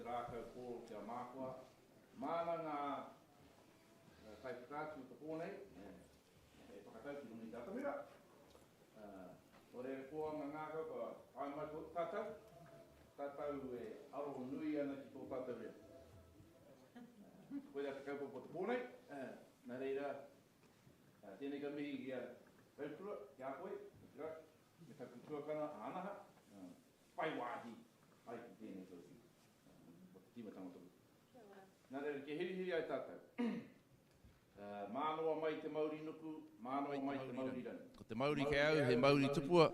rākau kōrero ki a Mākoa. Māna ngā kaiwhakaatu o te pō nei e whakatau ki runga i te atamira. Nō reira koa ngā ngākau kua tae mai tātou, tātou e aro nui ana ki tō tātou reo. Koirā te kaupapa o te pō nei, nā reira, tēnei ka mihi ki a Raukura, ki a koe, me taku tuakana a Anaha, whai wāhi ai ki tēnei tauwhiro o te tīmatanga o te wiki. Nā reira, kia hirihiri ai tātou. Mānoa mai te mauri nuku, mānoa mai te mauri rangi. Ko te mauri kei au he mauri tupua,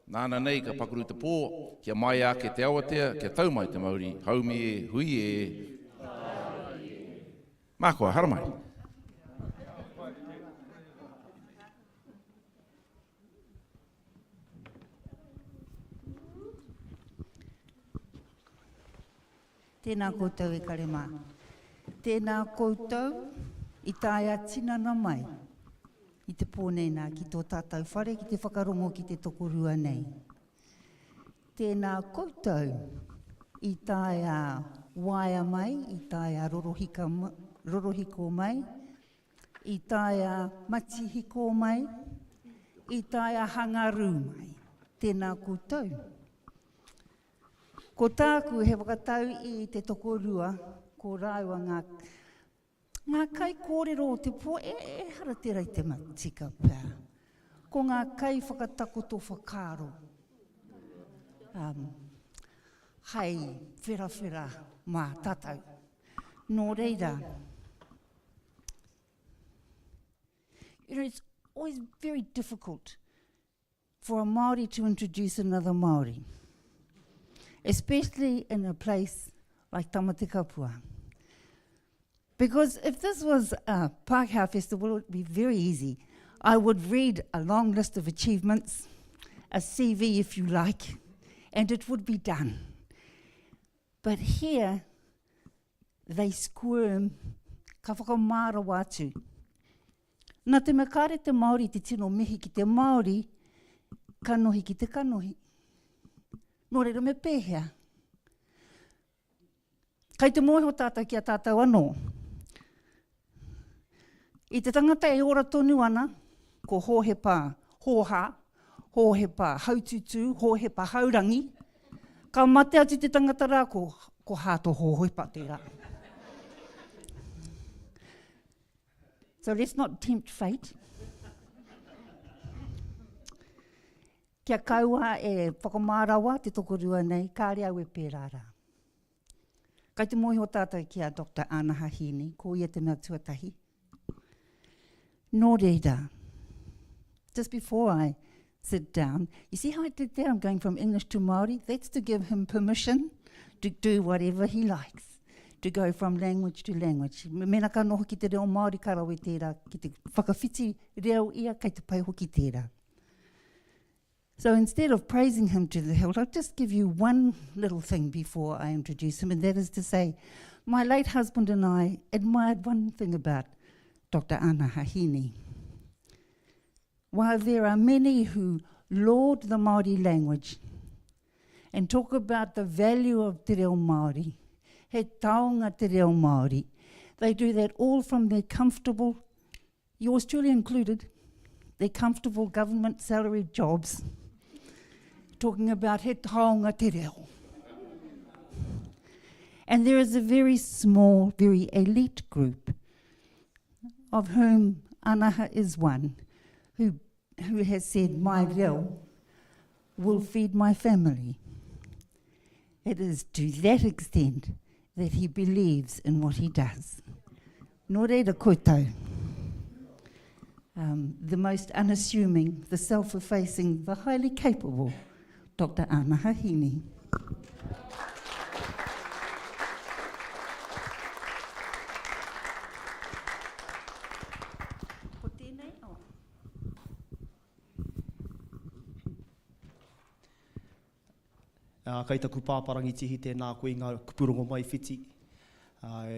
nāna nei ka pakuru te pō, kia maea ake te awatea, kia tau mai te mauri, haumi e, hui e, Mā koa, haramai. Tēnā koutou e kare mā. Tēnā koutou i tae a tinana mai i te pō nei nā ki tō tātou whare ki te whakarongo ki te tokorua nei. Tēnā koutou i tae a waea mai, i tae a rorohika, rorohiko mai, i tae a matihiko mai, i tae a hangarū mai. Tēnā koutou. Ko tāku he whakatau i te tokorua, ko rāua ngā, ngā kaikōrero o te pō, e, ehara tērā i te mea tika pea. Ko ngā kaiwhakatakoto whakaaro, um, hai wherawhera mā tātou. Nō reira, you know, it's always very difficult for a Māori to introduce another Māori, especially in a place like Tamatekapua. Because if this was a Pākehā festival, it would be very easy. I would read a long list of achievements, a CV if you like, and it would be done. But here, they squirm, ka whakamā rawa atu. Nā te mea kāre te Māori te tino mihi ki te Māori, kanohi ki te kanohi. Nō reira me pēhea? Kai te mōhio tātou ki a tātou anō. I te tangata e ora tonu ana, ko Hōhepa Hōhā, Hōhepa Haututū, Hōhepa Haurangi, ka mate atu te tangata rā, ko, ko Hāto Hōhepa tērā. So let's not tempt fate. Kia kaua e whakamā rawa te tokorua nei, kāre au e pērā rā. Kai te mōhio tātou ki a Doctor Anaha Heaney, ko ia te mea tuatahi. Nō reira, just before I sit down, you see how I did that? I'm going from English to Māori. That's to give him permission to do whatever he likes, to go from language to language. Mena ka noho ki te reo Māori, ka rawe tērā, ki te whakawhiti reo ia, kei te pai hoki tērā. So instead of praising him to the hilt, I'll just give you one little thing before I introduce him, and that is to say, my late husband and I admired one thing about Dr. Anna Hahini. While there are many who laud the Māori language and talk about the value of te reo Māori, he taonga te reo Māori, they do that all from their comfortable, yours truly included, their comfortable government salaried jobs, talking about he taonga te reo. And there is a very small, very elite group of whom Anaha is one, who, who has said, my reo will feed my family. It is to that extent that he believes in what he does. Nō reira koutou, um, the most unassuming, the self-effacing, the highly capable, Dr. Ana Hahini. Ko tēnei, oh. Ā, kei taku pāpā Rangitihi tēnā koe i ngā kupu rongomaiwhiti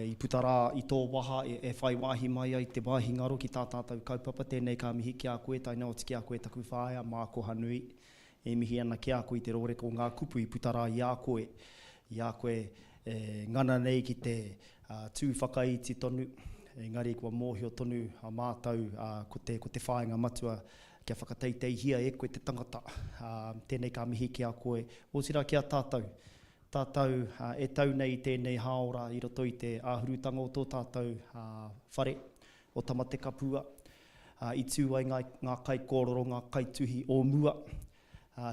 i puta rā i tō waha e whai wāhi mai ai te wāhi ngaro ki tā tātou kaupapa. Tēnei ka mihi ki a koe, tae noa atu ki a koe taku whaea, Mākohanui. E mihi ana ki a koe i te rōreka o ngā kupu i puta rā i a koe, i a koe. e ngana nei ki te tū whakaiti tonu, engari kua mōhio tonu a mātou ko te, ko te whāinga matua kia whakateiteihia e koe te tangata. Tēnei ka mihi ki a koe, otirā ki a tātou. Tātou e tau nei i tēnei hāora i roto i te āhurutanga o tō tātou whare, o Tamatekapua, i tū ai ngā, ngā kaikōrero, ngā kaituhi o mua,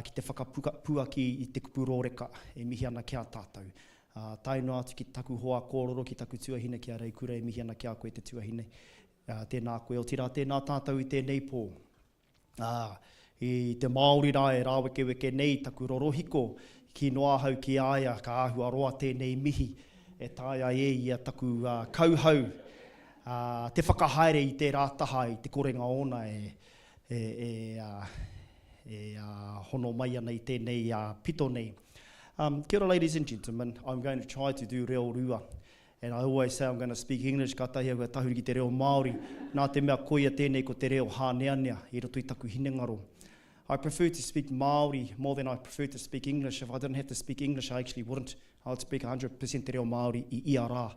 ki te whakapuaki i te kupu rōreka e mihi ana ki a tātou. Tae noa atu ki taku hoa kōrero, ki taku tuahine, ki a Reikura e mihi ana ki a koe te tuahine. Tēnā koe, otirā tēnā tātou i tēnei pō. Ā, i te Māori rā e rāwekeweke nei taku rorohiko, kī noa ahau ki a ia ka āhua roa tēnei mihi e taea ai e ia taku kauhau te whakahaere i tērā taha i te korenga ōna e e, e hono mai ana i tēnei pito nei. Um, kia ora ladies and gentlemen, I'm going to try to do reo rua. And I always say I'm going to speak English, kātahi au ka tahuri ki te reo Māori, nā te mea koia tēnei ko te reo hāneanea i roto i taku hinengaro. I prefer to speak Māori more than I prefer to speak English. If I didn't have to speak English, I actually wouldn't. I would speak 100% te reo Māori i ia rā.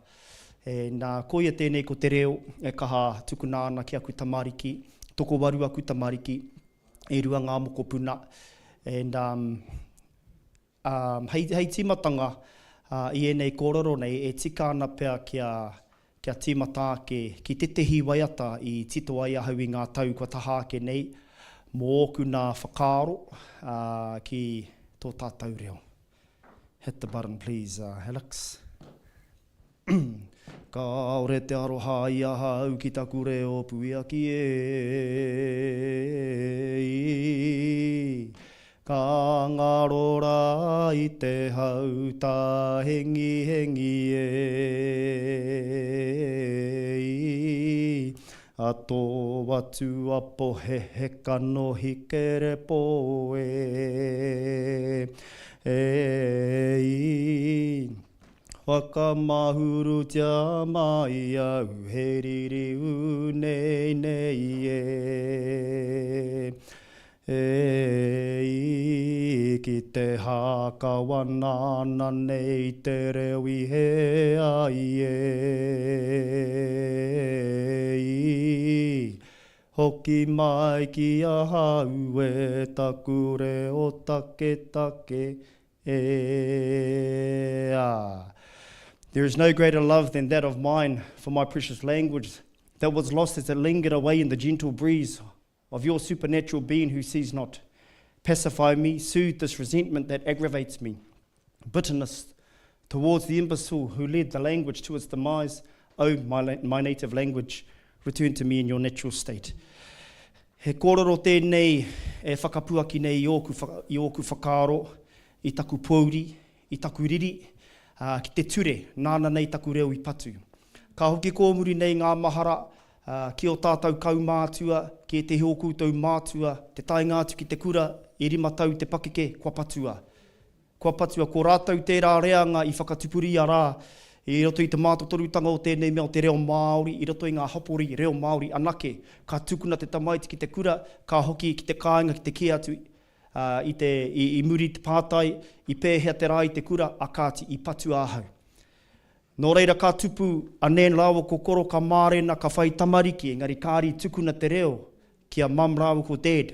And uh, koia tēnei ko te reo e kaha tukuna ana ki aku tamariki, tokowaru aku tamariki, e rua ngā mokopuna. And um, um, hei, hei tīmatanga uh, i ēnei kōrero nei, e tika ana pea kia, kia tīmata ake ki tētehi waiata i tito ai ahau i ngā tau kua taha ake nei, mō ōku nā whakaaro uh, ki tō tātou reo. Hit the button please, uh, Alex. Kāore te aroha i ahau ki taku reo puiaki e Ka ngaro rā i te hau tāhengihengi e A tō atua pohehe kanohi kerepo e, e i. Whakamahurutia mai au he riri ūneinei e, e i. Ki te hākawana ana nei te reo i hē ai e, i. Hoki mai ki ahau e taku reo taketake e, a. There is no greater love than that of mine for my precious language that was lost as it lingered away in the gentle breeze of your supernatural being who sees not. Pacify me, soothe this resentment that aggravates me. Bitterness towards the imbecile who led the language to its demise. O my, my native language, return to me in your natural state. He kōrero tēnei e whakapuaki nei i ōku, i ōku whakaaro, i taku pōuri, i taku riri, ā, ki te ture nāna nei taku reo i patu. Ka hoki kōmuri nei ngā mahara, ā, ki ō tātou kaumātua, ki ētehi o koutou mātua, te taenga atu ki te kura, e rima tau te pakeke, kua patua. Kua patua, ko rātou tērā reanga i whakatupuria rā i roto i te mātotorutanga o tēnei mea o te reo Māori, i roto i ngā hapori reo Māori anake. Ka tukuna te tamaiti ki te kura, ka hoki ki te kāinga ki te kī atu i te, i, i muri i te pātai, i pēhea te rā i te kura, a kāti, i patua ahau. Nō reira ka tupu a Nan rāua ko Koro ka mārena, ka whai tamariki, engari kāri i tukuna te reo ki a Mum rāua ko Dad.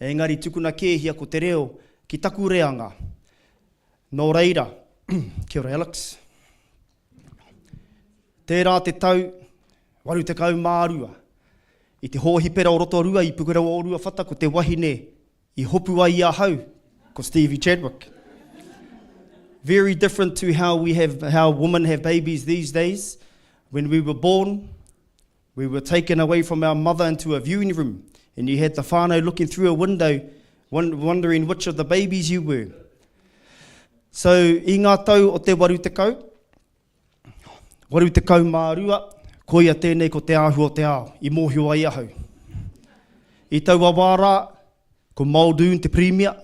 Engari tukuna kēhia ko te reo ki taku reanga. Nō reira, kia ora Alex. Tērā te tau 82, i te hōhipera o Rotorua i Pukeroa Oruawhata ko te wahine I hopu ai i ahau, ko Stevie Chadwick. Very different to how we have, how women have babies these days. When we were born, we were taken away from our mother into a viewing room, and you had the whānau looking through a window, wondering which of the babies you were. So, i ngā tau o te 80, 82, koia tēnei ko te āhua o te ao, i mōhio ai ahau. I taua wā rā, ko Muldoon te pirimia.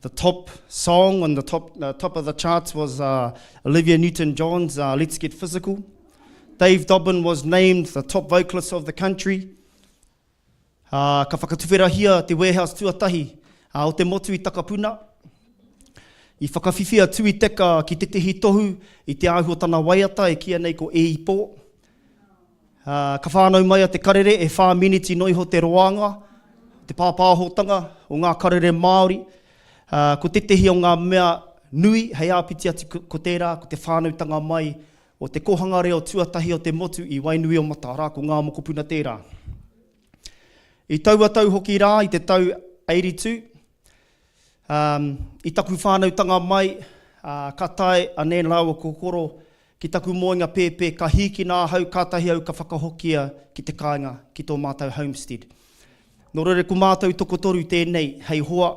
The top song on the top, uh, top of the charts was uh, Olivia Newton-John's uh, Let's Get Physical. Dave Dobbyn was named the top vocalist of the country. Ā, ka whakatuwherahia te warehouse tuatahi o te motu i Takapuna. I whakawhiwhi a Tui Teka ki tētehi tohu i te āhua o tana waiata e kīia nei ko E Ipo. Ā, ka whānau mai a Te Karere e whā miniti noa iho te roanga, te pāpāhotanga o ngā karere Māori. Ā, ko tētehi o ngā mea nui hei āpiti atu ko tērā, ko te whānautanga mai o te kōhanga reo tuatahi o te motu i Wainuiomata, arā, ko Ngā Mokopuna tērā. I taua tau hoki rā, i te tau 82, ā, i taku whānautanga mai, ā, ka tae a Nan rāua ko Koro ki taku moenga pēpē, ka hīkina ahau, kātahi au ka whakahokia ki te kāinga, ki tō mātou homestead. Nō reira, ko mātou tokotoru tēnei hei hoa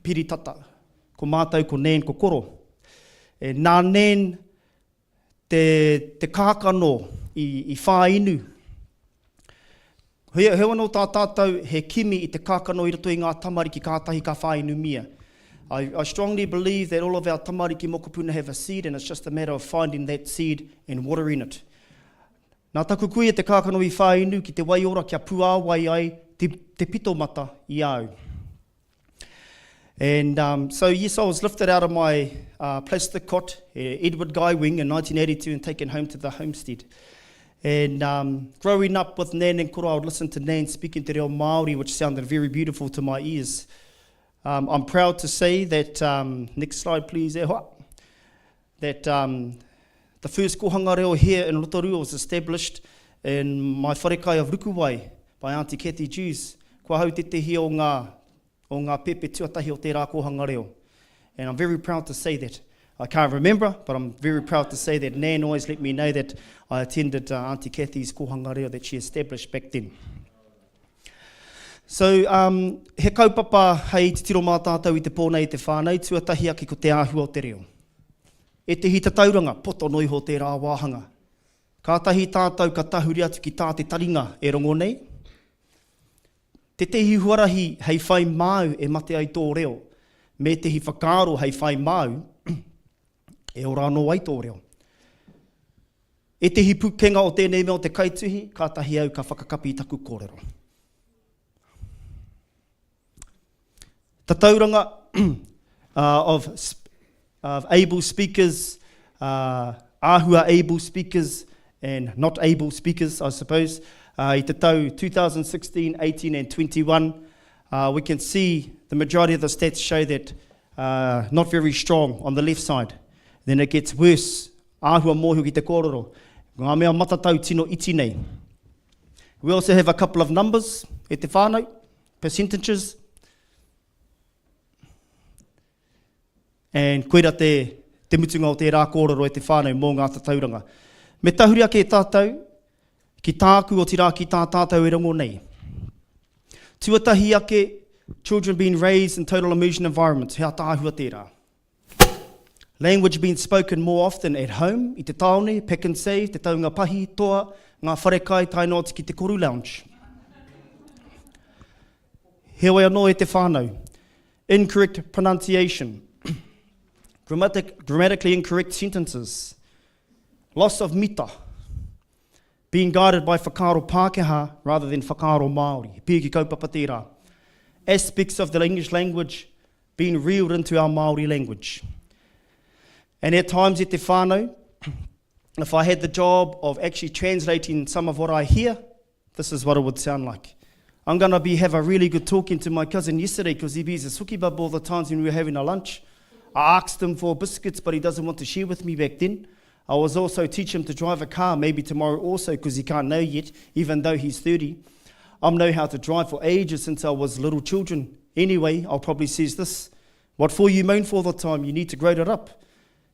piri tata. Ko mātou ko Nan ko Koro. E, nā Nan te, te kākano i, i whāinu. He, he anō tā tātou he kimi i te kākano i roto i ngā tamariki kātahi ka whāinumia. I, I strongly believe that all of our tamariki mokopuna have a seed and it's just a matter of finding that seed and watering it. Nā taku kuia te kākano i whāinu ki te waiora kia puāwai ai te, te pito mata i a au. And um, so, yes, I was lifted out of my uh, plastic cot at Edward Guy Wing in 1982 and taken home to the homestead. And um, growing up with Nan and Koro, I would listen to Nan speaking te reo Māori, which sounded very beautiful to my ears. Um, I'm proud to say that, um, next slide please, e hoa, that um, the first kohanga reo here in Rotorua was established in my wharekai of Rukuwai by Auntie Kathy Jews. Ko ahau tētehi o ngā, o ngā pepe tuatahi o tērā kōhanga reo. And I'm very proud to say that. I can't remember, but I'm very proud to say that Nan always let me know that I attended uh, Auntie Kathy's kōhanga reo that she established back then. So, um, he kaupapa hei titiro mā tātou i te pō nei i te whānau, tuatahi ake ko te āhua o te reo. Ētehi tatauranga, poto noa iho tērā wāhanga. Kātahi tātou ka tahuri atu ki tā te taringa e rongo nei. Tētehi huarahi hei whai māu e mate ai tō reo, me ētehi whakaaro hei whai māu e ora anō ai tō reo. Ētehi pūkenga o tēnei mea o te kaituhi, kātahi au ka whakakapi i taku kōrero. Tatauranga of, of able speakers, uh, āhua able speakers and not able speakers, I suppose, uh, i te tau 2016, 18 and 21, uh, we can see the majority of the stats show that uh, not very strong on the left side. Then it gets worse Āhua mōhio ki te kōrero. Ngā mea matatau tino iti nei. We also have a couple of numbers e te whānau, percentages. And koira te, te mutunga o tērā kōrero e te whānau mō ngā tatauranga. Me tahuri ake tātou ki tāku otirā ki tā tātou e rongo nei. Tuatahi ake, children being raised in total immersion environments, he ataahua tērā. Language being spoken more often at home, i te tāone, pack and save, te taunga pahi, toa, ngā wharekai tae noa atu ki te koru lounge. Heoi anō e te whānau. Incorrect pronunciation. Grammatic, grammatically incorrect sentences. Loss of mita. Being guided by whakaaro Pākehā rather than whakaaro Māori. He pīki kaupapa tērā. Aspects of the English language being reeled into our Māori language. And at times e te whānau, if I had the job of actually translating some of what I hear, this is what it would sound like. I'm going to be have a really good talking to my cousin yesterday because he bees a sukibab all the times when we were having a lunch. I asked him for biscuits, but he doesn't want to share with me back then. I was also teach him to drive a car maybe tomorrow also because he can't know yet, even though he's 30. I'm know how to drive for ages since I was little children. Anyway, I'll probably says this. What for you moan for all the time? You need to grow it up.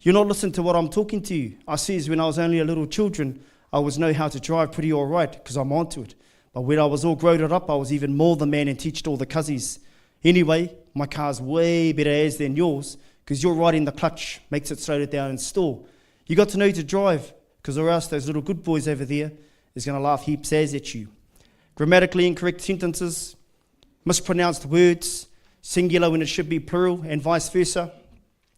You're not listening to what I'm talking to you. I says when I was only a little children, I was know how to drive pretty all right because I'm onto it. But when I was all growed up, I was even more the man and teached all the cuzzies. Anyway, my car's way better as than yours because you're riding the clutch, makes it slow down and stall. You got to know to drive because or else those little good boys over there is going to laugh heaps as at you. Grammatically incorrect sentences, mispronounced words, singular when it should be plural, and vice versa.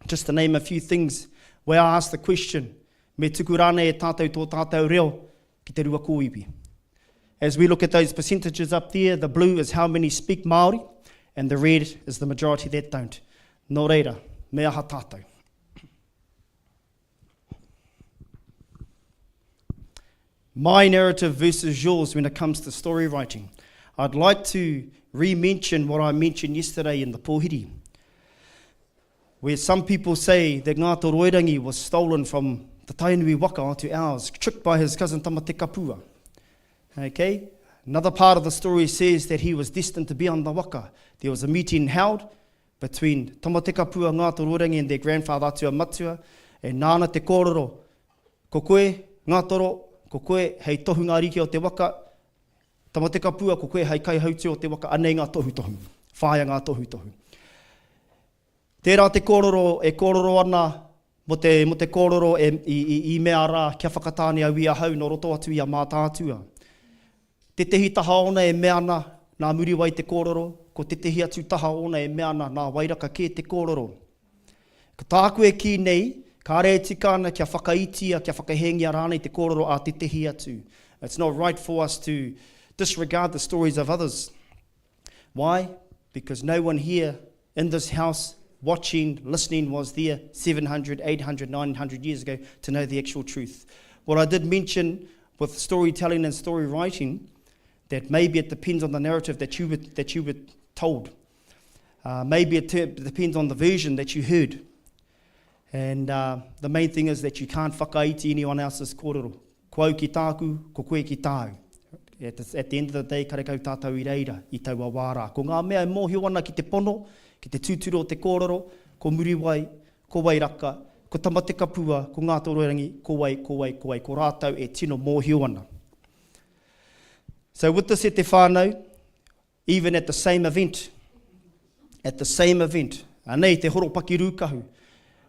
Just to name a few things where I ask the question, me tuku rānei e tātou tō tātou reo ki te rua kōiwi. As we look at those percentages up there, the blue is how many speak Māori, and the red is the majority that don't. Nō reira, Me aha tātou? My narrative versus yours when it comes to story writing. I'd like to re-mention what I mentioned yesterday in the pōhiri, where some people say that Ngātoroirangi was stolen from the Tainui waka onto ours, tricked by his cousin Tamatekapua. Okay? Another part of the story says that he was destined to be on the waka. There was a meeting held between Tamatekapua, Ngātoroirangi and their grandfather Atua Matua, e nāna te kōrero, ko koe, Ngātoro, ko koe hei tohunga ariki o te waka, Tamatekapua, ko koe hei kaihautū o te waka, anei ngā tohutohu, whāia ngā tohutohu. Tērā te kōrero e kōrero ana mō te, mō te kōrero e, i, i, i mea rā kia whakatāne au i ahau nō roto atu i a Mātaatua. Tētehi taha ōna e mea ana nā Muriwai te kōrero, ko tētehi atu taha ōna e mea ana nā Wairaka kē te kōrero. Ko tāku e kī nei, kāre e tika ana kia whakaitia, kia whakahēngia rānei te kōrero a tētehi atu. It's not right for us to disregard the stories of others. Why? Because no one here in this house watching, listening was there 700, 800, 900 years ago to know the actual truth. What I did mention with storytelling and story writing, that maybe it depends on the narrative that you were, that you were told. Uh, maybe it depends on the version that you heard. And uh, the main thing is that you can't whakaiti anyone else's kōrero. Ko au ki tāku, ko koe ki tāu. At the, at the end of the day, karekau tātou i reira, i taua wā rā. Ko ngā mea e mōhio ana ki te pono, ki te tūturu o te kōrero, ko Muriwai, ko Wairaka, ko Tamatekapua, ko Ngātoroirangi, ko wai, ko wai, ko wai, ko rātou e tino mōhio ana. So with this e te whānau, Even at the same event. At the same event. Anei te horopaki rūkahu.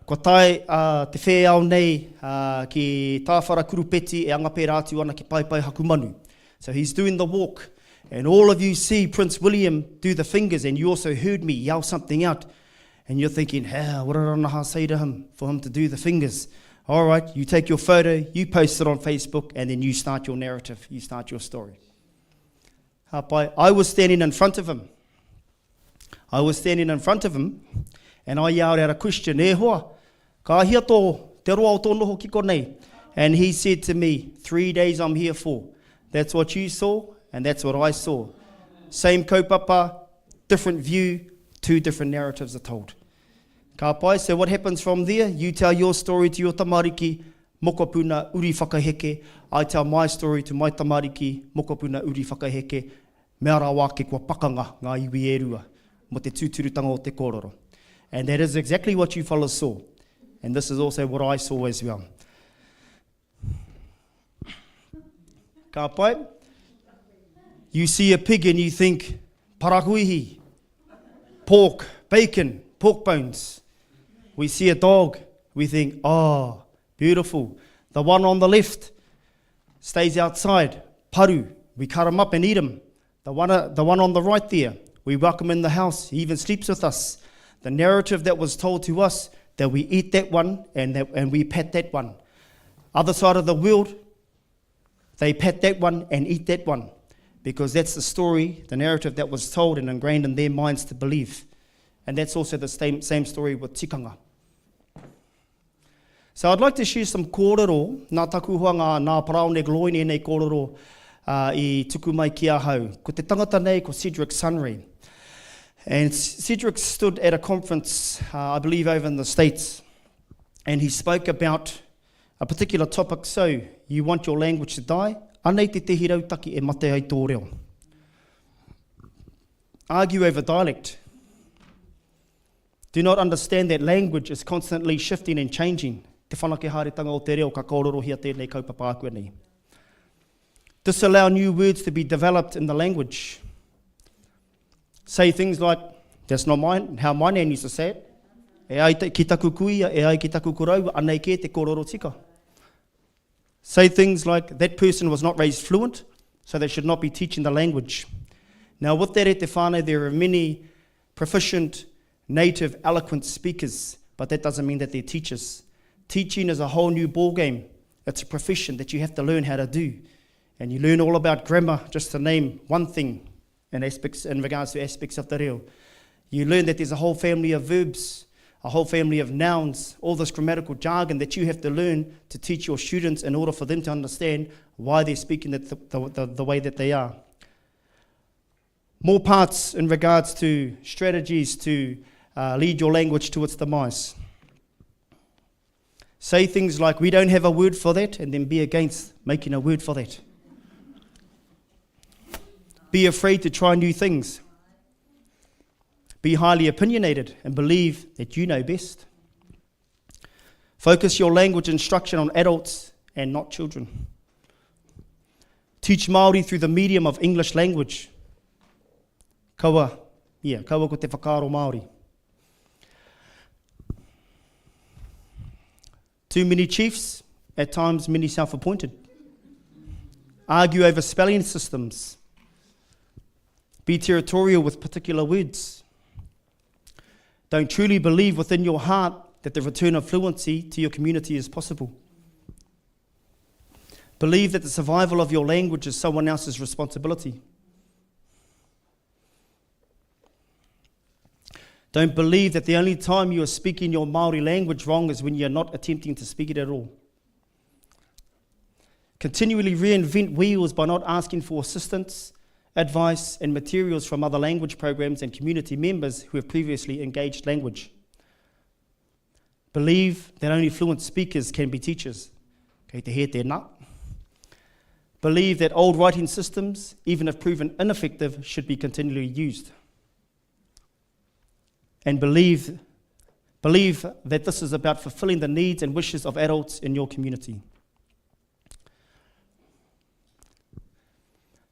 Kua tae uh, te whēao nei uh, ki Tāwhara Kurupeti e anga pērā atu ana ki Paepae Hakumanu. So he's doing the walk. And all of you see Prince William do the fingers and you also heard me yell something out. And you're thinking, how, what did Ranaha say to him for him to do the fingers? All right, you take your photo, you post it on Facebook, and then you start your narrative, you start your story. Hāpai, I was standing in front of him. I was standing in front of him, and I yelled out a question, E hoa, ka hia tō, te roa o tō noho ki konei? And he said to me, three days I'm here for. That's what you saw, and that's what I saw. Same kaupapa, different view, two different narratives are told. Ka pai, so what happens from there? You tell your story to your tamariki, Mokopuna uri whakaheke, I tell my story to my tamariki, mokopuna uri whakaheke, mea rawa ake kua pakanga ngā iwi e rua mō te tūturutanga o te kōrero. And that is exactly what you fellas saw. And this is also what I saw as well. Ka pai? You see a pig and you think, parakuihi, pork, bacon, pork bones. We see a dog, we think, oh, beautiful. The one on the left stays outside, paru. We cut him up and eat him. The one, uh, the one on the right there, we welcome in the house. He even sleeps with us. The narrative that was told to us that we eat that one and, that, and we pet that one. Other side of the world, they pet that one and eat that one because that's the story, the narrative that was told and ingrained in their minds to believe. And that's also the same, same story with tikanga. So I'd like to share some kōrero, nā taku hoa ngā, nā Paraone Gloyne ēnei kōrero uh, i tuku mai ki ahau. Ko te tangata nei ko Cedric Sunry. And Cedric stood at a conference, uh, I believe over in the States, and he spoke about a particular topic, so you want your language to die, anei tētehi rautaki e mate ai tō reo. Argue over dialect. Do not understand that language is constantly shifting and changing. Te whanake haeretanga o te reo ka kōrorohia tēnei kaupapa ākuanei. Disallow new words to be developed in the language. Say things like, that's not my, how my nan used to say it. E ai ki taku kuia, e ai ki taku koroua, anei kē te kōrero tika. Say things like, that person was not raised fluent, so they should not be teaching the language. Now with that e te whānau, there are many proficient, native, eloquent speakers, but that doesn't mean that they're teachers. Teaching is a whole new ballgame. It's a profession that you have to learn how to do. And you learn all about grammar, just to name one thing in, aspects, in regards to aspects of te reo. You learn that there's a whole family of verbs. A whole family of nouns, all this grammatical jargon that you have to learn to teach your students in order for them to understand why they're speaking the, the, the, the way that they are. More parts in regards to strategies to uh, lead your language to its demise. Say things like, we don't have a word for that, and then be against making a word for that. Be afraid to try new things. Be highly opinionated and believe that you know best. Focus your language instruction on adults and not children. Teach Māori through the medium of English language. Kaua, yeah, kaua ko te whakaaro Māori. Too many chiefs, at times many self-appointed. Argue over spelling systems. Be territorial with particular words. Don't truly believe within your heart that the return of fluency to your community is possible. Believe that the survival of your language is someone else's responsibility. Don't believe that the only time you are speaking your Māori language wrong is when you're not attempting to speak it at all. Continually reinvent wheels by not asking for assistance, advice, and materials from other language programs and community members who have previously engaged language. Believe that only fluent speakers can be teachers. Kei te hē tēnā. Believe that old writing systems, even if proven ineffective, should be continually used. And believe, believe that this is about fulfilling the needs and wishes of adults in your community.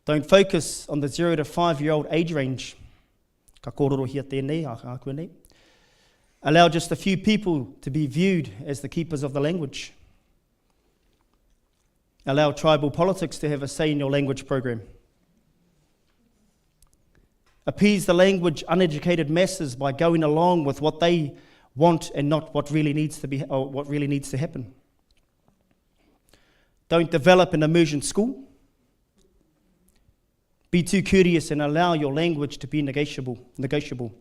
Don't focus on the 0 to 5 year old age range. Ka kōrerohia tēnei, ākuanei. Allow just a few people to be viewed as the keepers of the language. Allow tribal politics to have a say in your language program. Appease the language uneducated masses by going along with what they want and not what really needs to be or what really needs to happen. Don't develop an immersion school. Be too courteous and allow your language to be negotiable. negotiable.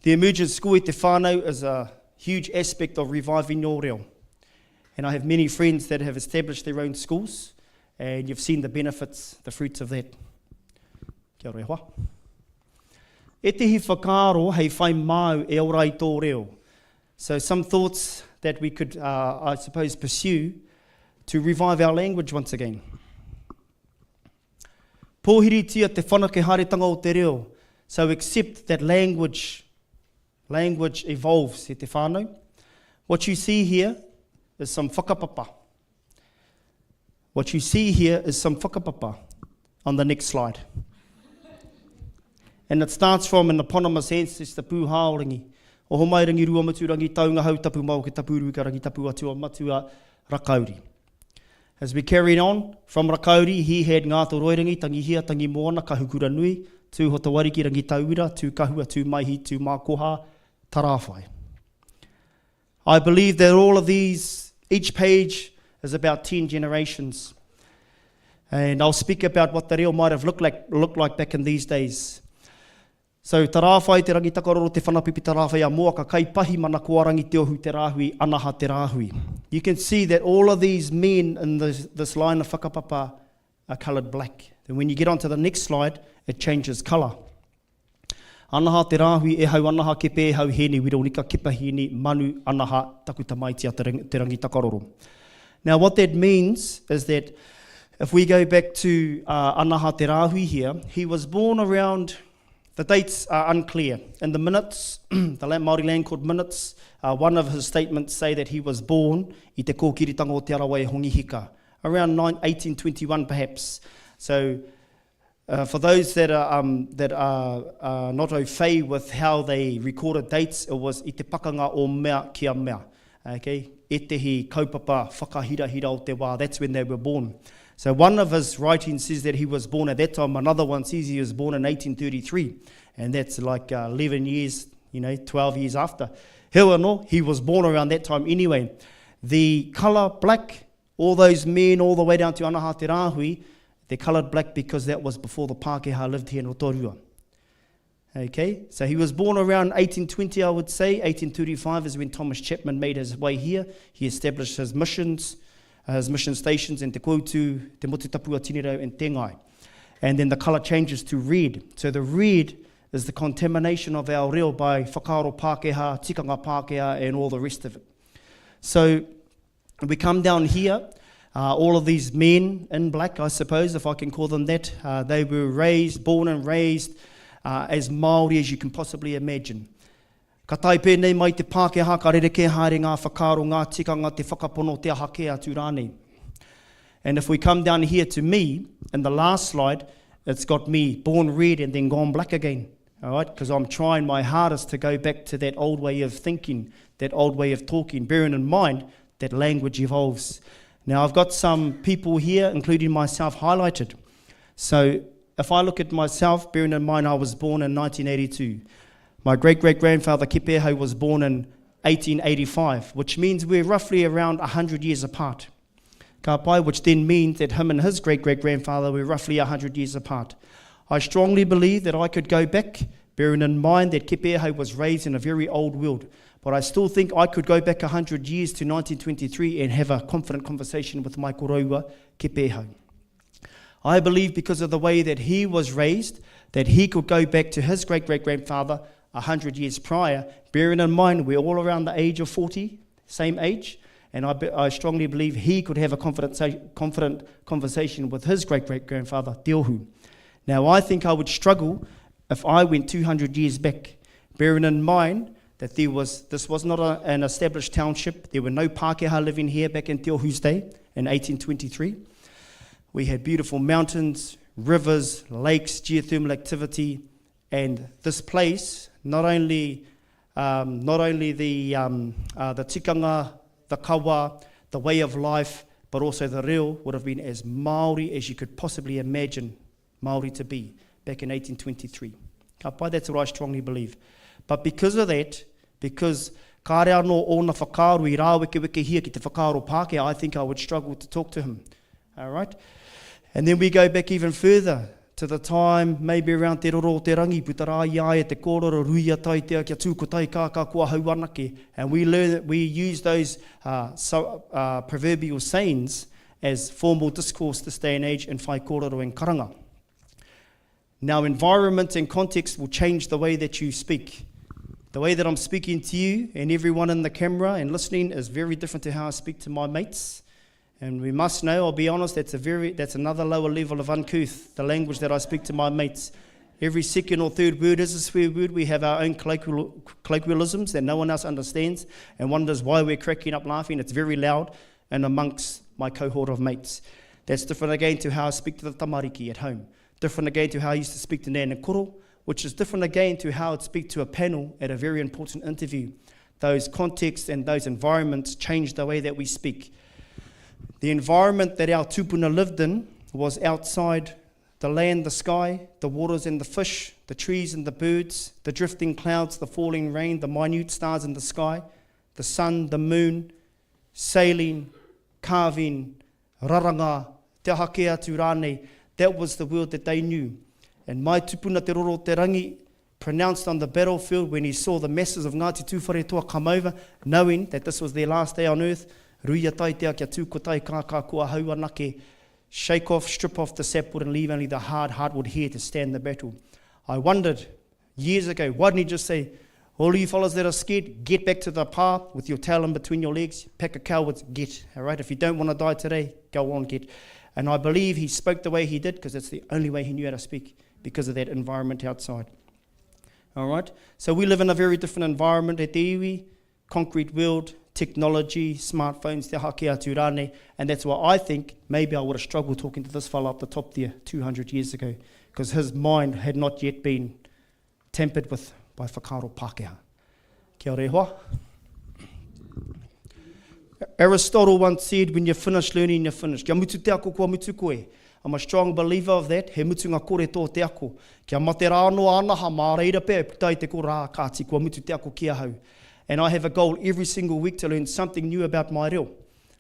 The emergent school at Te Whānau is a huge aspect of reviving your reo. And I have many friends that have established their own schools, and you've seen the benefits, the fruits of that. Kia ora e hoa. Ētehi whakaaro hei whai māu e ora ai tō reo. So some thoughts that we could, uh, I suppose, pursue to revive our language once again. Pōhiritia te whanake haeretanga o te reo, so accept that language, language evolves e te whānau. What you see here is some whakapapa. What you see here is some whakapapa on the next slide. And it starts from an eponymous ancestor, Pūhāorangi. Ohomairangi Ruamuturangi Taunga Hautapu Maoke Tapuruika Rangitapu Atua Matua Rakauri. As we carried on, from Rakauri, he had Ngātoroirangi, Tangihia, Tangimoana, Kahukuranui, Tūhotoariki, Rangitauira, Tūkahua, Tūmaihi, Tūmākoha, Tarāwhai. I believe that all of these, each page is about 10 generations. And I'll speak about what the reo might have looked like, looked like back in these days. So, Tarāwhai, Te Rangitakaroro, Te Whanapipi Tarāwhai a Moaka, Kaipahi, Manakoarangi, Te Ohu Te Rāhui, Anaha Te Rāhui. You can see that all of these men in this, this line of whakapapa are coloured black. Then when you get onto the next slide, it changes colour. Anaha Te Rāhui, Ehau Anaha, Kepe Ehau, Hēni Wironika, Kepa Hēni, Manu Anaha, Taku Tamaiti a Te Rangitakaroro. Now what that means is that if we go back to uh, Anaha Te Rāhui here, he was born around, the dates are unclear. In the minutes, the Māori Land Court minutes, uh, one of his statements say that he was born i te kōkiritanga o Te Arawa e Hongi Hika, around 9, 1821 perhaps. So Uh, for those that are, um, that are uh, not au fait with how they recorded dates, it was i te pakanga o mea kia mea. Okay? Etehi kaupapa whakahirahira o te wā, that's when they were born. So one of his writings says that he was born at that time, another one says he was born in 1833, and that's like uh, 11 years, you know, 12 years after. Heo anō, he was born around that time anyway. The colour black, all those men all the way down to Anaha Te Rāhui, They're coloured black because that was before the Pākehā lived here in Rotorua. Okay, so he was born around 1820, I would say. 1835 is when Thomas Chapman made his way here. He established his missions, uh, his mission stations in Te Koutu, Te Motutapu a Tinirau, and Te Ngai. And then the colour changes to red. So the red is the contamination of our reo by whakaaro Pākehā, tikanga Pākehā, and all the rest of it. So we come down here, uh, all of these men in black, I suppose, if I can call them that, uh, they were raised, born and raised uh, as Māori as you can possibly imagine. Ka tae pēnei mai te Pākehā, ka rerekē haere ngā whakaaro, ngā tikanga, te whakapono, te aha kē atu rānei. And if we come down here to me, in the last slide, it's got me born red and then gone black again. All right, because I'm trying my hardest to go back to that old way of thinking, that old way of talking, bearing in mind that language evolves. Now, I've got some people here, including myself, highlighted. So if I look at myself, bearing in mind I was born in 1982, my great great grandfather Kipeho was born in 1885, which means we're roughly around 100 years apart. Ka pai, which then means that him and his great great grandfather were roughly 100 years apart. I strongly believe that I could go back, bearing in mind that Kepehu was raised in a very old world. But I still think I could go back 100 years to 1923 and have a confident conversation with my koroua, Kepehu. I believe because of the way that he was raised, that he could go back to his great great grandfather 100 years prior, bearing in mind we're all around the age of 40, same age, and I, I strongly believe he could have a confident, confident conversation with his great great grandfather, Teohu. Now, I think I would struggle if I went 200 years back, bearing in mind that there was, this was not a, an established township. There were no Pākehā living here back in Teohu's day in 1823. We had beautiful mountains, rivers, lakes, geothermal activity, and this place not only um, not only the, um, uh, the tikanga, the kawa, the way of life, but also the reo would have been as Māori as you could possibly imagine Māori to be back in 1823. Ka pai, that's what I strongly believe. But because of that, because kāre anō ōna whakaaro i rāwekewekehia ki te whakaaro Pākehā, I think I would struggle to talk to him. All right? And then we go back even further to the time maybe around Te Roro o Te Rangi, puta rā i a ia te kōrero ruia taitea kia tū ko tai kākā ko ahau anake. And we learn that we use those uh, so, uh, proverbial sayings as formal discourse this day and age in whai kōrero and karanga. Now, environment and context will change the way that you speak. The way that I'm speaking to you and everyone in the camera and listening is very different to how I speak to my mates. And we must know, I'll be honest, that's, a very, that's another lower level of uncouth, the language that I speak to my mates. Every second or third word is a swear word. We have our own colloquial, colloquialisms that no one else understands and wonders why we're cracking up laughing. It's very loud and amongst my cohort of mates. That's different again to how I speak to the tamariki at home. Different again to how I used to speak to Nan and Koro, which is different again to how I'd speak to a panel at a very important interview. Those contexts and those environments change the way that we speak. The environment that our tupuna lived in was outside the land, the sky, the waters and the fish, the trees and the birds, the drifting clouds, the falling rain, the minute stars in the sky, the sun, the moon, sailing, carving, raranga, te aha kē atu rānei, that was the world that they knew. And my tupuna Te Roro Te Rangi pronounced on the battlefield when he saw the masses of Ngāti Tūwharetoa come over, knowing that this was their last day on earth, ruia taitea kia tū ko tai kākā ko ahau anake, shake off, strip off the sapwood and leave only the hard hardwood here to stand the battle. I wondered years ago, why didn't he just say, all you fellas that are scared, get back to the pa with your tail in between your legs, pack of cowards, get. All right, if you don't want to die today, go on, get. And I believe he spoke the way he did because it's the only way he knew how to speak because of that environment outside. All right, so we live in a very different environment at the iwi, concrete world, technology, smartphones, te hake atu rānei, and that's why I think maybe I would have struggled talking to this fella up the top there 200 years ago because his mind had not yet been tampered with by whakaaro Pākehā. Kia ora e hoa. Aristotle once said, when you finish learning, you're finished. Kia mutu te ako, kua mutu koe. I'm a strong believer of that. He mutunga kore tō te ako. Kia mate rā anō ānaha, mā reira pea e puta ai te kora, kāti, kua mutu te ako ki ahau. And I have a goal every single week to learn something new about my reo.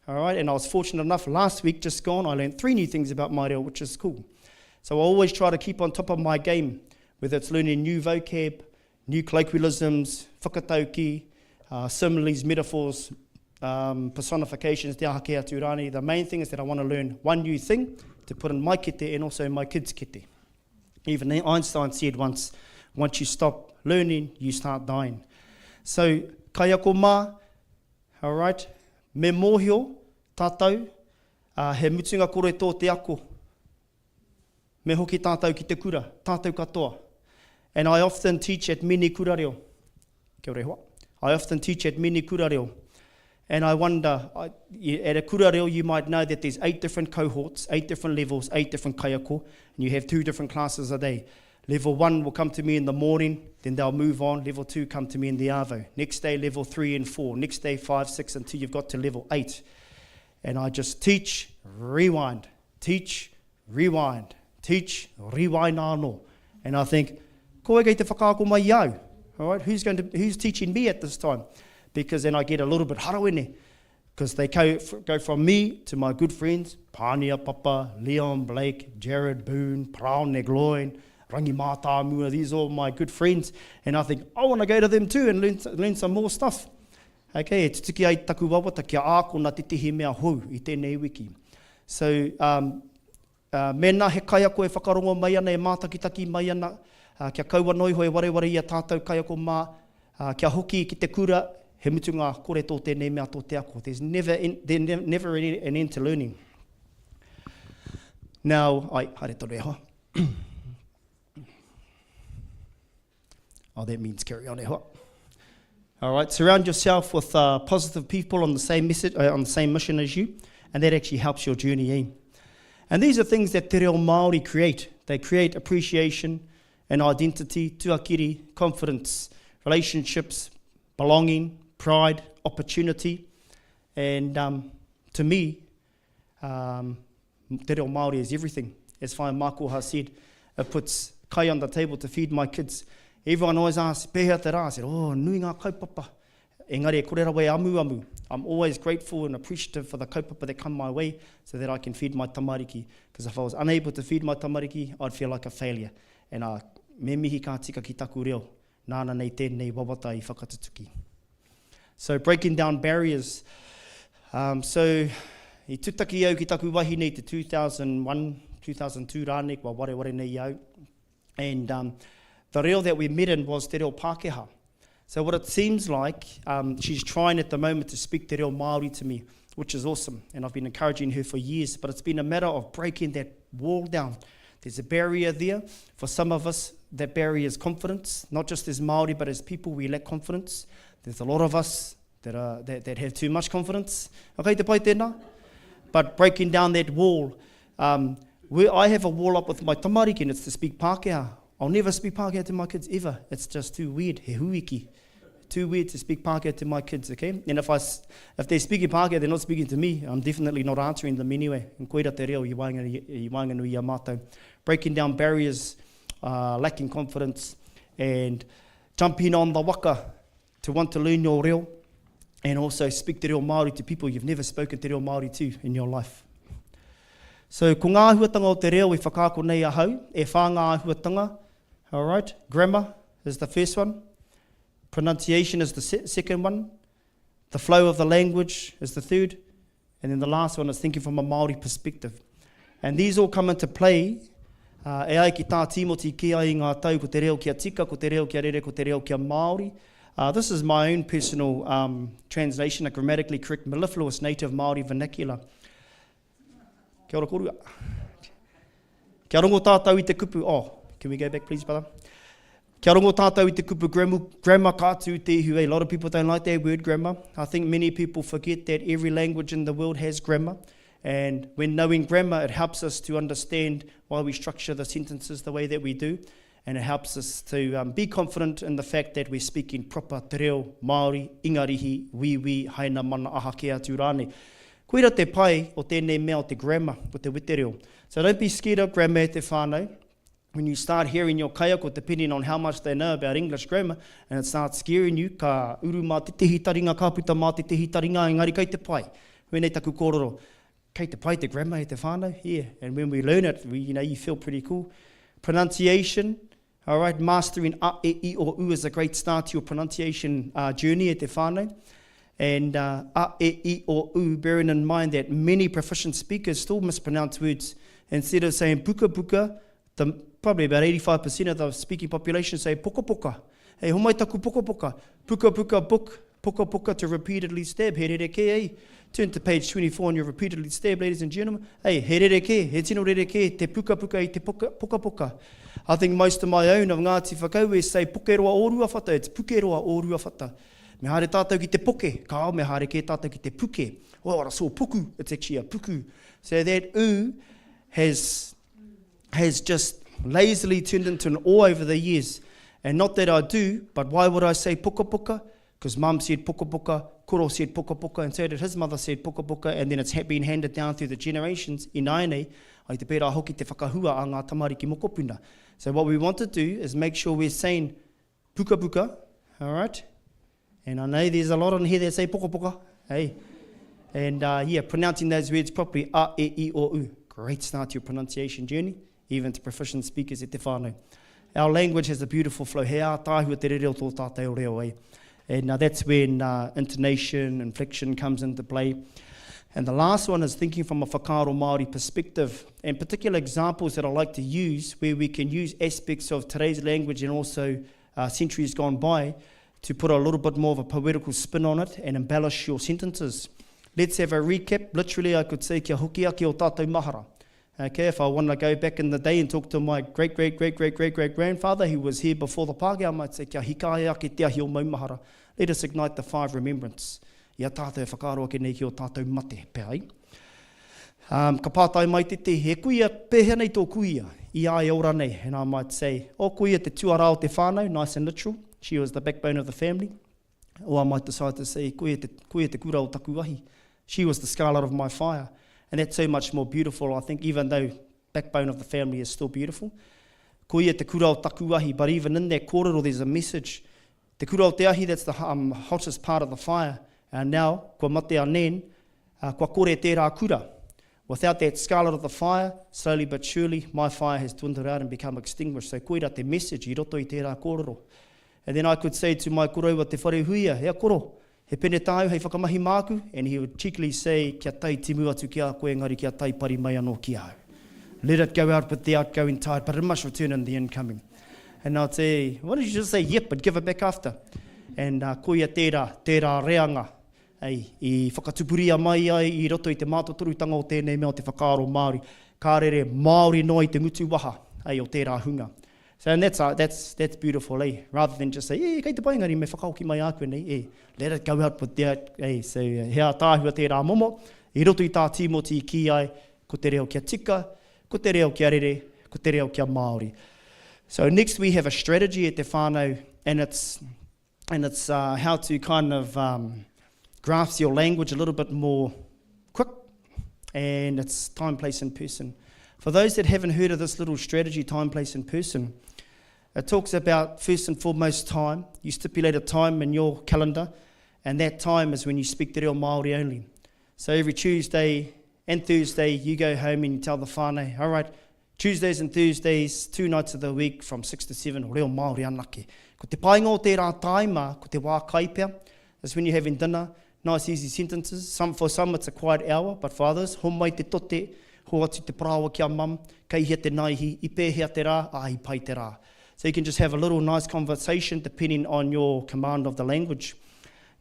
All right, and I was fortunate enough last week, just gone, I learned three new things about my reo, which is cool. So I always try to keep on top of my game. Whether it's learning new vocab, new colloquialisms, whakatauki, uh, similes, metaphors, um, personifications, te aha kē atu rānei. The main thing is that I want to learn one new thing to put in my kete and also my kids' kete. Even Einstein said once, once you stop learning, you start dying. So, kaiako mā, all right, me mōhio tātou, uh, he mutunga kore tō te ako. Me hoki tātou ki te kura, tātou katoa. And I often teach at many kura reo. Kia ora e hoa. I often teach at many kura reo. And I wonder, I, at a kura reo you might know that there's eight different cohorts, eight different levels, eight different kaiako, and you have two different classes a day. Level one will come to me in the morning, then they'll move on. Level two come to me in the arvo. Next day, level three and four. Next day, five, six, until you've got to level eight. And I just teach, rewind, teach, rewind, teach, rewind anō. And I think, ko wai kei te whakaako mai i au? All right, who's, going to, who's teaching me at this time? Because then I get a little bit harawene, because they go, go from me to my good friends, Pānia Papa, Leon Blake, Jared Boone, Paraone Gloyne, Rangi Mātāmua, these are all my good friends. And I think, I want to go to them too and learn, learn some more stuff. Okay, e tutuki ai taku wawata kia ākona tētehi mea hou i tēnei wiki. So, um, uh, mēnā he kaiako e whakarongo mai ana, e mātakitaki mai ana, uh, kia kaua noa iho e wareware i a tātou kaiako mā, uh, kia hoki ki te kura, he mutunga kore tō tēnei mea tō te ako. There's never, in, there never an end to learning. Now, ai, haere tonu e hoa. Oh, that means carry on, e hoa. All right, surround yourself with uh, positive people on the same message, uh, on the same mission as you, and that actually helps your journey. Eh? And these are things that te reo Māori create. They create appreciation and identity, tuakiri, confidence, relationships, belonging, pride, opportunity. And um, to me, Um, te reo Māori is everything. As Whaea Makoha said, it puts kai on the table to feed my kids. Everyone always asks, pēhea te rā? I said, oh, nui ngā kaupapa. Engari e kore rawa e amuamu. I'm always grateful and appreciative for the kaupapa that come my way so that I can feed my tamariki. Because if I was unable to feed my tamariki, I'd feel like a failure. And I, me mihi ka tika ki taku reo. Nāna nei tēnei wawata i whakatutuki. So breaking down barriers. Um, so, i tutaki au ki taku wahine i te 2001, 2002 rānei, kua wareware nei au. And um, the reo that we met in was te reo Pākehā. So what it seems like, um, she's trying at the moment to speak te reo Māori to me, which is awesome. And I've been encouraging her for years, but it's been a matter of breaking that wall down. There's a barrier there. For some of us, that barrier is confidence, not just as Māori, but as people, we lack confidence. There's a lot of us that, are, that, that have too much confidence. Okay, te pai tēnā? But breaking down that wall, um, we, I have a wall up with my tamariki and it's to speak Pākehā. I'll never speak Pākehā to my kids ever. It's just too weird. He huiki. Too weird to speak Pākehā to my kids, okay? And if, I, if they're speaking Pākehā, they're not speaking to me. I'm definitely not answering them anyway. And koira te reo i waenganui i a mātou. Breaking down barriers, uh, lacking confidence, and jumping on the waka to want to learn your reo and also speak te reo Māori to people you've never spoken te reo Māori to in your life. So, ko ngā āhuatanga o te reo i whakaako nei ahau, e whā ngā āhuatanga, all right, grammar is the first one, pronunciation is the se second one, the flow of the language is the third, and then the last one is thinking from a Māori perspective. And these all come into play uh, e ai ki tā Tīmoti ki ai i ngā tau ko te reo kia tika, ko te reo kia rere, ko te reo kia Māori. Uh, this is my own personal um, translation, a grammatically correct mellifluous native Māori vernacular. Kia ora korua. Kia rongo tātou i te kupu, oh, can we go back please, brother? Kia rongo tātou i te kupu grammar, grammar ka tū te ihu. A lot of people don't like that word grammar. I think many people forget that every language in the world has grammar. And when knowing grammar, it helps us to understand why we structure the sentences the way that we do. And it helps us to um, be confident in the fact that we're speaking proper te reo, Māori, Ingarihi, Wīwī, Haina, Mana, aha kē atu rānei. Koira te pai o tēnei mea o te grammar, o te wetereo. So don't be scared of grammar e te whānau. When you start hearing your kaiako, depending on how much they know about English grammar, and it starts scaring you, ka uru mā tētehi taringa, ka puta mā tētehi taringa, engari kei te pai. Wēnei taku kōrero. Kei te pai te grammar e te whānau, yeah. And when we learn it, we, you know, you feel pretty cool. Pronunciation. Alright, mastering a, e, i, o, u is a great start to your pronunciation uh, journey e te whānau. And uh, a, e, i, o, u, bearing in mind that many proficient speakers still mispronounce words. Instead of saying puka puka, the, probably about 85% of the speaking population say poka poka. Hey, homai taku poka poka. Puka puka book, puka puka to repeatedly stab. He rere kē, eh? Turn to page 24 on your repeatedly stab, ladies and gentlemen. Hey, he rere kē, he tino rere kē, te puka puka i te poka poka. poka. I think most of my own of Ngāti Whakaue say pukeroa o Ruawhata, it's pukeroa o Ruawhata. Me haere tātou ki te poke, kāo, me haere kē tātou ki te puke. Oh, I saw puku, it's actually a puku. So that u has has just lazily turned into an o over the years. And not that I do, but why would I say puka puka? Because mum said puka puka, koro said puka puka, and so did his mother said puka puka, and then it's been handed down through the generations. Ināianei, ai te pērā hoki te whakahua a ngā tamariki mokopuna. So what we want to do is make sure we're saying puka puka, all right? And I know there's a lot on here that say poka poka, hey? And uh, yeah, pronouncing those words properly, a, e, i, o, u. Great start to your pronunciation journey, even to proficient speakers e te whānau. Our language has a beautiful flow. He ātaahua te rere o tō tātou reo, eh? And uh, that's when uh, intonation, inflection comes into play. And the last one is thinking from a whakaaro Māori perspective, and particular examples that I like to use where we can use aspects of today's language and also uh, centuries gone by to put a little bit more of a poetical spin on it and embellish your sentences. Let's have a recap. Literally, I could say kia hoki ake o tātou mahara. Okay, if I want to go back in the day and talk to my great, great, great, great, great, great grandfather who was here before the Pākehā, I might say, kia hikaia ake te ahi o maumahara. Let us ignite the fire of remembrance. I a tātou e whakaaro ake nei ki o tātou mate, pea ai. Um, ka pātai mai tētehi, he kuia, pēhea nei tō kuia? I a e ora nei. And I might say, oh, kuia te tuarā o te whānau, nice and literal. She was the backbone of the family. Or I might decide to say, koia te, koia te kura o taku ahi. She was the scarlet of my fire. And that's so much more beautiful, I think, even though backbone of the family is still beautiful. Koia te kura o taku ahi, but even in that kōrero there's a message. Te kura o te ahi, that's the um, hottest part of the fire. And now, kua mate a Nan, uh, kua kore tērā kura. Without that scarlet of the fire, slowly but surely, my fire has dwindled out and become extinguished. So koira te message i roto i tērā kōrero. And then I could say to my koroua Te Wharehuia, Ea koro, he pene tāu hei whakamahi māku? And he would cheekily say, Kia tai timu atu ki a koe engari kia tai pari mai anō ki ahau. Let it go out with the outgoing tide, but it must return in the incoming. And I'd say, why don't you just say yep, but give it back after? And uh, koia tērā, tērā reanga Ei, i whakatupuria mai ai i roto i te mātotorutanga o tēnei mea o te whakaaro Māori, ka rere Māori noa i te ngutu waha, ei, o tērā hunga. So, and that's, uh, that's, that's beautiful, eh? Rather than just say, eh, kei te pai engari me whakahoki mai a koe nei, eh, let it go out with that, eh, so, he ātaahua tērā momo, i roto i tā Tīmoti i kī ai, ko te reo kia tika, ko te reo kia rere, ko te reo kia Māori. So next we have a strategy at te whānau, and it's, and it's uh, how to kind of um, grasp your language a little bit more quick, and it's time, place, and person. For those that haven't heard of this little strategy, time, place, and person, it talks about first and foremost time. You stipulate a time in your calendar, and that time is when you speak te reo Māori only. So every Tuesday and Thursday, you go home and you tell the whānau, all right, Tuesdays and Thursdays, two nights of the week from 6 to 7, reo Māori anake. Ko te painga o tērā tāima, ko te wā kai pea, that's when you're having dinner, nice easy sentences, some, for some it's a quiet hour, but for others, homai te tote, hoatu te parāoa ki a mum, kei hea te naihi, i pēhea te rā, ā, i pai te rā. So you can just have a little nice conversation depending on your command of the language.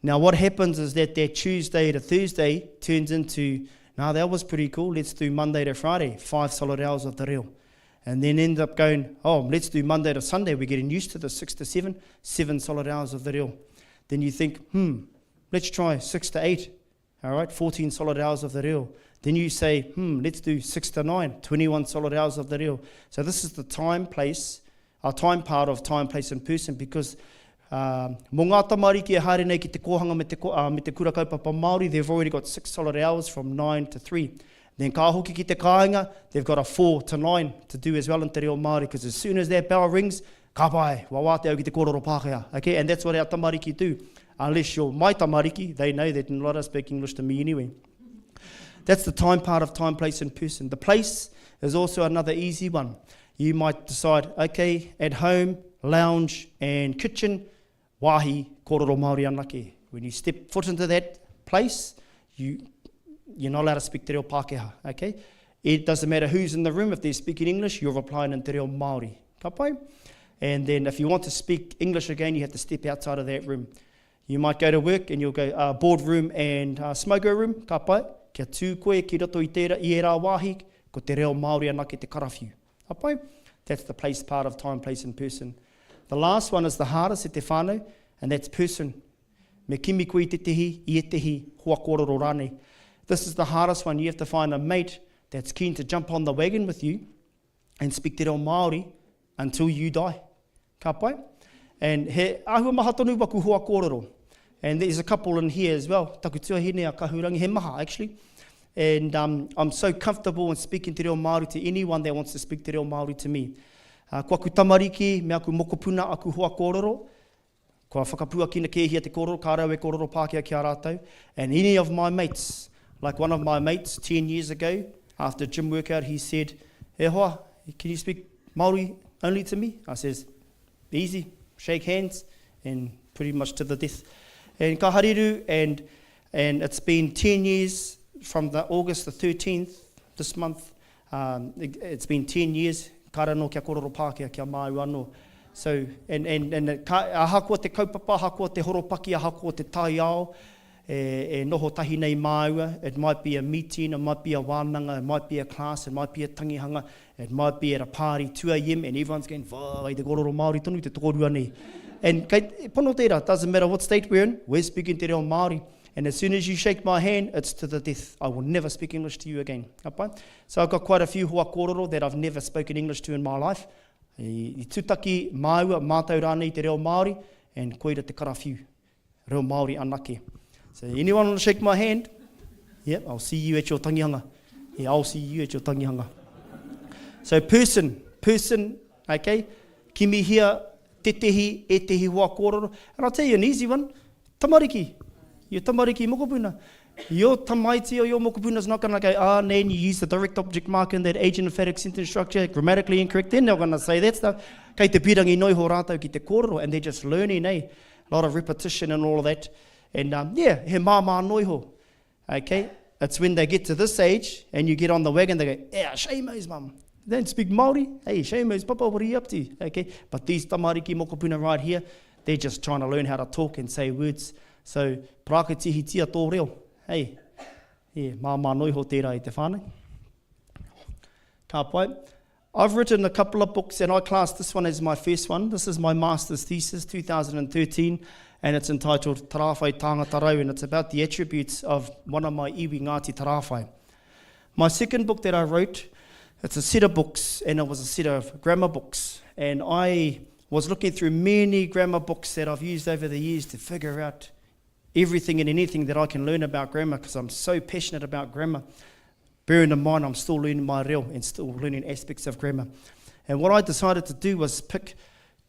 Now what happens is that that Tuesday to Thursday turns into Nah, that was pretty cool, let's do Monday to Friday, five solid hours of te reo. And then end up going, oh, let's do Monday to Sunday, we're getting used to the six to seven, seven solid hours of the reo. Then you think, hmm, let's try six to eight, all right, 14 solid hours of the reo. Then you say, hmm, let's do six to nine, 21 solid hours of the reo. So this is the time, place, a time part of time, place and person because uh, mō ngā tamariki e haere nei ki te kōhanga me te, uh, me te kura kaupapa Māori, they've already got six solid hours from 9 to 3. Then ka hoki ki te kāinga, they've got a 4 to 9 to do as well in te reo Māori because as soon as that bell rings, ka pai, wā wātea au ki te kōrero Pākehā. Okay? And that's what our tamariki do. Unless you're my tamariki, they know that not to speak English to me anyway. That's the time part of time, place and person. The place is also another easy one. You might decide, okay, at home, lounge and kitchen, wāhi kōrero Māori anake. When you step foot into that place, you, you're not allowed to speak te reo Pākehā, okay? It doesn't matter who's in the room, if they're speaking English, you're replying in te reo Māori. Ka pai? And then if you want to speak English again, you have to step outside of that room. You might go to work and you'll go uh, boardroom and uh, smoker room, ka pai? Kia tū koe ki roto i, tērā, i ērā wāhi, ko te reo Māori anake te karawhiu. Ka pai? That's the place part of time, place and person. The last one is the hardest e te whānau, and that's person. Me kimi koe i tētehi, i ētehi hoa kōrero rānei. This is the hardest one, you have to find a mate that's keen to jump on the wagon with you and speak te reo Māori until you die. Ka pai? And he āhua maha tonu waku hoa kōrero. And there's a couple in here as well. Taku tuahine a Kahurangi, he maha actually. And um, I'm so comfortable in speaking te reo Māori to anyone that wants to speak te reo Māori to me. Uh, ko aku tamariki, me aku mokopuna, aku hoa kōrero, Kua whakapuakina kēhia te kōrero, kāre au e kōrero Pākehā ki a rātou. And any of my mates, like one of my mates 10 years ago, after gym workout, he said, E hoa, can you speak Māori only to me? I says, easy, shake hands, and pretty much to the death. And ka hariru, and, and it's been 10 years from the August the 13th this month, Um, it, it's been 10 years, kāre anō kia kōrero Pākehā ki a māu anō. So, and, and, and ka, ahakoa te kaupapa, ahakoa te horopaki, ahakoa te taiao, e, e noho tahi nei māua, it might be a meeting, it might be a wānanga, it might be a class, it might be a tangihanga, it might be at a party 2am and everyone's going, whai, te kōrero Māori tonu te tokorua nei. And kei, pono tērā, doesn't matter what state we're in, we're speaking te reo Māori. And as soon as you shake my hand, it's to the death. I will never speak English to you again. Ka pai? So I've got quite a few hoa kōrero that I've never spoken English to in my life. I, i tutaki māua, mātou rānei i te reo Māori, and koira te karawhiu. Reo Māori anake. So anyone want to shake my hand? Yep, I'll see you at your tangihanga. Yeah, I'll see you at your tangihanga. So person, person, okay, kimihia tetehi, etehi hoa kōrero. And I'll tell you an easy one. Tamariki, your tamariki mokopuna. Your tamaiti or your mokopuna is not going to go, ah, nan, you use the direct object marker in that agent emphatic sentence structure, grammatically incorrect. They're not going to say that stuff. Kei te pirangi noi ho rātou ki te kōrero, and they're just learning, eh? A lot of repetition and all of that. And um, yeah, he māmā noi ho. Okay? It's when they get to this age and you get on the wagon, they go, yeah, shame mum. They don't speak Māori. Hey, shame papa, what are you up to? Okay? But these tamariki mokopuna right here, they're just trying to learn how to talk and say words. So, parakatihitia tō reo. Hey, yeah, māmā noi ho tērā i te whānau. Ka pai. I've written a couple of books and I class this one as my first one. This is my master's thesis, 2013, and it's entitled Tarāwhai Tāngata Rau, and it's about the attributes of one of my iwi Ngāti Tarāwhai. My second book that I wrote, it's a set of books, and it was a set of grammar books. And I was looking through many grammar books that I've used over the years to figure out everything and anything that I can learn about grammar because I'm so passionate about grammar. Bearing in mind I'm still learning my reo and still learning aspects of grammar. And what I decided to do was pick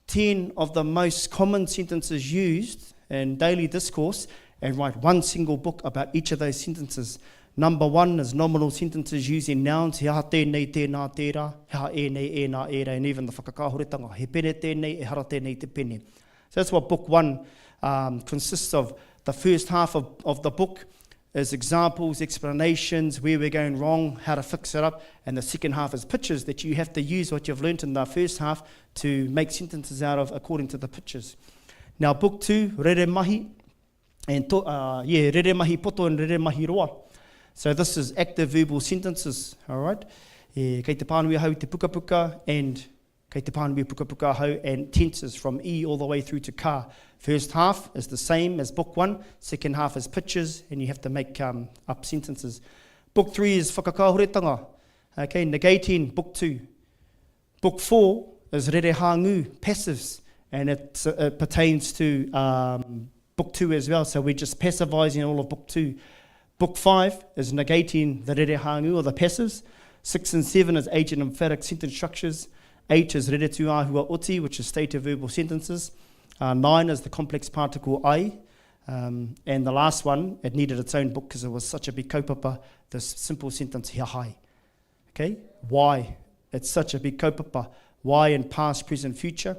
10 of the most common sentences used in daily discourse and write one single book about each of those sentences. Number one is nominal sentences using nouns, he aha tēnei, tēnā, tērā, he aha ēnei, ēnā, ērā, and even the whakakāhoretanga, he pene tēnei, ehara tēnei te pene. So that's what book one um, consists of. The first half of, of the book is examples, explanations, where we're going wrong, how to fix it up, and the second half is pictures that you have to use what you've learnt in the first half to make sentences out of according to the pictures. Now, book two, Rere Mahi, and to, uh, yeah, Rere Mahi Poto and Rere Mahi Roa. So this is active verbal sentences, all right? E, kei te pānui ahau te pukapuka and Kei te pānui pukapuka ahau and tenses from E all the way through to ka. First half is the same as book one, second half is pictures and you have to make um, up sentences. Book three is whakakāhoretanga, okay, negating book two. Book four is rere hāngū, passives, and it, it pertains to um, book two as well, so we're just passivizing all of book two. Book 5 is negating the rere hāngū or the passives. 6 and 7 is agent emphatic sentence structures. 8 is rere tūāhua oti, which is stative verbal sentences. Uh, 9 is the complex particle ai. Um, and the last one, it needed its own book because it was such a big kaupapa, this simple sentence, he ahai. Okay? Why? It's such a big kaupapa. Why in past, present, future?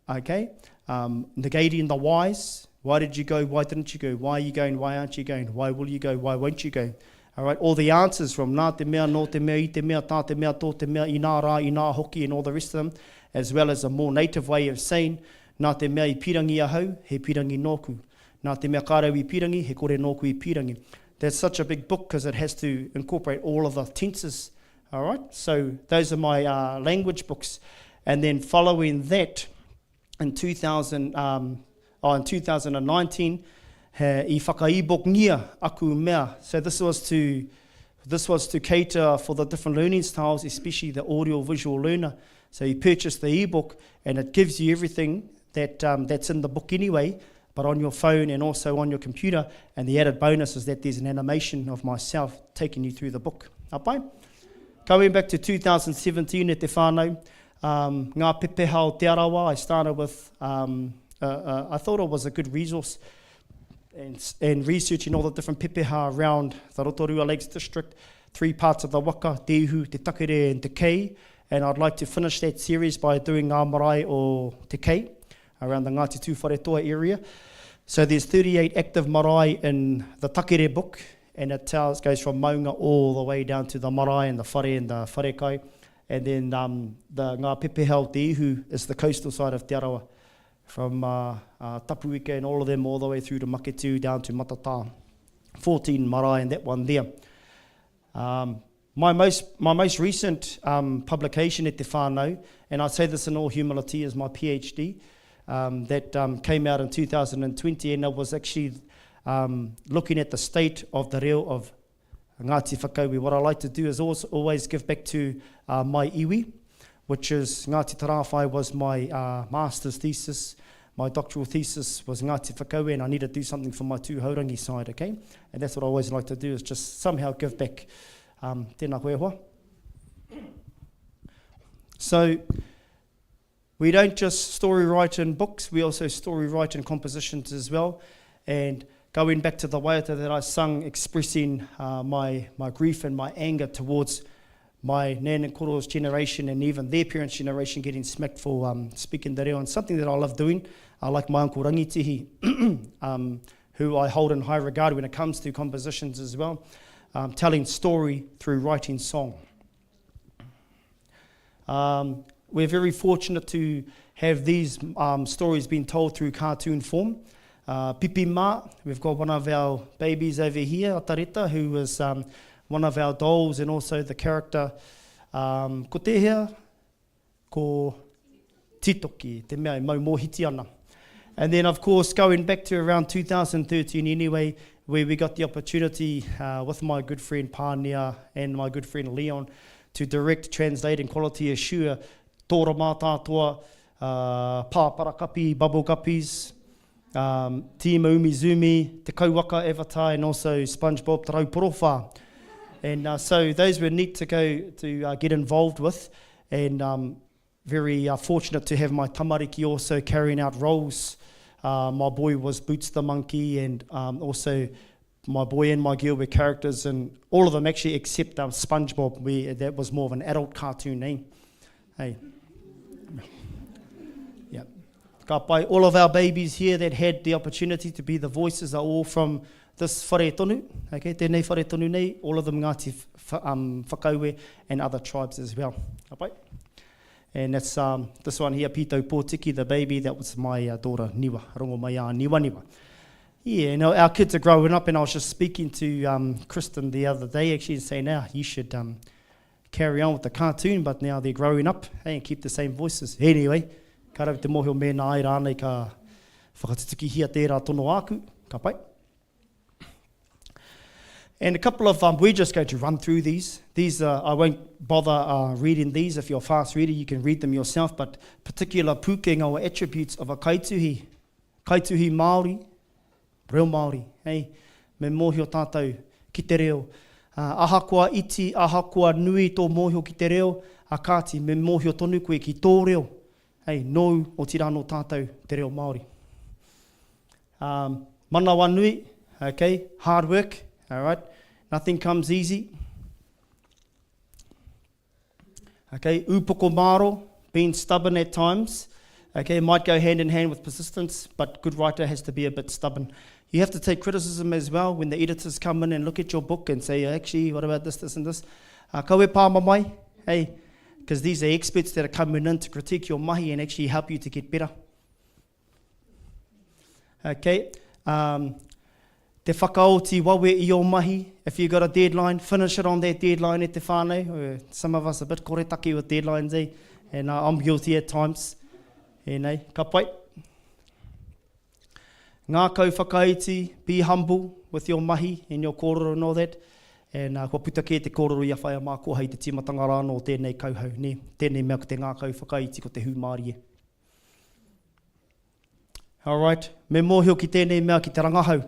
Okay? Um, negating the whys. Why did you go? Why didn't you go? Why are you going? Why aren't you going? Why will you go? Why won't you go? All right, all the answers from nā te mea, nō te mea, i te mea, tā te mea, tō te mea, inā rā, inā hoki, and all the rest of them, as well as a more native way of saying, nā te mea i pīrangi ahau, he pīrangi nōku. Nā te mea kāre au i pīrangi, he kore nōku i pīrangi. That's such a big book because it has to incorporate all of the tenses. All right, so those are my uh, language books. And then following that, in 2000, um, oh, in 2019, he, i whakaibokngia aku mea. So this was to this was to cater for the different learning styles, especially the audio-visual learner. So you purchase the ebook and it gives you everything that, um, that's in the book anyway, but on your phone and also on your computer. And the added bonus is that there's an animation of myself taking you through the book. Apai? Going back to 2017 at Te Whānau, um, Ngā Pepeha o Te Arawa, I started with, um, uh, uh, I thought it was a good resource and, and researching all the different pepeha around the Rotorua Lakes District, three parts of the waka, Te Ihu, Te Takere and Te Kei, and I'd like to finish that series by doing Ngā Marae o Te Kei around the Ngāti Tūwharetoa area. So there's 38 active marae in the Takere book, and it tells, goes from maunga all the way down to the marae and the whare and the wharekai. And then um, the Ngā Pepeha o Te Ihu is the coastal side of Te Arawa, from uh, uh, Tapuike and all of them all the way through to Maketu down to Matatā. 14 marae and that one there. Um, my most, my most recent um, publication at Te Whānau, and I say this in all humility, is my PhD um, that um, came out in 2020, and it was actually um, looking at the state of the reo of Ngāti Whakaue. What I like to do is also always give back to uh, my iwi, which is Ngāti Tarāwhai was my uh, master's thesis. My doctoral thesis was Ngāti Whakaue, and I need to do something for my Tūhourangi side, okay? And that's what I always like to do, is just somehow give back. Um, tēnā koe hoa. So, we don't just story write in books, we also story write in compositions as well. And going back to the waiata that I sung, expressing uh, my, my grief and my anger towards my nan and koro's generation and even their parents' generation getting smacked for um, speaking te reo, and something that I love doing, I like my uncle Rangitihi, um, who I hold in high regard when it comes to compositions as well, um, telling story through writing song. Um, we're very fortunate to have these um, stories being told through cartoon form. Uh, Pipi Ma, we've got one of our babies over here, Atareta, who is um, one of our dolls and also the character um, ko tēhea, ko Titoki, te mea e mau mōhiti ana. And then, of course, going back to around 2013 anyway, where we got the opportunity uh, with my good friend Pānia and my good friend Leon to direct, translate and quality assure Tōra Mātātoa, uh, Pāparakapi, Bubble Guppies, um, Tīma Umi Zumi, Te Kauwaka Avatar, and also SpongeBob Te Rauporowha. And uh, so those were neat to go to uh, get involved with. And um, very uh, fortunate to have my tamariki also carrying out roles. Uh, my boy was Boots the monkey, and um, also my boy and my girl were characters, and all of them actually except um, SpongeBob, we, that was more of an adult cartoon, eh? Hey. Yeah. Ka pai, all of our babies here that had the opportunity to be the voices are all from this whare tonu, okay, tēnei whare tonu nei, all of them Ngāti um, Whakaue and other tribes as well. Ka pai. And that's um, this one here, Pito Pōtiki, the baby, that was my uh, daughter, Niwa, rongo mai a Niwa Niwa. Yeah, you know, our kids are growing up, and I was just speaking to um, Kristen the other day, actually, and saying, now, you should um, carry on with the cartoon, but now they're growing up hey, and keep the same voices. Anyway, ka rau te mōhio mēnā ai rānei ka whakatutukihia tērā tono āku, ka pai. And a couple of, um, we're just going to run through these. These, uh, I won't bother uh, reading these. If you're a fast reader, you can read them yourself. But particular pūkenga or attributes of a kaituhi. Kaituhi Māori, reo Māori. Hey, me mōhio tātou ki te reo. Uh, ahakoa iti, ahakoa nui tō mōhio ki te reo, a kāti, me mōhio tonu koe ki tō reo. Hey, nōu, otirā nō tātou te reo Māori. Um, Manawanui, okay, hard work, alright, nothing comes easy. Okay, upoko māro, being stubborn at times. Okay, might go hand in hand with persistence, but good writer has to be a bit stubborn. You have to take criticism as well when the editors come in and look at your book and say, actually, what about this, this, and this? Uh, kawe pā mamai, hey, because these are experts that are coming in to critique your mahi and actually help you to get better. Okay, um, te whakaoti wawe i ō mahi, if you got a deadline, finish it on that deadline e te whānau. Some of us a bit koretake with deadlines, eh? And uh, I'm guilty at times. Ēnei, ka pai. Ngākau whakaiti, be humble with your mahi and your kōrero and all that. And uh, kua puta kē te kōrero i a Whaea Mākoha i te tīmatanga rā anō o tēnei kauhau, nē? Tēnei mea ko te ngākau whakaiti, ko te hūmārie. Alright, me mōhio ki tēnei mea ki te rangahau.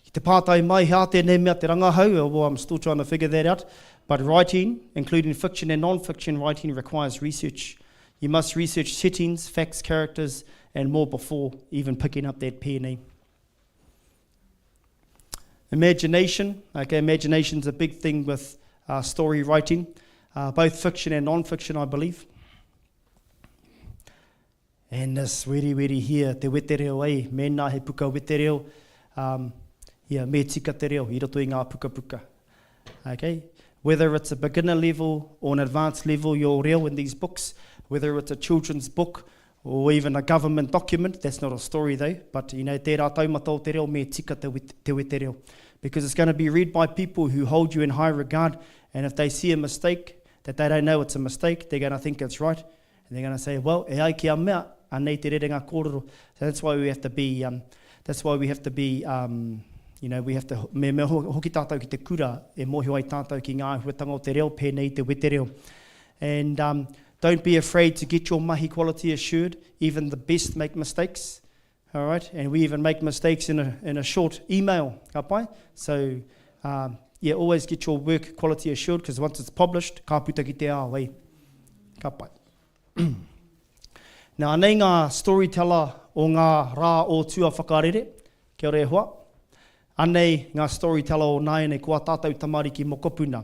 Ki te pātai mai, he aha tēnei mea te rangahau? Well, I'm still trying to figure that out. But writing, including fiction and non-fiction writing, requires research. You must research settings, facts, characters, and more before even picking up that pen, eh? Imagination, okay, imagination's a big thing with uh, story writing, uh, both fiction and non-fiction, I believe. And this weriweri here, te wetereo, ei, mēnā he puka wetereo, um, yeah, me tika te reo i roto i ngā pukapuka. Okay? Whether it's a beginner level or an advanced level, your reo in these books, whether it's a children's book or even a government document, that's not a story though, but you know, tērā taumata o te reo, me tika te, te wetereo. Because it's going to be read by people who hold you in high regard, and if they see a mistake that they don't know it's a mistake, they're going to think it's right. And they're going to say, well, e ai ki a mea, anei te rerenga kōrero. So that's why we have to be, um, that's why we have to be, um, you know, we have to, me mea hoki tātou ki te kura, e mōhio ai tātou ki ngā āhuatanga o te reo, pēnei i te wetereo. And um, don't be afraid to get your mahi quality assured. Even the best make mistakes. All right, and we even make mistakes in a, in a short email, ka pai? So, um, yeah, always get your work quality assured, because once it's published, ka puta ki te ao, eh? Ka pai. Now, anei ngā storyteller o ngā rā o tua whakarere, kia ora e hoa. Anei ngā storyteller o nāianei, ko ā tātou tamariki mokopuna.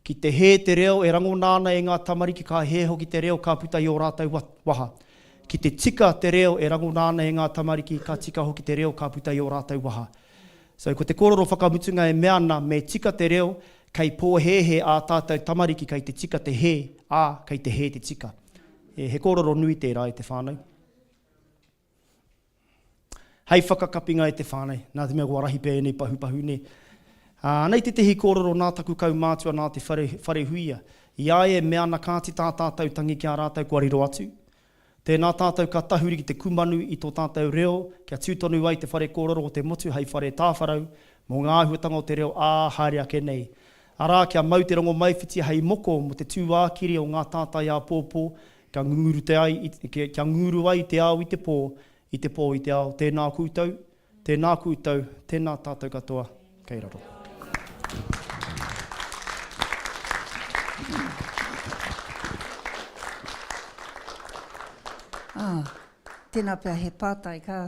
Ki te hē te reo e rangona ana e ngā tamariki ka hē hoki te reo ka puta i ō rātou waha. Ki te tika te reo e rangona ana e ngā tamariki ka tika hoki te reo ka puta i ō rātou waha. So ko te kōrero whakamutunga e mea ana me tika te reo kei pōhēhē ā tātou tamariki kei te tika te hē, ā, kei te hē te tika. He kōrero nui tērā e te whānau. Hei whakakapinga e te whānau, nā te mea kua rahi pea ēnei pahupahu nei. Ā, anei tētehi kōrero nā taku kaumātua nā te whare, Wharehuia. I a ia e mea ana kāti tā tātou tangi ki a rātou kua riro atu. Tēnā tātou ka tahuri ki te kumanu i tō tātou reo kia tū tonu ai te whare kōrero o te motu hei whare tāwharau mō ngā āhuatanga o te reo ā haere ake nei. Arā, kia mau te rongomaiwhiti hei moko mō te tūākiri o ngā tātai āpōpō Kia ngunguru te ai, kia ngunguru ai te ao i te pō, i te pō i te ao. Tēnā koutou, tēnā koutou, tēnā tātou katoa, kei raro. Ah, tēnā pea he pātai ka,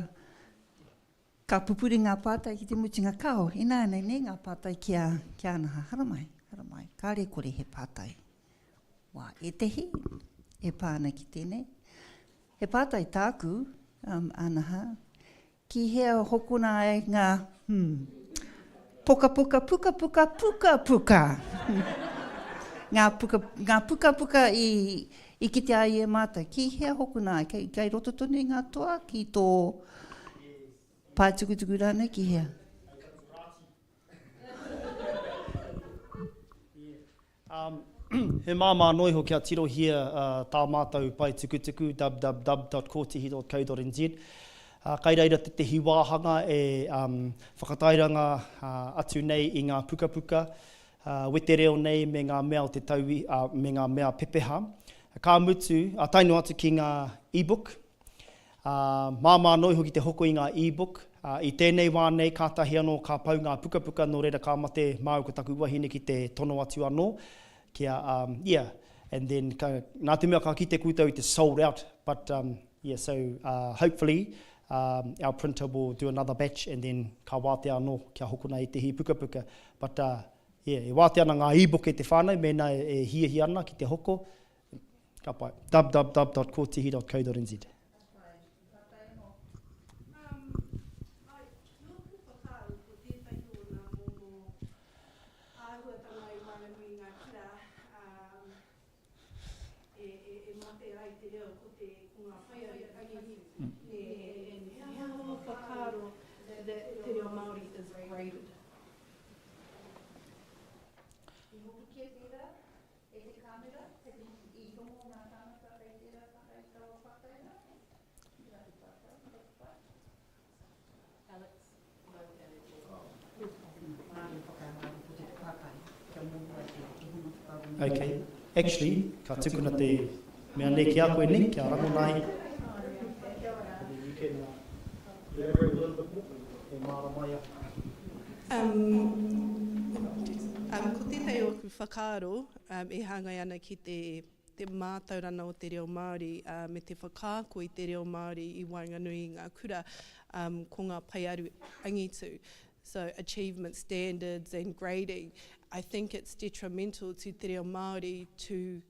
ka pupuri ngā pātai ki te mutunga. Kāo, ināianei nei ngā pātai ki a, ki a Anaha. Haramai, haramai, kāre kore he pātai. Wā ētehi e pā ana ki tēnei. He pātai tāku, um, Anaha, ki hea hokona ai ngā, hmm, pokapoka, pukapuka, pukapuka? ngā, puka, ngā pukapuka i, i kitea ai e mātou, ki hea hokona ai? Kei, kei roto tonu i ngā toa, ki tō paetukutuku rānei, ki hea? He māmā noa iho kia tirohia tā mātou pae tukutuku www.kotihi.co.nz. Kai reira tētehi wāhanga e whakatairanga atu nei i ngā pukapuka wetereo nei me ngā mea o te tau, me ngā mea pepeha. Ka mutu, tae noa atu ki ngā e-book, Ā, māmā noa iho ki te hoko i ngā e-book. Ā, i tēnei wā nei, kātahi anō ka pau ngā pukapuka, nō reira ka mate māu ko taku wahine ki te tono atu anō, kia, um, yeah, and then ka, nā te mea ka kite koutou i te sold out, but, um, yeah, so, uh, hopefully, Um, our printer will do another batch and then ka wātea anō kia hokona ētehi pukapuka. But uh, yeah, e wātea ana ngā e-book e te whānau mēnā e, e hiahia ana ki te hoko. Ka pai. www.kotihi.co.nz e mate ai te reo, ko te, ko ngā whaiaro tangi, he aha ō whakaaro that te reo Māori is graded? I hopukia tērā e te kāmera, kei te i rongo ngā tāngata kei tērā taha i taua pātai rā? Tērā te pātai, kei te pai? Okay. Actually, ka tukuna te mea nei ki a koe, Nick, kia rangona ai. And then you can uh, elaborate a little bit more e mārama ai a. Um, um, ko tētahi o aku whakaaro um, e hāngai ana ki te te mātauranga o te reo Māori me te whakaako i te reo Māori i waenganui i ngā kura, ko ngā paearu angitu, so achievement standards and grading. I think it's detrimental to te reo Māori to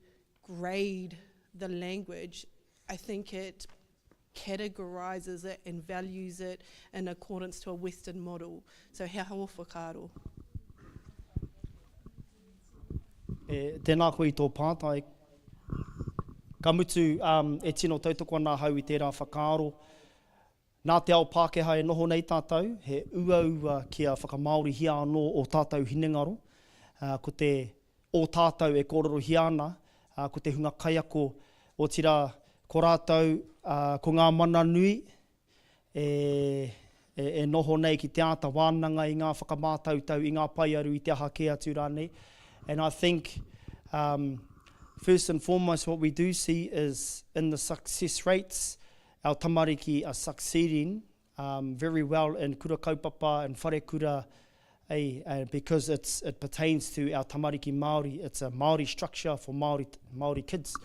grade the language. I think it categorises it and values it in accordance to a Western model. So he aha ō whakaaro? E, tēnā koe i tō pātai. Ka mutu, um, e tino tautoko ana ahau i tērā whakaaro. Nā te ao Pākehā e noho nei tātou, he uaua kia whakamāorihia anō ō tātou hinengaro. Uh, ko te ō tātou e kōrerohia ana, uh, ko te hunga kaiako, otirā, ko rātou, uh, ko ngā mana nui, e, e, e noho nei ki te āta wānanga i ngā whakamātautau, i ngā paearu, i te aha kē atu rānei. And I think, um, first and foremost what we do see is in the success rates, our tamariki are succeeding um, very well in kura kaupapa and wharekura, eh, uh, because it's, it pertains to our tamariki Māori. It's a Māori structure for Māori, Māori kids.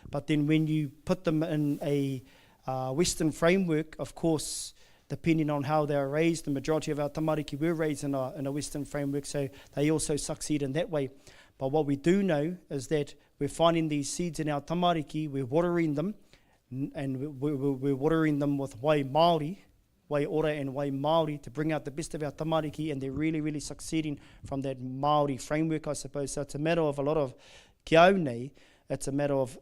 But then when you put them in a uh, Western framework, of course, depending on how they are raised, the majority of our tamariki were raised in a, in a Western framework, so they also succeed in that way. But what we do know is that we're finding these seeds in our tamariki, we're watering them, and we're, we're watering them with wai Māori, wai ora and wai Māori to bring out the best of our tamariki, and they're really, really succeeding from that Māori framework, I suppose. So it's a matter of a lot of, ki au nei, it's a matter of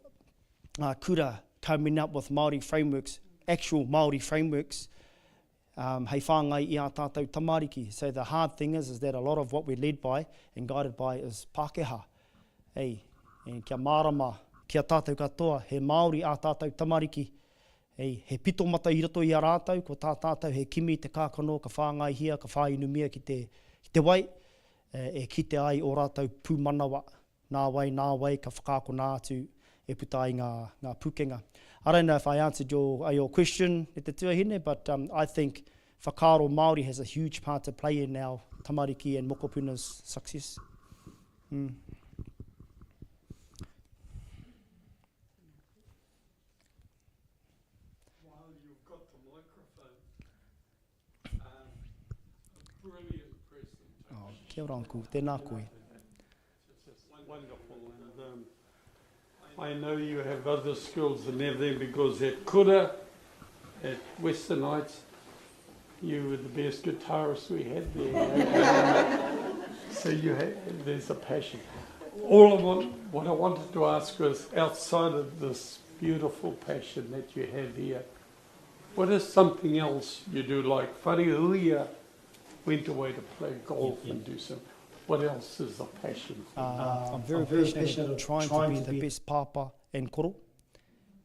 uh, kura coming up with Māori frameworks, actual Māori frameworks, um, hei whāngai i ā tātou tamariki. So the hard thing is, is that a lot of what we're led by and guided by is Pākehā. Ei, and kia mārama ki a tātou katoa, he Māori ā tātou tamariki, ei, he pito mata i roto i a rātou, ko tā tātou he kimi i te kākano ka whāngaihia, ka whāinumia ki te, ki te wai, e, e kite ai ō rātou pūmanawa. Nāwai, nāwai ka whakaakona atu e puta ai ngā, ngā pūkenga. I don't know if I answered your, uh, your question e te tuahine, but um, I think whakaaro Māori has a huge part to play in our tamariki and mokopuna's success. Mm. While you've got the microphone, um, a brilliant presentation. Oh, kia ora, uncle. Tēnā koe. Just wonderful. And um, I know you have other skills and everything because at Kura, at Western Heights, you were the best guitarist we had there. so you had, there's a passion. All I want, what I wanted to ask was outside of this beautiful passion that you have here, what is something else you do like Wharehuia went away to play golf and do some. What else is a passion? Uh, I'm very, I'm very passionate, passionate trying, trying to be, to the best papa and koro.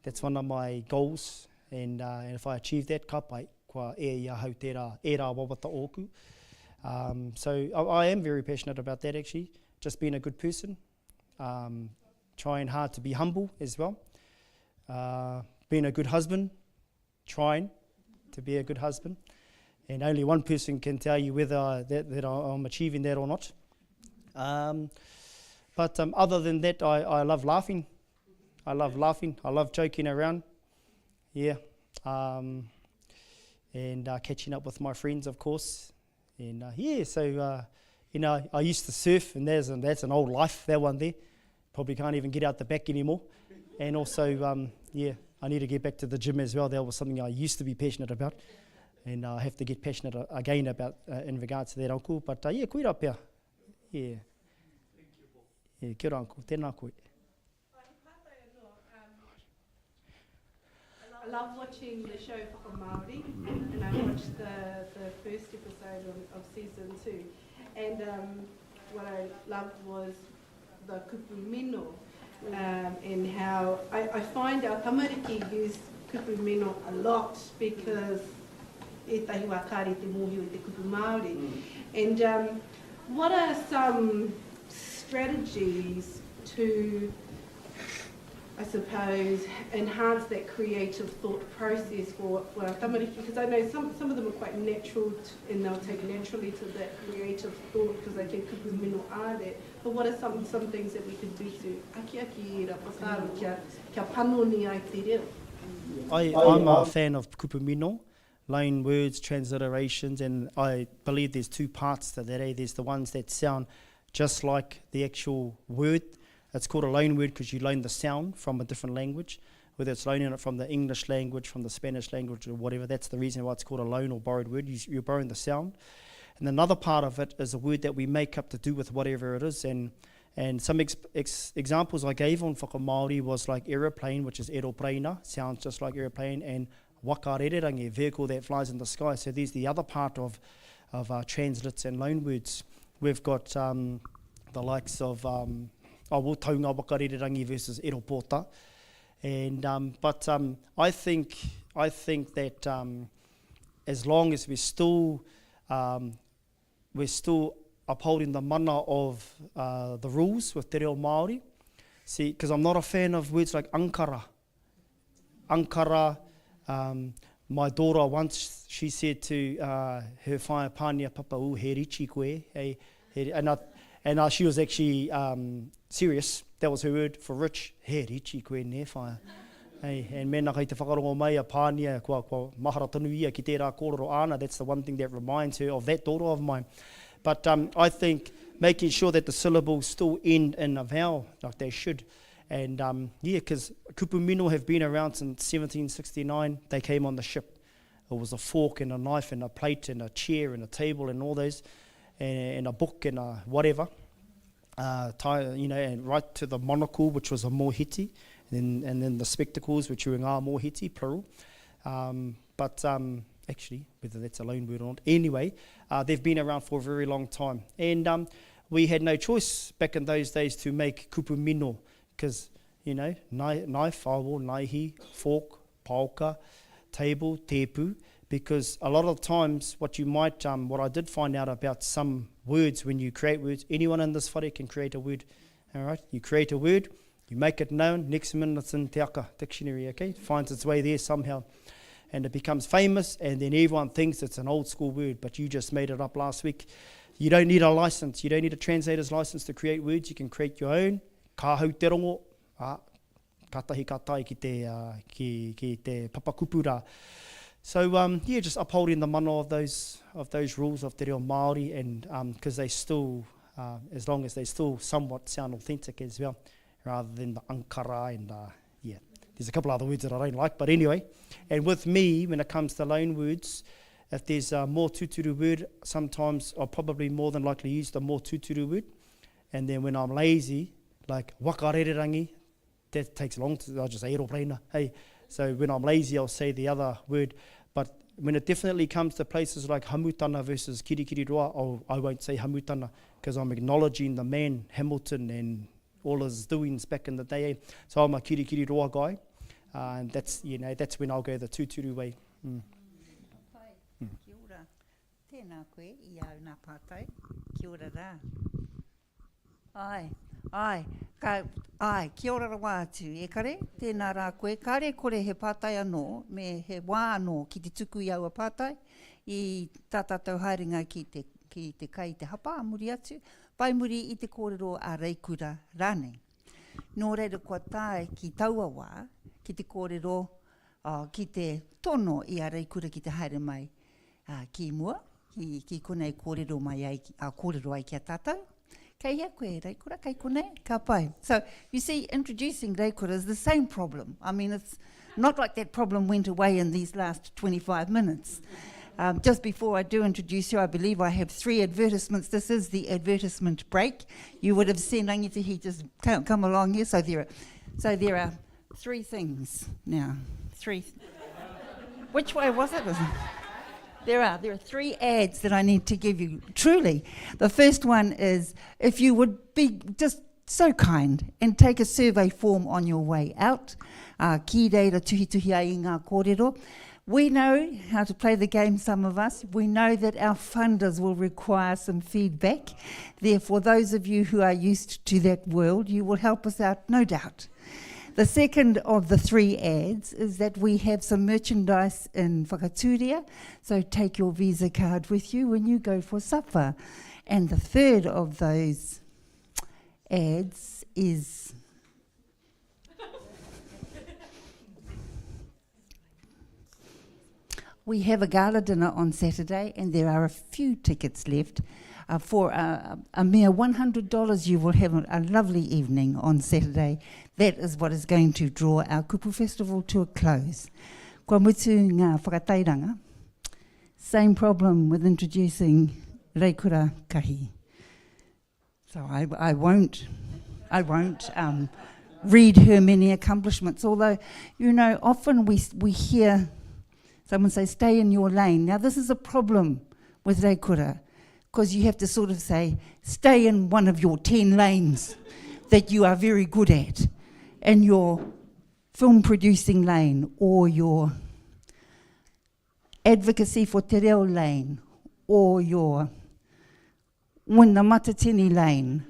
That's one of my goals. And, uh, and if I achieve that, ka pai, kua e i ahau tērā, ērā wawata ōku. Um, so I, I am very passionate about that actually, just being a good person. Um, trying hard to be humble as well. Uh, being a good husband, trying to be a good husband. And only one person can tell you whether that, that I'm achieving that or not. Um, but um, other than that, I, I love laughing. I love laughing. I love joking around. Yeah. Um, And uh, catching up with my friends, of course. And uh, yeah, so, uh, you know, I used to surf, and there's an, that's an old life, that one there. Probably can't even get out the back anymore. And also, um, yeah, I need to get back to the gym as well. That was something I used to be passionate about. And I have to get passionate again about uh, in regards to that, uncle. But uh, yeah, koira pea. Yeah. Yeah, kia ora, uncle. Tēnā koe. I love watching the show Whakamāori, and I watched the, the first episode of, of season two. And um, what I loved was the kupu mino, um, and how I, I find our tamariki use kupu mino a lot because ētahi wā kāre te mōhio i te kupu Māori. Mm. And um, what are some strategies to I suppose, enhance that creative thought process for, for our tamariki? Because I know some, some of them are quite natural to, and they'll take naturally to that creative thought because they think kupu mino are that. But what are some, some things that we could do to akiaki i ra whakaaro kia, kia panoni ai te reo? I, I'm a fan of kupu mino, loan words, transliterations, and I believe there's two parts to that. Eh? There's the ones that sound just like the actual word. It's called a loan word because you loan the sound from a different language, whether it's loaning it from the English language, from the Spanish language, or whatever. That's the reason why it's called a loan or borrowed word. You, you're borrowing the sound. And another part of it is a word that we make up to do with whatever it is. And and some ex, ex, examples I gave on Whakamāori was like aeroplane, which is aeropreina, sounds just like aeroplane, and waka rererangi, vehicle that flies in the sky. So there's the other part of, of uh, translates and loan words. We've got um, the likes of um, oh, well, taunga waka rererangi versus aeropōta. And, um, but um, I, think, I think that um, as long as we're still, um, we're still upholding the mana of uh, the rules with te reo Māori, see, because I'm not a fan of words like Ankara. Ankara, um, my daughter once, she said to uh, her whaea Pānia Papa, ooh, he richi koe. Hey, he, and I, and I, she was actually um, serious. That was her word for rich. He richi koe ne whaea. Hey, and mēnā kei te whakarongo mai a Pānia, kua, kua mahara tonu ia ki tērā kōrero āna, that's the one thing that reminds her of that daughter of mine. But um, I think making sure that the syllables still end in a vowel, like they should. And um, yeah, because kupu mino have been around since 1769. They came on the ship. It was a fork and a knife and a plate and a chair and a table and all those, and, and a book and a whatever. Uh, tie, you know, and right to the monocle, which was a mohiti, and then, and then the spectacles, which were ngā mohiti, plural. Um, but um, actually, whether that's a loan word or not, anyway, uh, they've been around for a very long time. And um, we had no choice back in those days to make kupu mino, because, you know, knife, awo, naihi, fork, paoka, table, tepu, because a lot of times what you might, um, what I did find out about some words when you create words, anyone in this whare can create a word, all right? You create a word, you make it known, next minute it's in Te Aka dictionary, okay? It finds its way there somehow. And it becomes famous, and then everyone thinks it's an old school word, but you just made it up last week. You don't need a license. You don't need a translator's license to create words. You can create your own. Ka hau te rongo, ah, katahi ka tae ki te, uh, ki, ki te papakupu rā. So, um, yeah, just upholding the mana of those, of those rules of te reo Māori, and because um, they still, uh, as long as they still somewhat sound authentic as well, rather than the Ankara and, uh, yeah, there's a couple other words that I don't like, but anyway. And with me, when it comes to loan words, if there's a more tuturu word, sometimes I'll probably more than likely use the more tuturu word. And then when I'm lazy, like wakarererangi, that takes long to, I'll just say aeroplane. Hey, so when I'm lazy, I'll say the other word. But when it definitely comes to places like Hamutana versus Kirikiriroa, I'll, I won't say Hamutana because I'm acknowledging the man, Hamilton, and all his doings back in the day. Eh? So I'm a Kirikiriroa guy. Uh, and that's, you know, that's when I'll go the tūturu way. Mm. Mm. Kia ora. Tēnā koe i au nā pātai. Kia ora rā. Āe, āe, ka, āe, kia ora rawa atu, e kare, tēnā rā koe, kāre kore he pātai anō, me he wā anō ki te tuku i aua pātai, i tā tātou haerenga ki te, ki te kai i te hapa a muri atu, whai muri i te kōrero a Reikura rānei. Nō reira kua tae ki taua wā, ki te kōrero. ki te tono i a Reikura ki te haere mai ki mua, ki, ki konei kōrero mai ai, kōrero ai ki a tātou. Kei hea koe, Reikura? Kei konei? Ka pai. So, you see, introducing Reikura is the same problem. I mean, it's not like that problem went away in these last 25 minutes. Um, just before I do introduce you, I believe I have three advertisements. This is the advertisement break. You would have seen Rangitihi just come along here. So there are, so there are three things now. Three. Which way was it? There are. There are three ads that I need to give you. Truly. The first one is if you would be just so kind and take a survey form on your way out. Uh, ki reira tuhituhi ai i ngā kōrero. We know how to play the game, some of us. We know that our funders will require some feedback. Therefore, those of you who are used to that world, you will help us out, no doubt. The second of the three ads is that we have some merchandise in Whakatūria, so take your Visa card with you when you go for supper. And the third of those ads is We have a gala dinner on Saturday, and there are a few tickets left. Uh, for a, a mere $100, you will have a, a lovely evening on Saturday. That is what is going to draw our Kupu Festival to a close. Kua mutu ngā whakatairanga. Same problem with introducing Reikura Kahi. So I, I won't, I won't um, read her many accomplishments, although, you know, often we, we hear someone say, stay in your lane. Now, this is a problem with Reikura, because you have to sort of say, stay in one of your 10 lanes that you are very good at, and your film producing lane or your advocacy for te reo lane or your win the Matatini lane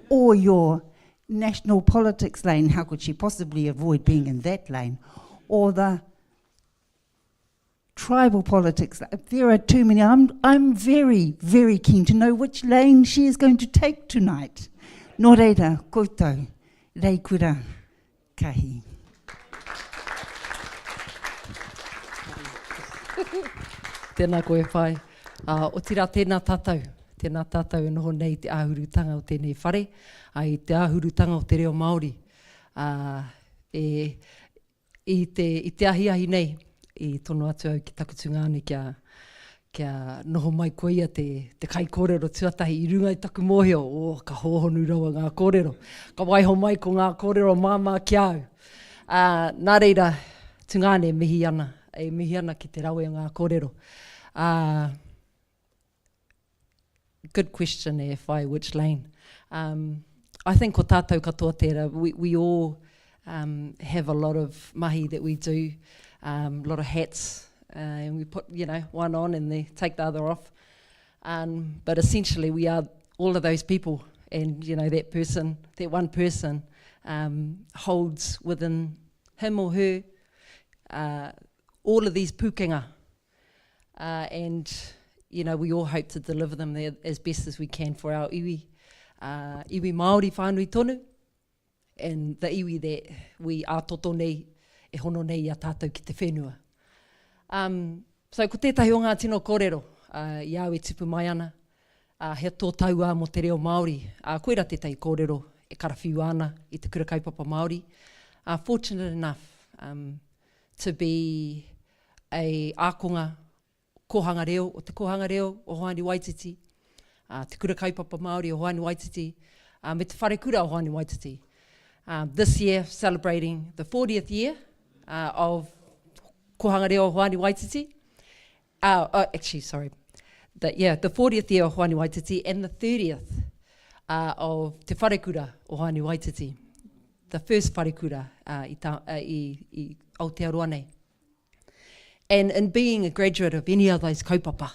or your national politics lane, how could she possibly avoid being in that lane? Or the tribal politics. There are too many. I'm, I'm very, very keen to know which lane she is going to take tonight. Nō reira, koutou, reikura, kahi. Tēnā koe e whai. Uh, otirā tēnā tātou, tēnā tātou e noho nei i te āhurutanga o tēnei whare, uh, i te āhurutanga o te reo Māori. Uh, e, i, te, i te ahiahi nei, i tono atu au ki taku tungāne kia, kia noho mai ko ia te, te kaikōrero tuatahi i runga i taku mōhio, oh, ka hōhonu rawa ngā kōrero. Ka waiho mai ko ngā kōrero māmā ki a au. Ā, nā reira, tungāne e mihi ana, e mihi ana ki te rawe o ngā kōrero. Ā, good question e whai which lane. Um, I think ko tātou katoa tērā, we, we all um, have a lot of mahi that we do, um, lot of hats, uh, and we put, you know, one on and they take the other off. Um, but essentially we are all of those people and, you know, that person, that one person um, holds within him or her uh, all of these pūkenga Uh, and, you know, we all hope to deliver them there as best as we can for our iwi, uh, iwi Māori whānui tonu, and the iwi that we ātoto nei, e hono nei i a tātou ki te whenua. Um, so ko tētahi o ngā tino kōrero uh, i au e tupu mai ana, uh, he tō tauā mō te reo Māori. Uh, koira tētahi kōrero e karawhiua ana i te kura kaupapa Māori. Uh, fortunate enough um, to be a ākonga kōhanga reo o Te Kōhanga Reo o Hoani Waititi, ā, Te Kura Kaupapa Māori o Hoani Waititi, ā, me Te Wharekura o Hoani Waititi. Um, this year, celebrating the 40th year uh, of Kōhanga Reo o Hoani Waititi. Uh, oh, actually, sorry. The, yeah, the 40th year of Hoani Waititi and the 30th uh, of Te Wharekura o Hoani Waititi. The first wharekura uh, i, ta, uh, i, i Aotearoa nei. And in being a graduate of any of those kaupapa,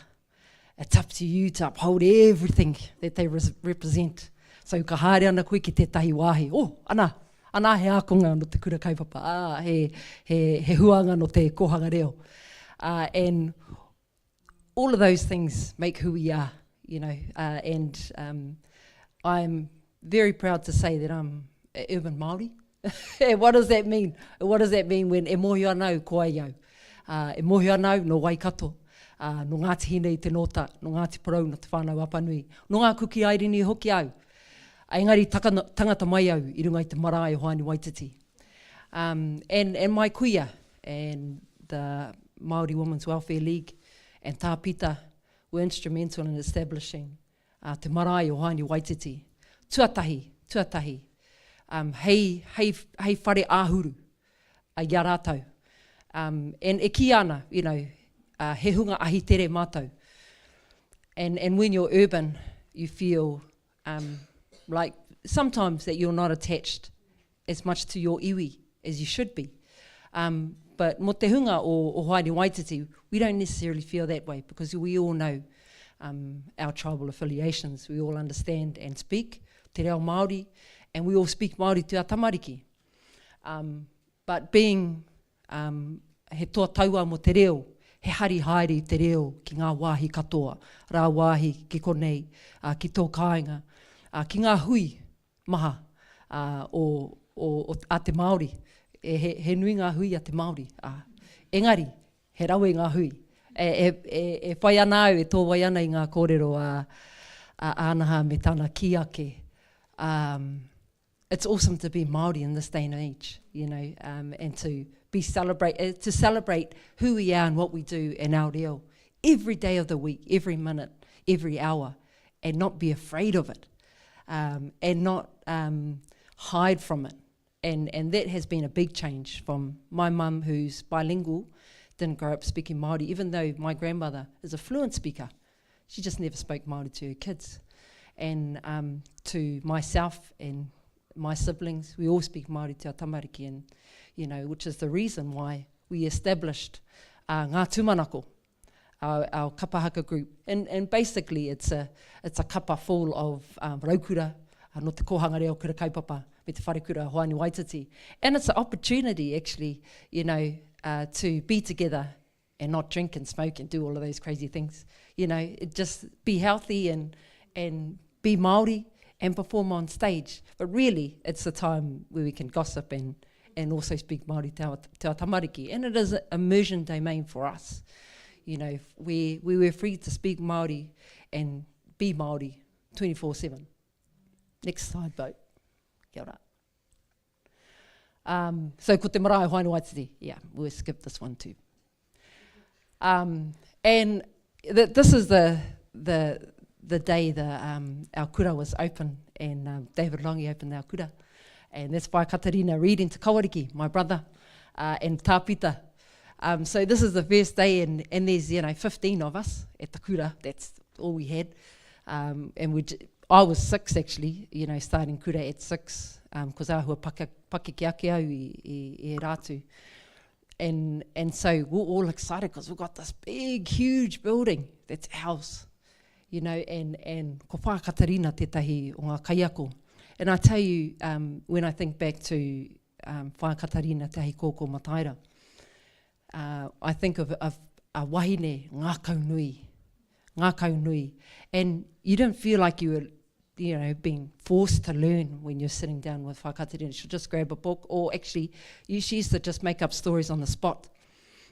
it's up to you to uphold everything that they represent. So ka haere ana koe ki tētahi wāhi, oh, ana, ana he ākonga no te kura kaupapa, ah, he, he, he huanga no te kōhanga reo. Uh, and all of those things make who we are, you know, uh, and um, I'm very proud to say that I'm urban Māori. What does that mean? What does that mean when e mōhio ana au ko wai au? Uh, e mōhio ana au nō Waikato, uh, nō Ngāti Hine i te Nōta, nō Ngāti Porou, nō Te Whānau Apanui, nō Ngā Kuki Airini hoki au. Engari taka, tangata mai au i runga i te marae o Hoani Waititi. Um, and, and my kuia and the Māori Women's Welfare League and Tā Pita were instrumental in establishing uh, te marae o Hoani Waititi. Tuatahi, tuatahi, um, hei, hei, hei whare āhuru uh, i a rātou. Um, and e kī ana, you know, uh, he hunga ahi tere mātou. And, and when you're urban, you feel um, like sometimes that you're not attached as much to your iwi as you should be. Um, but mō te hunga o, o Haere Waititi, we don't necessarily feel that way because we all know um, our tribal affiliations. We all understand and speak te reo Māori, and we all speak Māori to our tamariki. Um, but being um, he toa taua mō te reo, he hari haere i te reo ki ngā wāhi katoa, rāwāhi ki konei, uh, ki tō kāinga, uh, ki ngā hui maha uh, o, o, o, a te Māori. E, he, he nui ngā hui a te Māori. Uh, engari, he rawe ngā hui. E, e, e, e whai ana au, e tōwai ana i ngā kōrero a, a Ānaha me tana kī ake. Um, it's awesome to be Māori in this day and age, you know, um, and to be celebrate, uh, to celebrate who we are and what we do in our reo every day of the week, every minute, every hour, and not be afraid of it, um, and not um, hide from it. And, and that has been a big change from my mum, who's bilingual, didn't grow up speaking Māori, even though my grandmother is a fluent speaker. She just never spoke Māori to her kids. And um, to myself and my siblings, we all speak Māori to our tamariki, and, you know, which is the reason why we established uh, Ngā Tūmanako, our, our kapa haka group. And, and basically it's a, it's a kapa full of um, raukura, uh, no te kōhanga reo kura kaupapa, me te wharekura Hoani Waititi. And it's an opportunity actually, you know, uh, to be together and not drink and smoke and do all of those crazy things. You know, it just be healthy and, and be Māori and perform on stage. But really, it's a time where we can gossip and, and also speak Māori te our, te our tamariki. And it is an immersion domain for us. You know, we, we were free to speak Māori and be Māori 24-7. Next slide, boat. Kia ora. Um, so ko te marae o Waititi. Yeah, we'll skip this one too. Um, and th this is the, the, the day the, um, our kura was open and um, David Longi opened our kura. And that's by Katarina reading to Kawariki, my brother, uh, and Tāpita. Um, so this is the first day and, and there's, you know, 15 of us at the kura. That's all we had. Um, and we I was six actually, you know, starting kura at six, because um, āhua paka, pakeke ake au i, i, i e rātu. And, and so we're all excited because we've got this big, huge building that's ours, you know, and, and ko Whā Katarina tētahi o ngā kaiako. And I tell you, um, when I think back to um, Whā Katarina Te Ahi Kōkō Mataira, uh, I think of, of a wahine ngākau nui, ngākau nui. And you didn't feel like you were, you know, being forced to learn when you're sitting down with Whakatarina. She'll just grab a book, or actually, you, she used to just make up stories on the spot.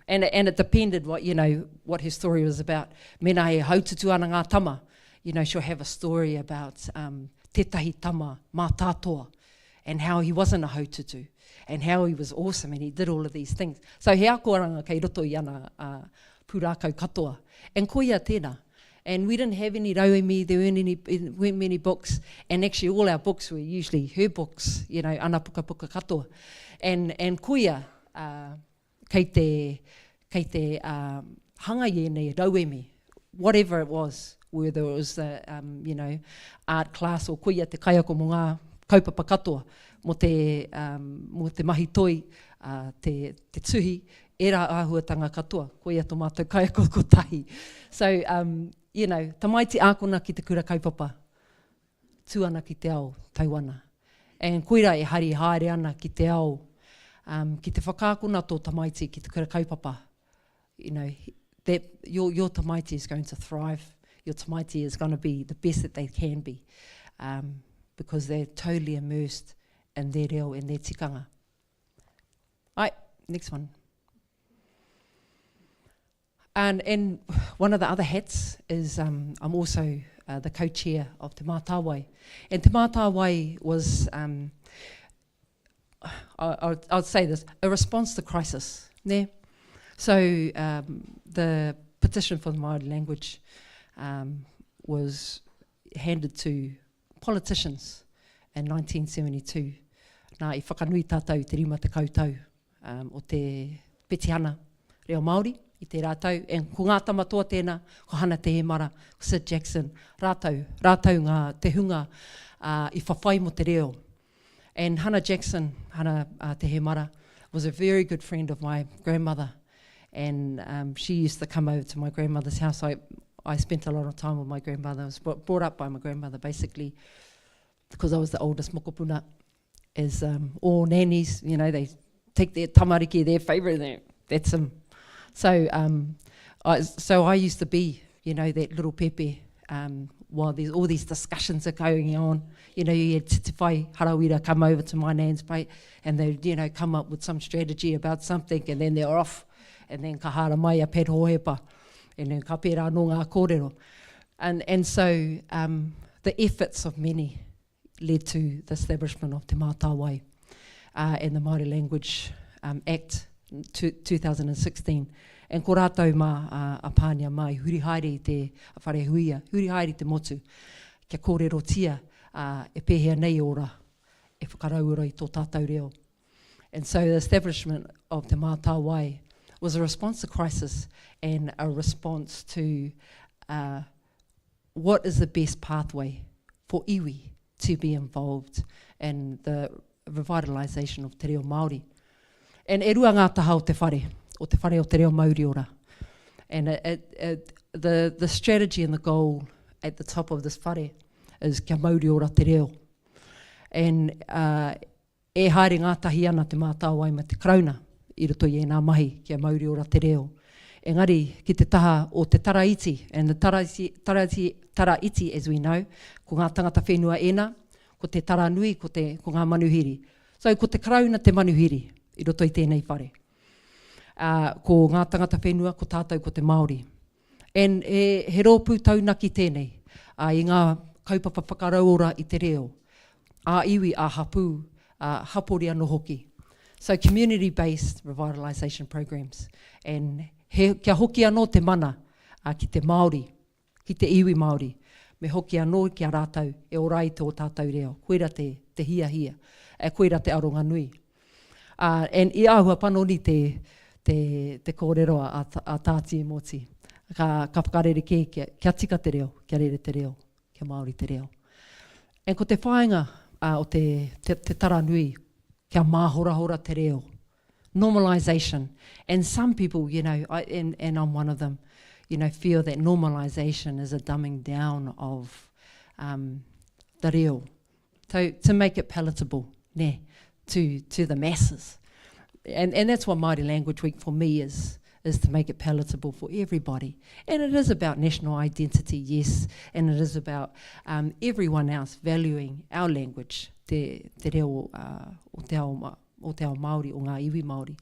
And, and it depended what, you know, what her story was about. Mena he haututu ana ngā tama, you know, she'll have a story about um, tētahi tama mātātoa and how he wasn't a haututu and how he was awesome and he did all of these things. So he akoranga kei roto i ana uh, pūrākau katoa. And koia tēnā. And we didn't have any rauemi, there weren't, any, weren't many books, and actually all our books were usually her books, you know, ana pukapuka katoa. And, and koia, uh, kei te, kei te um, hanga i ēnei rauemi, whatever it was, whether it was the, um, you know, art class or koia te kaiako mō ngā kaupapa katoa, mō te, um, mō te mahi toi, uh, te, te tuhi, ērā āhuatanga katoa, koia tō mātou kaiako kotahi. So, um, you know, tamaiti ākona ki te kura kaupapa, tū ana ki te ao, tau ana. And koira e hari haere ana ki te ao, um, ki te whakaakona tō tamaiti ki te kura kaupapa, you know, that your, your tamaiti is going to thrive, your tamaiti is going to be the best that they can be, um, because they're totally immersed. in their reo and their tikanga. Ai, next one. And, and one of the other hats is um, I'm also uh, the co-chair of Te Mātāwai. And Te Mātāwai was, um, I, I'd say this, a response to crisis. Ne? So um, the petition for the Māori language um, was handed to politicians in 1972. Nā, i whakanui tātou i te 50 tau um, o te petihana reo Māori i tērā tau. And ko ngā tama toa tēnā, ko Hana Te Hemara, ko Sid Jackson, rātou, rātou ngā, te hunga uh, i whawhai mo te reo. And Hana Jackson, Hana uh, Te Hemara, was a very good friend of my grandmother. And um, she used to come over to my grandmother's house. I, I spent a lot of time with my grandmother. I was brought up by my grandmother, basically, because I was the oldest mokopuna. As um, all nannies, you know, they take their tamariki, their favourite, that's them. So, um, I, so I used to be, you know, that little pepe um, while there's all these discussions are going on. You know, you had Titiwhai Harawira come over to my nan's plate and they'd, you know, come up with some strategy about something and then they're off. And then ka hara mai a Pat Hohepa and then ka pērā anō ngā kōrero. And, and so um, the efforts of many led to the establishment of Te Mātāwai uh, and the Māori Language um, Act to, 2016. And ko rātou mā uh, a Pānia mā i huri haere i te whare huia, huri haere i te motu, kia kōrerotia uh, e pēhea nei ora, e whakarauora i tō tātou reo. And so the establishment of Te Mātāwai was a response to crisis and a response to uh, what is the best pathway for iwi to be involved in the revitalisation of te reo Māori. And e rua ngā taha o te whare, o te whare o te reo Mauriora. And it, it, it, the, the strategy and the goal at the top of this whare is kia mauriora te reo. And uh, E haere ngātahi ana Te Mātāwai me te Karauna i roto i ēnā mahi kia mauri ora te reo. Engari, ki te taha o te tara iti, and the tara iti, tara iti, tara iti as we know, ko ngā tangata whenua ēnā, ko te tara nui, ko te, ko ngā manuhiri. So, ko te Karauna te manuhiri i roto i tēnei whare. Ā, ko ngā tangata whenua, ko tātou ko te Māori. And he, he rōpū taunaki tēnei, ā, i ngā kaupapa whakarauora i te reo, ā-iwi, ā-hapū, ā, hapori anō hoki. So community-based revitalisation programmes. And he, kia hoki anō te mana ā, ki te Māori, ki te iwi Māori, me hoki anō ki a rātou e ora ai tō tātou reo. Koira te, te hiahia, e, koira te aronga nui. Ā, and i āhua panoni te, te, te kōrero a, a Tā Tīmoti. Ka, ka whakarerekē kia, kia tika te reo, kia rere te reo, kia Māori te reo. And ko te whāinga uh, o te, te, te tara nui, kia māhorahora te reo. Normalisation. And some people, you know, I, and, and I'm one of them, you know, feel that normalisation is a dumbing down of um, the reo. So to make it palatable, nē, to, to the masses. And, and that's what Māori Language Week for me is, is to make it palatable for everybody. And it is about national identity, yes, and it is about um, everyone else valuing our language, te, te reo uh, o, te ao, o te ao Māori, o ngā iwi Māori.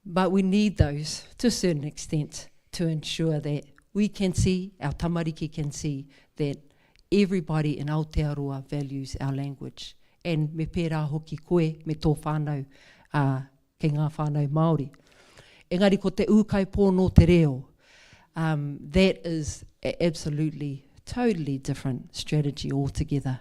But we need those to a certain extent to ensure that we can see, our tamariki can see, that everybody in Aotearoa values our language. And me pērā hoki koe me tō whānau, ā, kei ngā whānau Māori. Engari ko te ūkaipō nō te reo, um, that is a absolutely, totally different strategy altogether.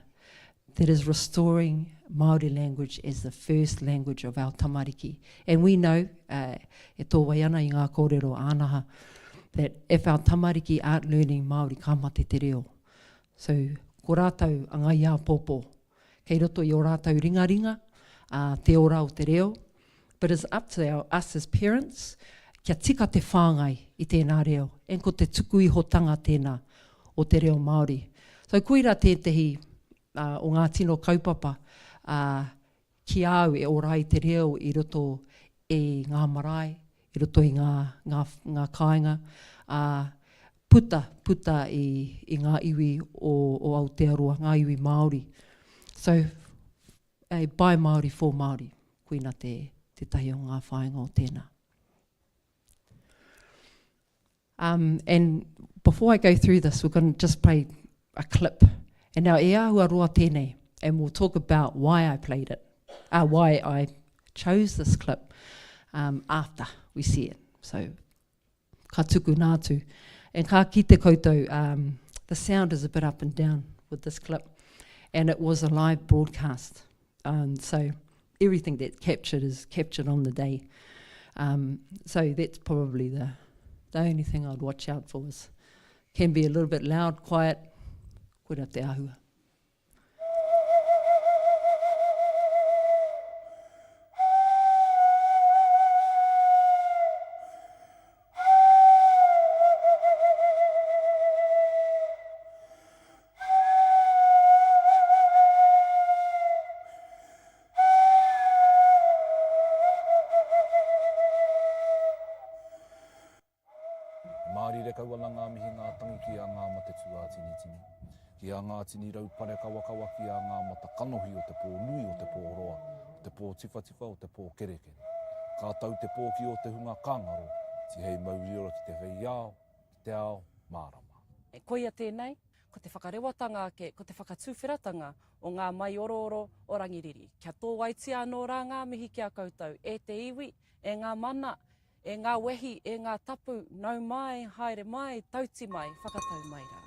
That is restoring Māori language as the first language of our tamariki. And we know, uh, e tōwai ana i ngā kōrero ānaha, that if our tamariki aren't learning Māori, ka mate te reo. So, ko rātou a ngai āpōpō. Kei roto i ō rātou ringaringa, uh, te ora o te reo. But it's up to our, us as parents, kia tika te whāngai i tēnā reo. And ko te tuku ihotanga tēnā o te reo Māori. So koira tētehi uh, o ngā tino kaupapa uh, ki a au e ora ai te reo i roto i ngā marae, i roto i ngā, ngā, ngā kāinga, ā, puta, puta i, i ngā iwi o, o Aotearoa, ngā iwi Māori. So, a by Māori for Māori, koina te, tētahi o ngā whāinga o tēnā. Um, and before I go through this, we're going to just play a clip. And now, e āhua roa tēnei, and we'll talk about why I played it, uh, why I chose this clip um, after we see it. So, ka tuku nā atu. And ka kite koutou, um, the sound is a bit up and down with this clip. And it was a live broadcast. Um, so everything that's captured is captured on the day. Um, so that's probably the, the only thing I'd watch out for is can be a little bit loud, quiet, koira te ahua. E mārire kau ana ngā mihi ngā tangi ki a Ngā Mate Tūātinitini, ki a Ngā Tini Rau Parekawakawa ki a Ngā Mata Kanohi o te Pō Nui o te Pō Roa, o te Pō Tiwhatiwha o te Pō Kerekere. Ka tau te pō ki ō te hunga ka ngaro, tihei mauriora ki te whei ao, ki te ao mārama. Koia tēnei, ko te whakarewatanga ake, ko te whakatuwheratanga o ngā maiorooro o Rangiriri. Kia tōwaitia anō rā ngā mihi ki a koutou, e te iwi, e ngā mana, e ngā wehi, e ngā tapu, nau mai, haere mai, tauti mai, whakatau mai rā.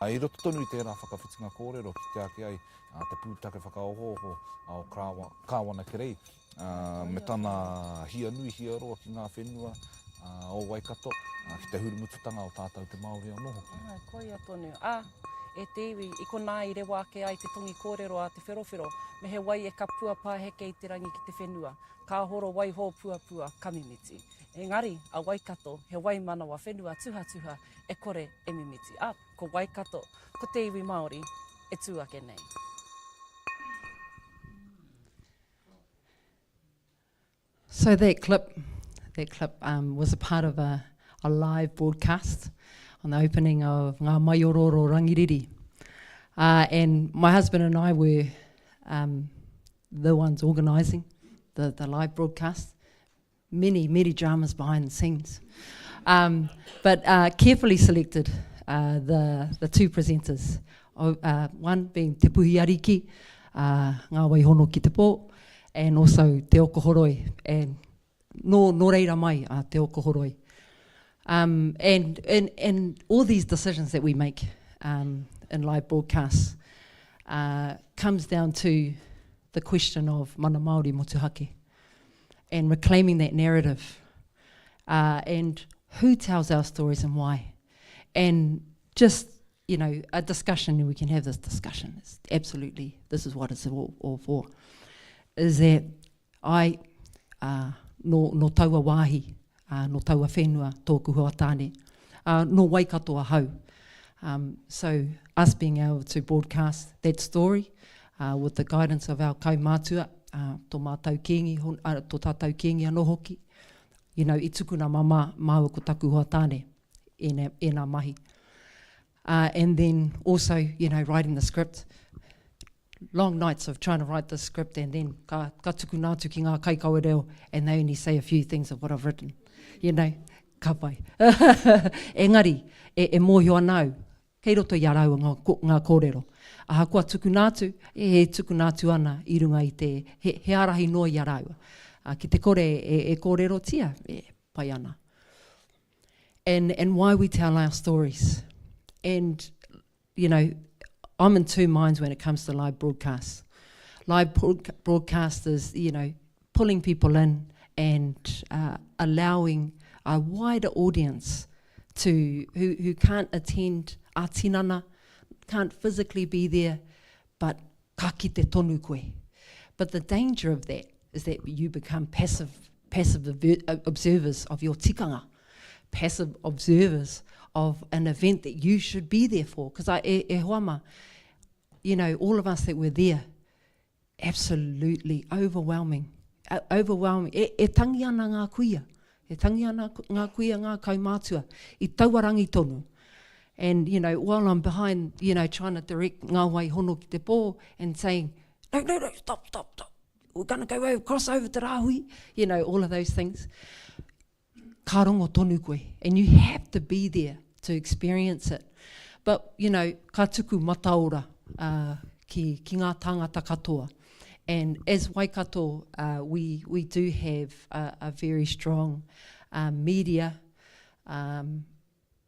I roto tonu i tērā whakawhitinga kōrero kitea ake ai te pūtake whakaohooho o Kāwana Kerei me tana hia nui hia roa ki ngā whenua o Waikato, ki te hurumututanga o tātou te Māori anō hoki. Āe, koia tonu. Ā, e te iwi, i konā i rewa ake ai te tongi kōrero a Te Wherowhero, me he wai e kapua pāheke i te rangi ki te whenua, ka horo waiho puapua, ka mimiti. Engari, a Waikato, he wai manawa whenua tuhatuha e kore e mimiti. Ā, ko Waikato, ko te iwi Māori e tū ake nei. So that clip, that clip um, was a part of a, a live broadcast on the opening of Ngā Maiororo Rangiriri. Uh, and my husband and I were um, the ones organising the, the live broadcast. Many, many dramas behind the scenes. Um, but uh, carefully selected uh, the, the two presenters. Uh, one being Te Puhi Ariki, uh, Ngā Waihono ki te Pō, and also Te Okohoroi, and nō, nō reira mai a Te Okohoroi. Um, and, and, and all these decisions that we make um, in live broadcasts uh, comes down to the question of mana Māori motuhake and reclaiming that narrative uh, and who tells our stories and why. And just, you know, a discussion, and we can have this discussion, it's absolutely, this is what it's all, all for, is that I, uh, no, no taua wāhi, uh, no taua whenua tōku hoa tāne, uh, no Waikato ahau. Um, so us being able to broadcast that story uh, with the guidance of our kaumātua, uh, tō mātou kīngi, uh, tō tātou kīngi anō hoki, you know, i tukuna mā, mā, māua ko taku hoa tāne ēnā, ēnā mahi. Uh, and then also, you know, writing the script, long nights of trying to write the script and then ka, ka tukuna atu ki ngā kaikawe reo and they only say a few things of what I've written. You know, ka pai. Engari, e, e mōhio ana au, kei roto i a rāua ngā, ngā kōrero. Ahakoa tukuna atu, e, e tukuna atu ana i runga i te, he, he ārahi noa i a rāua. Uh, ki te kore e, e kōrerotia, e pai ana. And, and why we tell our stories. And you know, I'm in two minds when it comes to live broadcasts. Live broadcast is, you know, pulling people in and uh, allowing a wider audience to who, who can't attend a can't physically be there, but ka kite tonu koe. But the danger of that is that you become passive, passive observers of your tikanga, passive observers of an event that you should be there for. Because I, e, e hoa ma, you know, all of us that were there, absolutely overwhelming. Uh, overwhelming. E, e tangi ana ngā kuia. E tangi ana ngā kuia, ngā kaumātua. I taua rangi tonu. And, you know, while I'm behind, you know, trying to direct ngā wai hono ki te pō and saying, no, no, no, stop, stop, stop. We're going to go over, cross over te rāhui. You know, all of those things. Ka rongo tonu koe. And you have to be there to experience it. But, you know, ka tuku mataora uh, ki, ki ngā tāngata katoa. And as Waikato, uh, we, we do have a, a very strong uh, media um,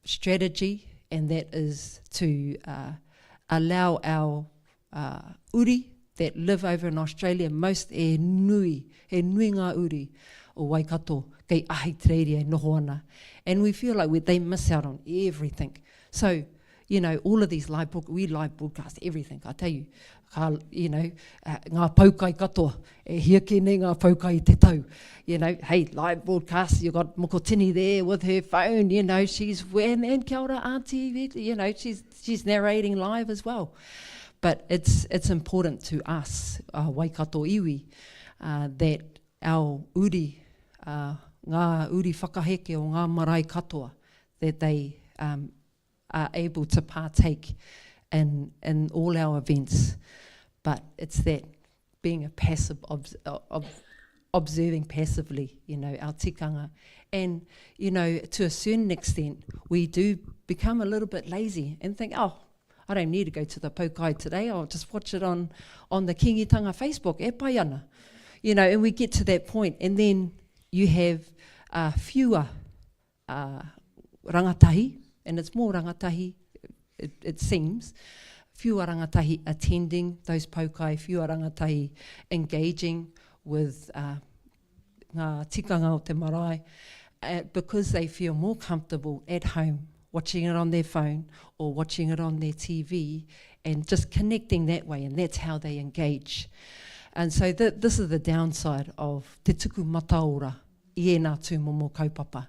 strategy, and that is to uh, allow our uh, uri that live over in Australia, most e nui, he nui ngā uri o Waikato kei Ahitereiria e noho ana. And we feel like we, they miss out on everything. So, you know, all of these live, we live broadcast everything, I tell you. Ka, you know, uh, ngā poukai katoa, e hia kē nei ngā poukai i te tau. You know, hey, live broadcast, you got Mokotini there with her phone, you know, she's, and, and kia ora auntie, you know, she's, she's narrating live as well. But it's, it's important to us, uh, Waikato iwi, uh, that our uri, uh, ngā uri whakaheke o ngā marae katoa, that they um, are able to partake in, in all our events. But it's that being a passive, ob ob observing passively, you know, our tikanga. And, you know, to a certain extent, we do become a little bit lazy and think, oh, I don't need to go to the poukai today. I'll just watch it on, on the Kingitanga Facebook. E pai ana. You know, and we get to that point. And then you have uh, fewer uh, rangatahi, and it's more rangatahi. it, it seems, fewer rangatahi attending those poukai, fewer rangatahi engaging with uh, ngā tikanga o te marae, uh, because they feel more comfortable at home watching it on their phone or watching it on their TV and just connecting that way, and that's how they engage. And so th this is the downside of te tuku mataora i ēnā tūmomo kaupapa.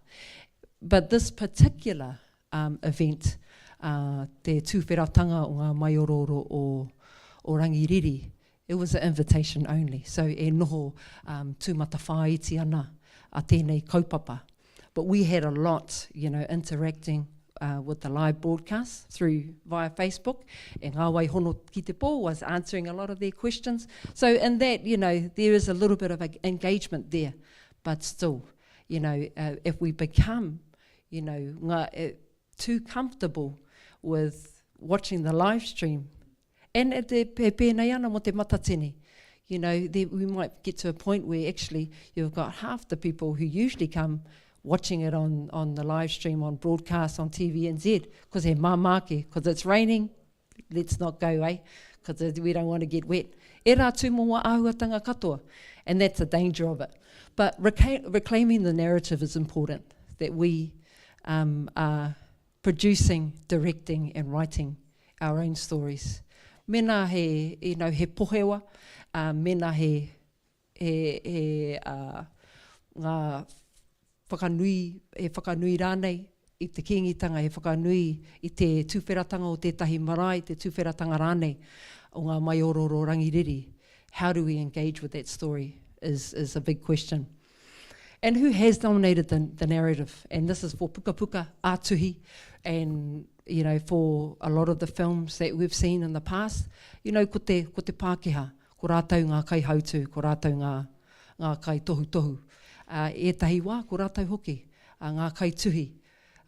But this particular um, event, uh, te tūwheratanga o ngā maiorooro o, o Rangiriri, It was an invitation only, so e noho um, tūmatawhāiti ana a tēnei kaupapa. But we had a lot, you know, interacting uh, with the live broadcast through via Facebook, and Ngā Wai Hono Ki Te Pō was answering a lot of their questions. So in that, you know, there is a little bit of engagement there, but still, you know, uh, if we become, you know, ngā, uh, too comfortable with watching the live stream And e pēnei ana mō te matatini. You know, there, we might get to a point where actually you've got half the people who usually come watching it on, on the live stream, on broadcast, on TVNZ, because he māmā ake, because it's raining, let's not go, eh? Because we don't want to get wet. E rā tūmomo āhuatanga katoa. And that's the danger of it. But reclaiming the narrative is important, that we um, are producing, directing and writing our own stories. Mena he, you know, he pohewa, uh, mena he, he, he uh, ngā whakanui, he whakanui rānei i te Kīngitanga, he whakanui i te tuwheratanga o tētahi marae, te tuwheratanga rānei o ngā maiororo rangiriri. How do we engage with that story is, is a big question. And who has dominated the, the narrative? And this is for Pukapuka, Atuhi, and you know, for a lot of the films that we've seen in the past, you know, ko te, ko te Pākehā, ko rātou ngā kaihautū, ko rātou ngā, ngā kaitohutohu. Uh, ētahi wā, ko rātou hoki, uh, ngā kaituhi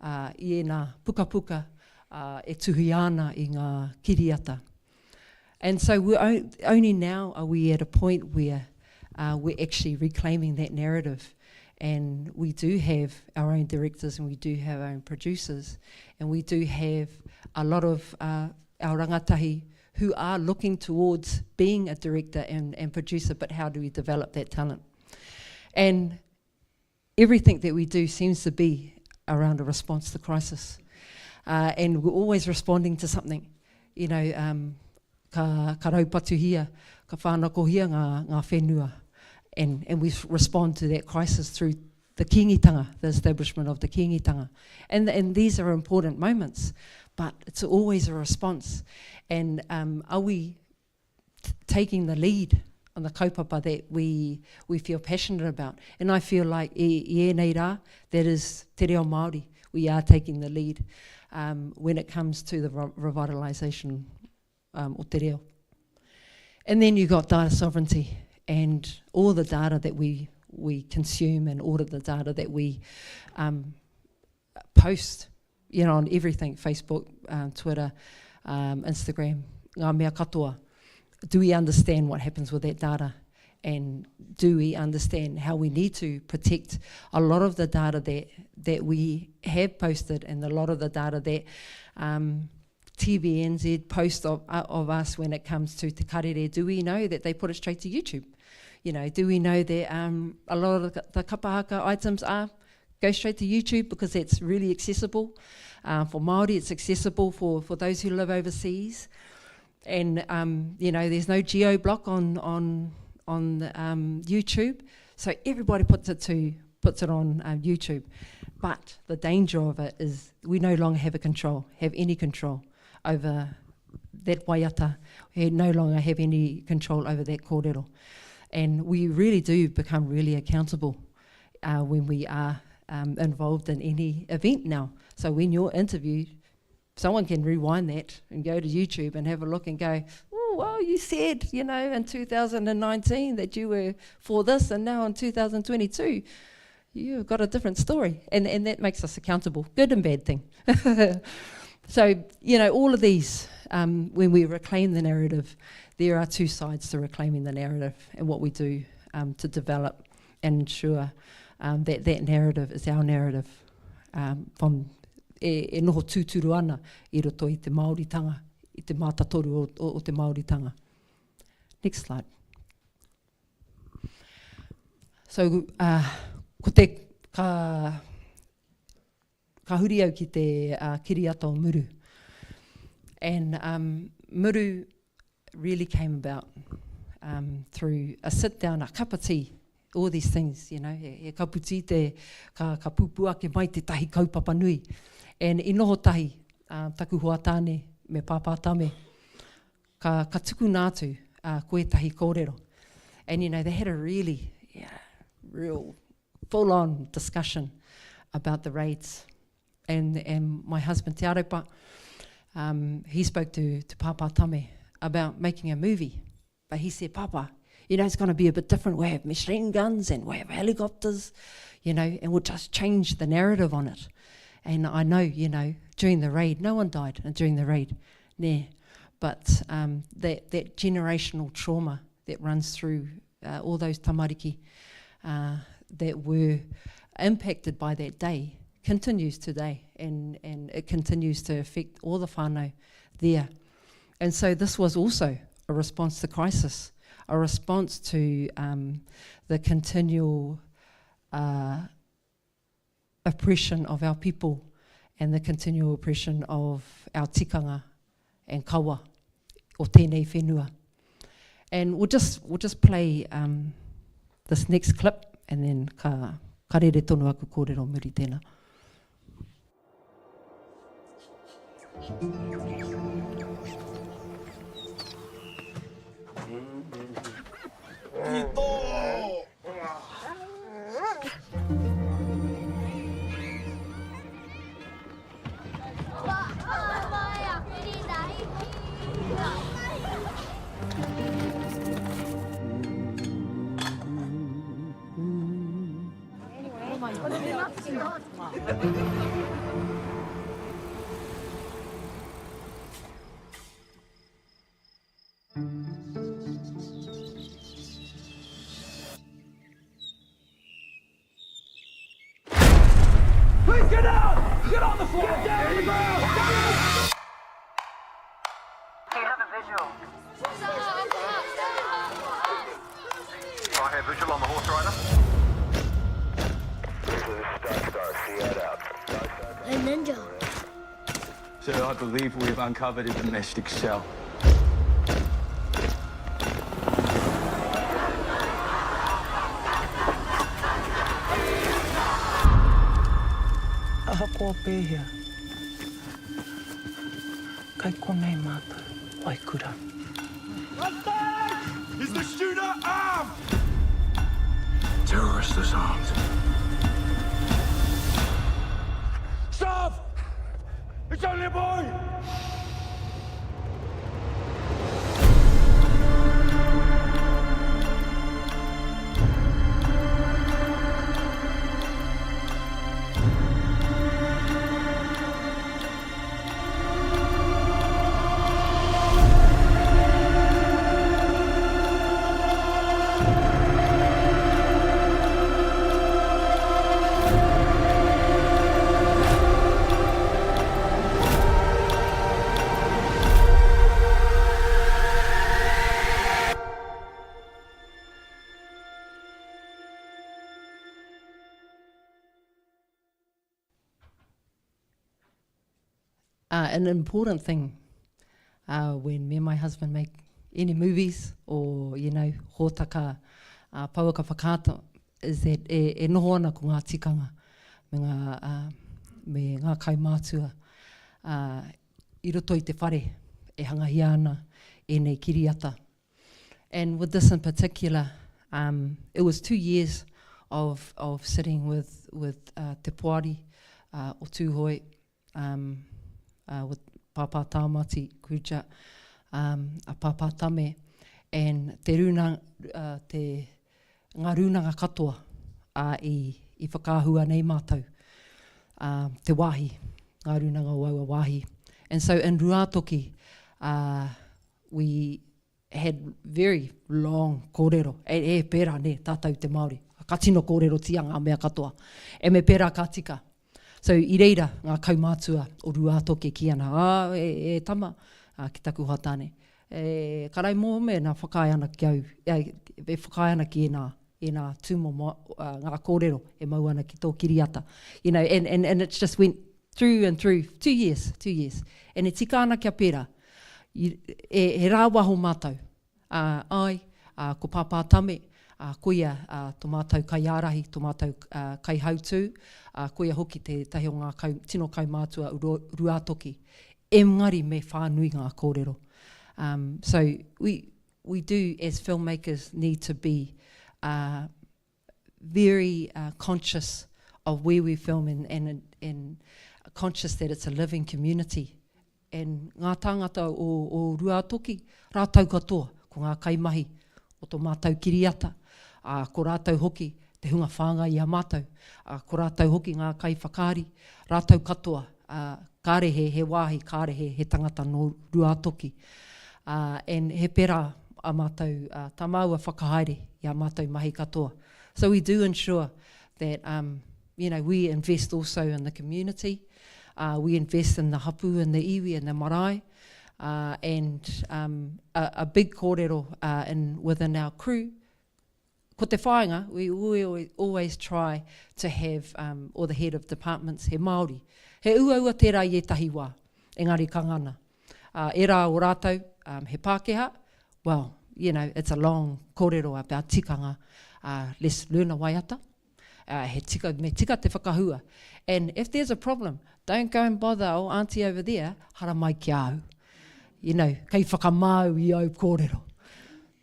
uh, i ēnā pukapuka uh, e tuhia ana i ngā kiriata. And so we're only now are we at a point where uh, we're actually reclaiming that narrative. And we do have our own directors and we do have our own producers. And we do have a lot of uh, our rangatahi who are looking towards being a director and, and producer, but how do we develop that talent? And everything that we do seems to be around a response to crisis. Uh, and we're always responding to something. You know, um, ka, ka raupatuhia, ka whānakohia ngā, ngā whenua. And, and we respond to that crisis through the kingitanga, the establishment of the kingitanga. And, and these are important moments, but it's always a response. And um, are we taking the lead on the kaupapa that we, we feel passionate about. And I feel like i, i ēnei rā, that is te reo Māori. We are taking the lead um, when it comes to the re revitalisation um, o te reo. And then you got data sovereignty and all the data that we, we consume and all of the data that we um, post, you know, on everything, Facebook, um, Twitter, um, Instagram, ngā mea katoa. Do we understand what happens with that data? And do we understand how we need to protect a lot of the data that, that we have posted and a lot of the data that um, TVNZ post of, uh, of us when it comes to Te Karere, do we know that they put it straight to YouTube? You know, do we know that um, a lot of the, the kapahaka items are go straight to YouTube because it's really accessible. Uh, for Māori, it's accessible for, for those who live overseas. And, um, you know, there's no geo block on, on, on um, YouTube. So everybody puts it, to, puts it on um, YouTube. But the danger of it is we no longer have a control, have any control over that waiata. We no longer have any control over that kōrero. And we really do become really accountable uh, when we are um, involved in any event now. So when you're interviewed, someone can rewind that and go to YouTube and have a look and go, oh, well, you said, you know, in 2019 that you were for this, and now in 2022, you've got a different story. And, and that makes us accountable, good and bad thing. so, you know, all of these, um, when we reclaim the narrative, there are two sides to reclaiming the narrative and what we do um, to develop and ensure um, that that narrative is our narrative um, from e, e noho tūturu ana i roto i te Māoritanga, i te mātatoru o, o, o te Māoritanga. Next slide. So, uh, ko te, ka, ka huri au ki te uh, kiriata o Muru. And um, Muru really came about um, through a sit down, a cup of tea, all these things, you know, he, he kapu tī te, ka, ka pūpū ake mai tētahi kaupapa nui. And i noho tahi uh, taku hoa tāne me Pāpā Tame, ka, ka tukuna atu uh, ko ētahi kōrero. And you know, they had a really, yeah, real full on discussion about the raids. And, and my husband Te Arepa, um, he spoke to, to Pāpā Tame about making a movie. But he said, Papa, you know, it's going to be a bit different. We have machine guns and we have helicopters, you know, and we'll just change the narrative on it. And I know, you know, during the raid, no one died during the raid. Nah. But um, that, that generational trauma that runs through uh, all those tamariki uh, that were impacted by that day continues today and, and it continues to affect all the whānau there. And so this was also a response to crisis, a response to um, the continual uh, oppression of our people and the continual oppression of our tikanga and kawa o tēnei whenua. And we'll just, we'll just play um, this next clip and then ka, ka rere tonu aku kōrero muri tēnā. Ki tō! Please get out! Get on the floor! Get down on the ground! Do you have a visual? I have visual on the horse rider. A ninja. Sir, I believe we have uncovered a domestic cell. Ahakoa pēhea, kai konei mātou, Waikura. Is the shooter armed? Terrorist disarmed. Stop! It's only a boy! Uh, an important thing uh, when me and my husband make any movies or, you know, hōtaka uh, pouaka whakaata is that e, e noho ana ko ngā tikanga me ngā, uh, me ngā kaumātua uh, i roto i te whare e hangahia ana ēnei kiriata. And with this in particular, um, it was two years of, of sitting with, with uh, Te Poari uh, o Tūhoe, um, uh, with Pāpā Tāmati Kuja, um, a Pāpā Tame, and te rūna, uh, te, ngā rūnanga katoa uh, i, i whakaahua nei mātou, uh, te wāhi, ngā rūnanga o aua wāhi. And so in Ruātoki, uh, we had very long kōrero, e, e pērā nē, tātou te Māori, ka tino kōrerotia ngā mea katoa. E me pērā ka tika. So i reira ngā kaumātua o Ruātoki kī ana, ā, e, e tama, ā, ki taku hoa tāne, e, karai mō me nā whakaae ana ki au, e, e whakaae ana ki ēnā, ēnā tūmomo, ā, ngā kōrero e mau ana ki tō kiriata. You know, and, and, and it just went through and through, two years, two years. And e tika ana kia pērā. I, e, he rāwaho mātou, Ā, āe, ā, ko Pāpā Tame, ā, koia, ā, to mātou kaiārahi, to mātou, ā, kaihautū, ā, koia hoki tētahi o ngā kau, tino kaumātua o Ruātoki. Engari me whānui ngā kōrero. Um, so, we, we do, as filmmakers, need to be, uh, very uh, conscious of where we film and, and, and conscious that it's a living community. And ngā tāngata o, o Ruātoki, rātou katoa, ko ngā kaimahi o tō mātou kiriata, ā, ko rātou hoki te hunga whāngai i a mātou, ā, ko rātou hoki ngā kaiwhakaari, rātou katoa, ā, kāre he, he wāhi, kāre he, he tangata nō Ruātoki. Ā, and he pērā a mātou, ā, tā māua whakahaere i ā mātou mahi katoa. So we do ensure that, um, you know, we invest also in the community, uh, we invest in the hapu and the iwi and the marae, uh, and um, a, a big kōrero uh, in, within our crew, ko te whāinga, we, we always try to have um, or the head of departments, he Māori. He uaua tērā i ētahi wā, engari ka ngana. Uh, ērā o rātou, um, he Pākehā, well, you know, it's a long kōrero about tikanga, uh, let's learn a waiata, uh, he tika, me tika te whakahua. And if there's a problem, don't go and bother oh auntie over there, haramai ki a au. You know, kei whakamāu i au kōrero.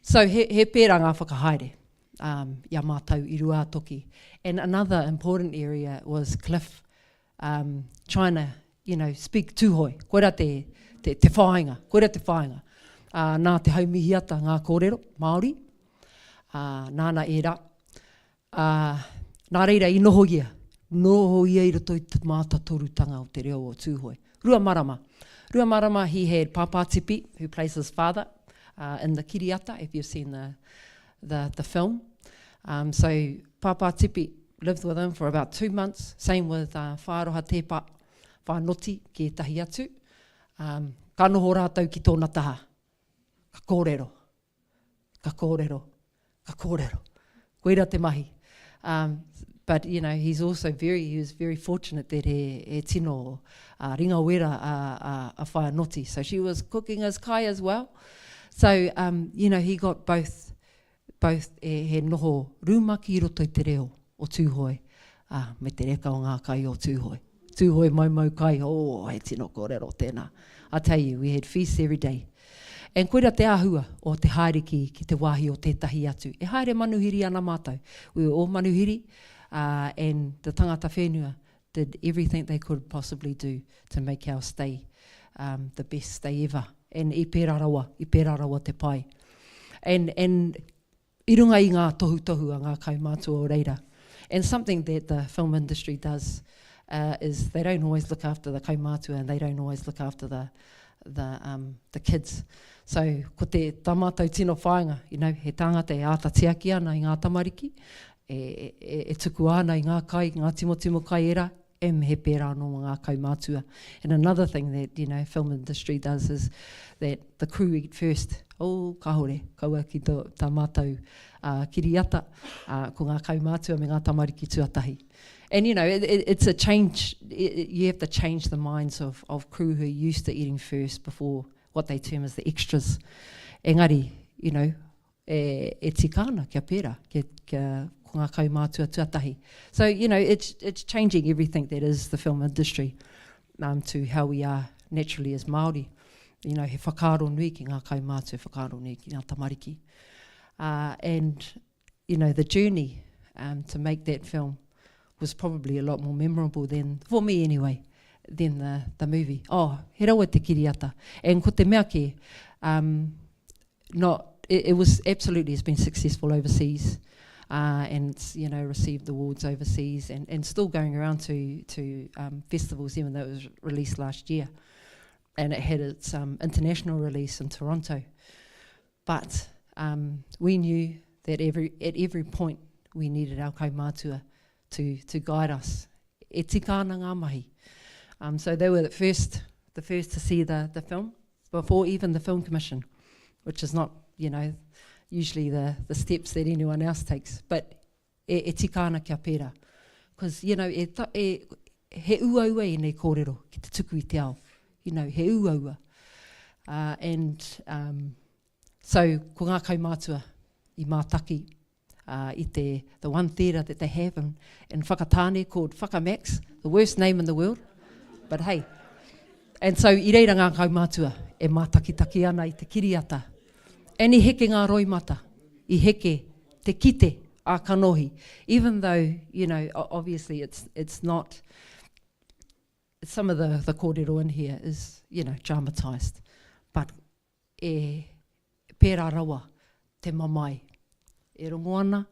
So he, he pērā ngā whakahaere um, i a mātou i Ruātoki. And another important area was Cliff um, trying to, you know, speak Tūhoe. Koira te, te, te whāinga, koira te whāinga. Uh, nā Te Haumihiata ngā kōrero Māori, uh, nāna ērā. Ā, nā reira i noho ia, noho ia i roto i te mātatorutanga o te reo o Tūhoe. Rua marama. Rua marama he had Pāpā Tipi, who plays his father, uh, in the kiriata, if you've seen the, the, the film. Um, so Pāpā Tipi lived with him for about two months, same with uh, Whāroha Tēpa, Whānoti ki ētahi atu. Um, ka noho rātou ki tōna taha, ka kōrero. Ka kōrero, ka kōrero. Koira te mahi. Um, but, you know, he's also very, he was very fortunate that he, he tino uh, ringa wera a, a, a Whaea Noti. So she was cooking his kai as well. So, um, you know, he got both, both e, he noho rūmaki i roto i te reo o Tūhoe, ā, me te reka o ngā kai o Tūhoe. Tūhoe maumau kai, oh, he tino kōrero tēnā. I tell you, we had feasts every day. And koira te āhua o te haere ki, ki te wāhi o tētahi atu. E haere manuhiri ana mātou. We were all manuhiri, uh, and the tangata whenua did everything they could possibly do to make our stay um, the best stay ever. And i pērā rawa, i pērā rawa te pai. And, and i runga i ngā tohutohu a ngā kaumātua o reira. And something that the film industry does uh, is they don't always look after the kaumātua and they don't always look after the, the, um, the kids. So, ko te tā mātou tino whāinga, you know, he tāngata e āta tiaki ana i ngā tamariki, e, e, e tukua ana i ngā kai, ngā timotimo kai ērā, em he pērā anō mō ngā kaumātua. And another thing that, you know, film industry does is that the crew eat first. Oh, kāore, kaua ki tō, tā mātou uh, kiriata, uh, ko ngā kaumātua me ngā tamariki tuatahi. And, you know, it, it, it's a change, it, you have to change the minds of, of crew who are used to eating first before what they term as the extras. Engari, you know, e, e tika ana kia pērā, kia, kia, ko ngā kaumātua tuatahi. So, you know, it's, it's changing everything that is the film industry um, to how we are naturally as Māori. You know, he whakaaro nui ki ngā kaumātua, whakaaro nui ki ngā tamariki. Uh, and, you know, the journey um, to make that film was probably a lot more memorable than, for me anyway, than the, the movie. Oh, he rawa te kiriata. And ko te mea ke, um, not it, it was absolutely has been successful overseas. Uh, and you know received awards overseas and, and still going around to to um, festivals even though it was released last year and it had its um, international release in Toronto but um, we knew that every at every point we needed our kaumātua to to guide us. E tika ana ngā mahi. Um, so they were the first, the first to see the, the film, before even the Film Commission, which is not, you know, usually the, the steps that anyone else takes. But e, e tika ana kia pērā. Because, you know, e, ta, e, he uaua ēnei kōrero ki te tuku i te ao. You know, he uaua. Uh, and um, so, ko ngā kaumātua i mātaki uh, i te, the one theatre that they have in, in Whakatāne called Whakamax, the worst name in the world, but hey. And so i reira ngā kaumātua e mātakitaki ana i te kiriata. And i heke ngā roimata, i heke te kite a kanohi, even though, you know, obviously it's, it's not, some of the, the kōrero in here is, you know, dramatised, but e pērā rawa te mamae e rongo ana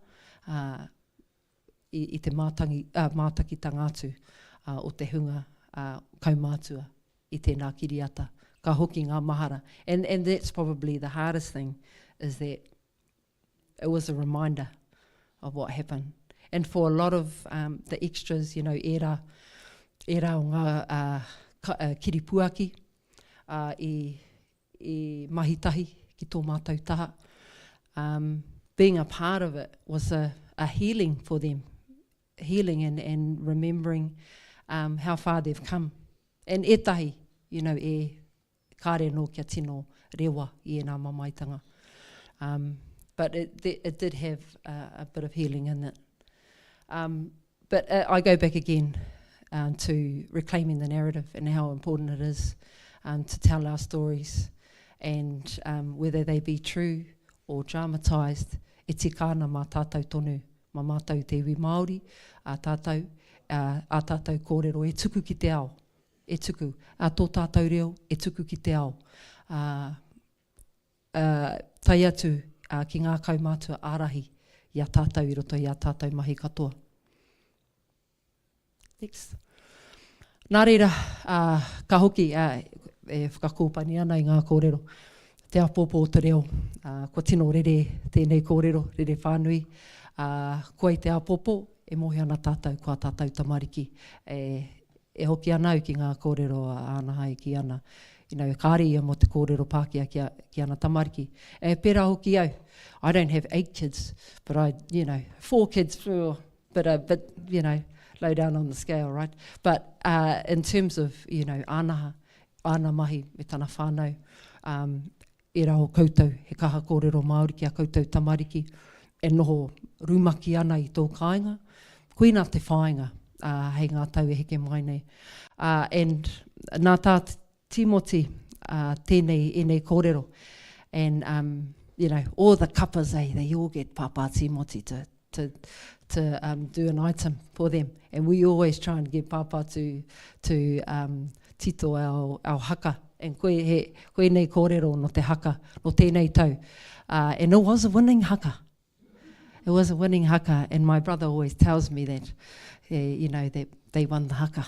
ā, i, i te mātangi, ā, mātakitanga atu ā, o te hunga ā, kaumātua i tēnā kiriata. Ka hoki ngā mahara. And, and that's probably the hardest thing, is that it was a reminder of what happened. And for a lot of um, the extras, you know, ērā, ērā o ngā uh, ka, uh, kiripuaki uh, i, i mahi tahi ki tō mātou taha, um, being a part of it was a, a healing for them, healing and, and remembering um, how far they've come. And ētahi, you know, e, Kāre anō kia tino rewa i ēnā mamaetanga. Um, but it, it did have a, a bit of healing in it. Um, but uh, I go back again um, to reclaiming the narrative and how important it is um, to tell our stories and um, whether they be true or dramatised, e tika ana mā tātou tonu, mā mātou te iwi Māori, ā tātou, ā, ā tātou kōrero e tuku ki te ao. e tuku, ā, tō tātou reo e tuku ki te ao, ā, ā, tae atu, ā, ki ngā kaumātua ārahi i a tātou i roto i ā tātou mahi katoa. Next. Nā reira, ā, ka hoki, ā, e whakakōpani ana i ngā kōrero, te āpōpō o te reo, ā, kua tino rere tēnei kōrero, rere whānui, ā, kua i te āpōpō, e mōhio ana tātou ko ā tātou tamariki e, E hoki ana au ki ngā kōrero a Ānaha e kī ana, you know, kāre ia mō te kōrero Pākehā ki a, ki ana tamariki. E pērā hoki au. I don't have eight kids, but I, you know, four kids, but a bit, you know, low down on the scale, right? But uh, in terms of, you know, Ānaha, āna mahi me tana whānau, um, Ērā o koutou he kaha kōrero Māori ki a koutou tamariki e noho rumaki ana i tō kāinga, koina te whāinga hei ngā tau e heke mai nei. And nā tā Tīmoti tēnei, ēnei kōrero and um, you know, all the kapas, eh, they all get Pāpā Tīmoti to, to, to um, do an item for them. And we always try and get Pāpā to, to um, tito our, our haka. And koe, he, koe nei kōrero no te haka, no tēnei tau. Uh, and it was a winning haka. It was a winning haka, and my brother always tells me that, uh, you know, that they won the haka.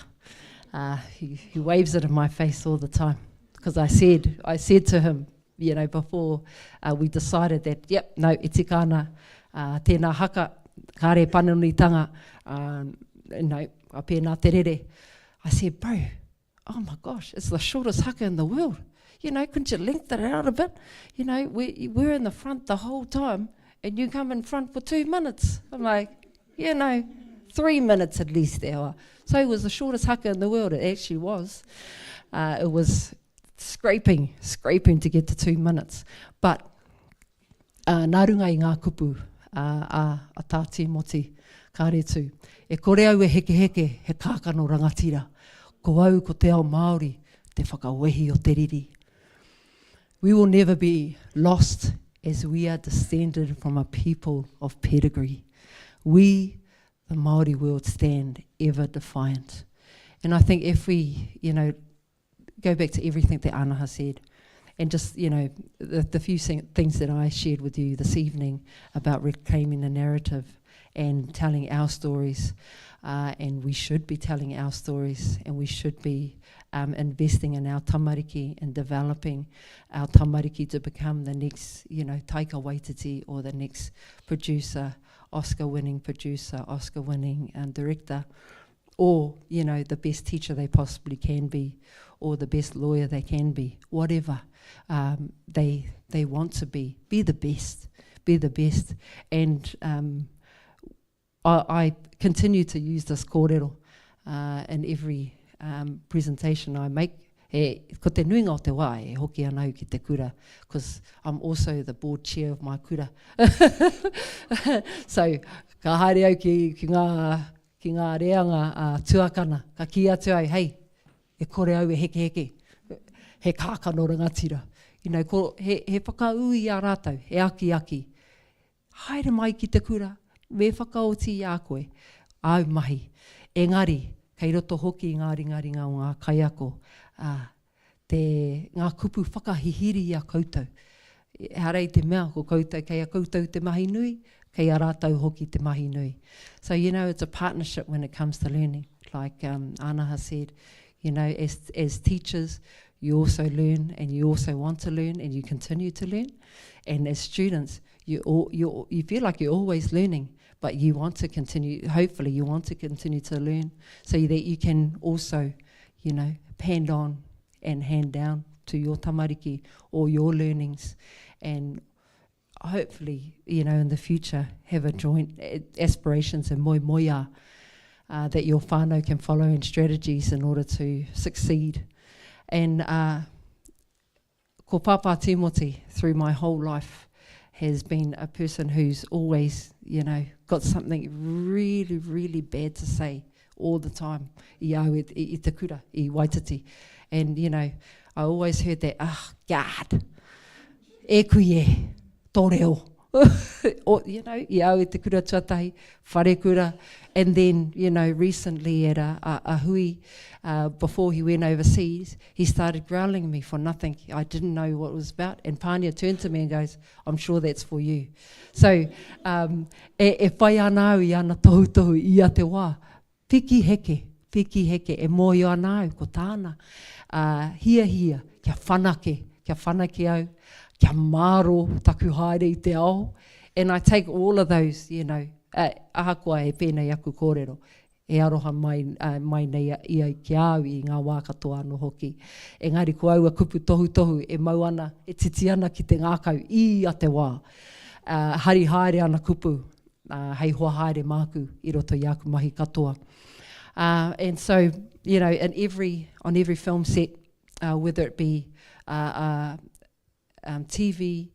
Uh, he, he waves it in my face all the time. Because I said, I said to him, you know, before uh, we decided that, yep, no, e tika ana, uh, tēnā haka, kāre panonitanga, um, no, ka pēnā te rere. I said, bro, oh my gosh, it's the shortest haka in the world. You know, couldn't you lengthen it out a bit? You know, we, we're in the front the whole time and you come in front for two minutes. I'm like, you know, three minutes at least, hour. So it was the shortest haka in the world. It actually was. Uh, it was scraping, scraping to get to two minutes. But uh, nā runga i ngā kupu uh, a, a tā Tīmoti Kāretu, e kore au e hekeheke he kākano rangatira. Ko au ko te ao Māori, te whakawehi o te riri. We will never be lost as we are descended from a people of pedigree. We, the Māori world, stand ever defiant. And I think if we, you know, go back to everything that Anaha said, and just, you know, the, the few things that I shared with you this evening about reclaiming the narrative and telling our stories, uh, and we should be telling our stories, and we should be um, investing in our tamariki and developing our tamariki to become the next, you know, Taika Waititi or the next producer, Oscar-winning producer, Oscar-winning um, director. Or, you know, the best teacher they possibly can be, or the best lawyer they can be, whatever um, they, they want to be. Be the best. Be the best. And um, I, I continue to use this kōrero uh, in every um, presentation I make. E, ko te nuinga o te wā e hoki ana au ki te kura, because I'm also the board chair of my kura. so, ka haere au ki, ki ngā, ki ngā reanga uh, tuakana, ka kī atu au, hei, e kore au e hekeheke, he kākano rangatira. You know, ko, he, he whakaū i a rātou, he akiaki, Haere mai ki te kura, me whakaoti i a koe āu mahi. Engari, kei roto hoki i ngā ringaringa o ngā kaiako, ā, te, ngā kupu whakahihiri i a koutou. Ehara i te mea ko koutou, kei a koutou te mahi nui, kei a rātou hoki te mahi nui. So, you know, it's a partnership when it comes to learning. Like um, Anaha said, you know, as, as teachers, you also learn and you also want to learn and you continue to learn. And as students, you, all, you, you feel like you're always learning, but you want to continue, hopefully you want to continue to learn so that you can also, you know, hand on and hand down to your tamariki or your learnings and hopefully, you know, in the future have a joint eh, aspirations and moi moia uh, that your whānau can follow and strategies in order to succeed. And uh, ko Pāpā Timoti, through my whole life, has been a person who's always, you know, got something really, really bad to say all the time i au i, i, i te kura, i Waititi. And, you know, I always heard that, ah, oh, God, e kui e, tō reo. or, you know, i au i te kura tuatahi, wharekura, and then, you know, recently at a, a, a hui, uh, before he went overseas, he started growling me for nothing. I didn't know what it was about. And Pania turned to me and goes, I'm sure that's for you. So, um, e, e whai ana au i ana tohutohu i a te wā. Piki heke, piki heke, e mōhio ana au ko tāna uh, hiahia kia whanake, kia whanake au, kia māro taku haere i te ao. And I take all of those, you know, uh, ahakoa e pēnei aku kōrero, e aroha mai, uh, mai nei ia ki a au i ngā wā katoa anō hoki. Engari ko aua kupu tohutohu e mau ana, e titi ana ki te ngākau i a te wā. Uh, hari haere ana kupu uh, hei hoa haere māku i roto i aku mahi katoa. Uh, and so, you know, in every, on every film set, uh, whether it be uh, uh, um, TV,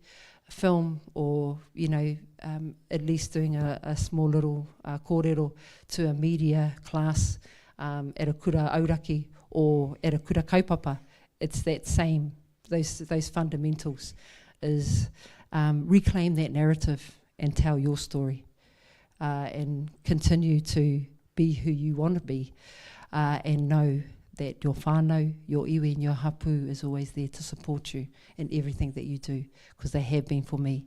film, or, you know, um, at least doing a, a small little uh, kōrero to a media class um, at a kura auraki or at a kura kaupapa, it's that same, those, those fundamentals is um, reclaim that narrative and tell your story uh, and continue to be who you want to be uh, and know that your whānau, your iwi and your hapu is always there to support you in everything that you do because they have been for me.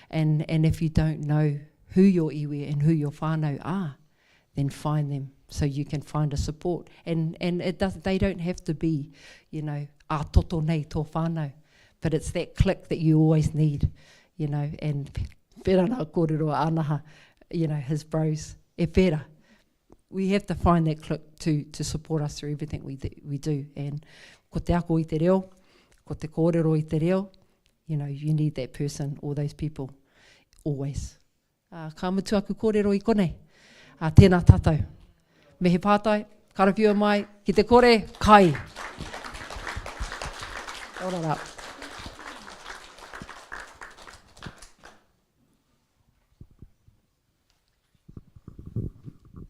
And, and if you don't know who your iwi and who your whānau are, then find them so you can find a support. And, and it does, they don't have to be, you know, a toto nei tō whānau, but it's that click that you always need, you know, and pērā nā kōrero a Anaha, you know, his bros, e pērā. We have to find that click to, to support us through everything we, do, we do. And ko te ako i te reo, ko te kōrero i te reo, you know, you need that person or those people always. Ā, ka mutu aku kōrero i konei. Ā, tēnā tātou. Me he pātai, karawhiua mai, ki te kore, kai! Ora rā.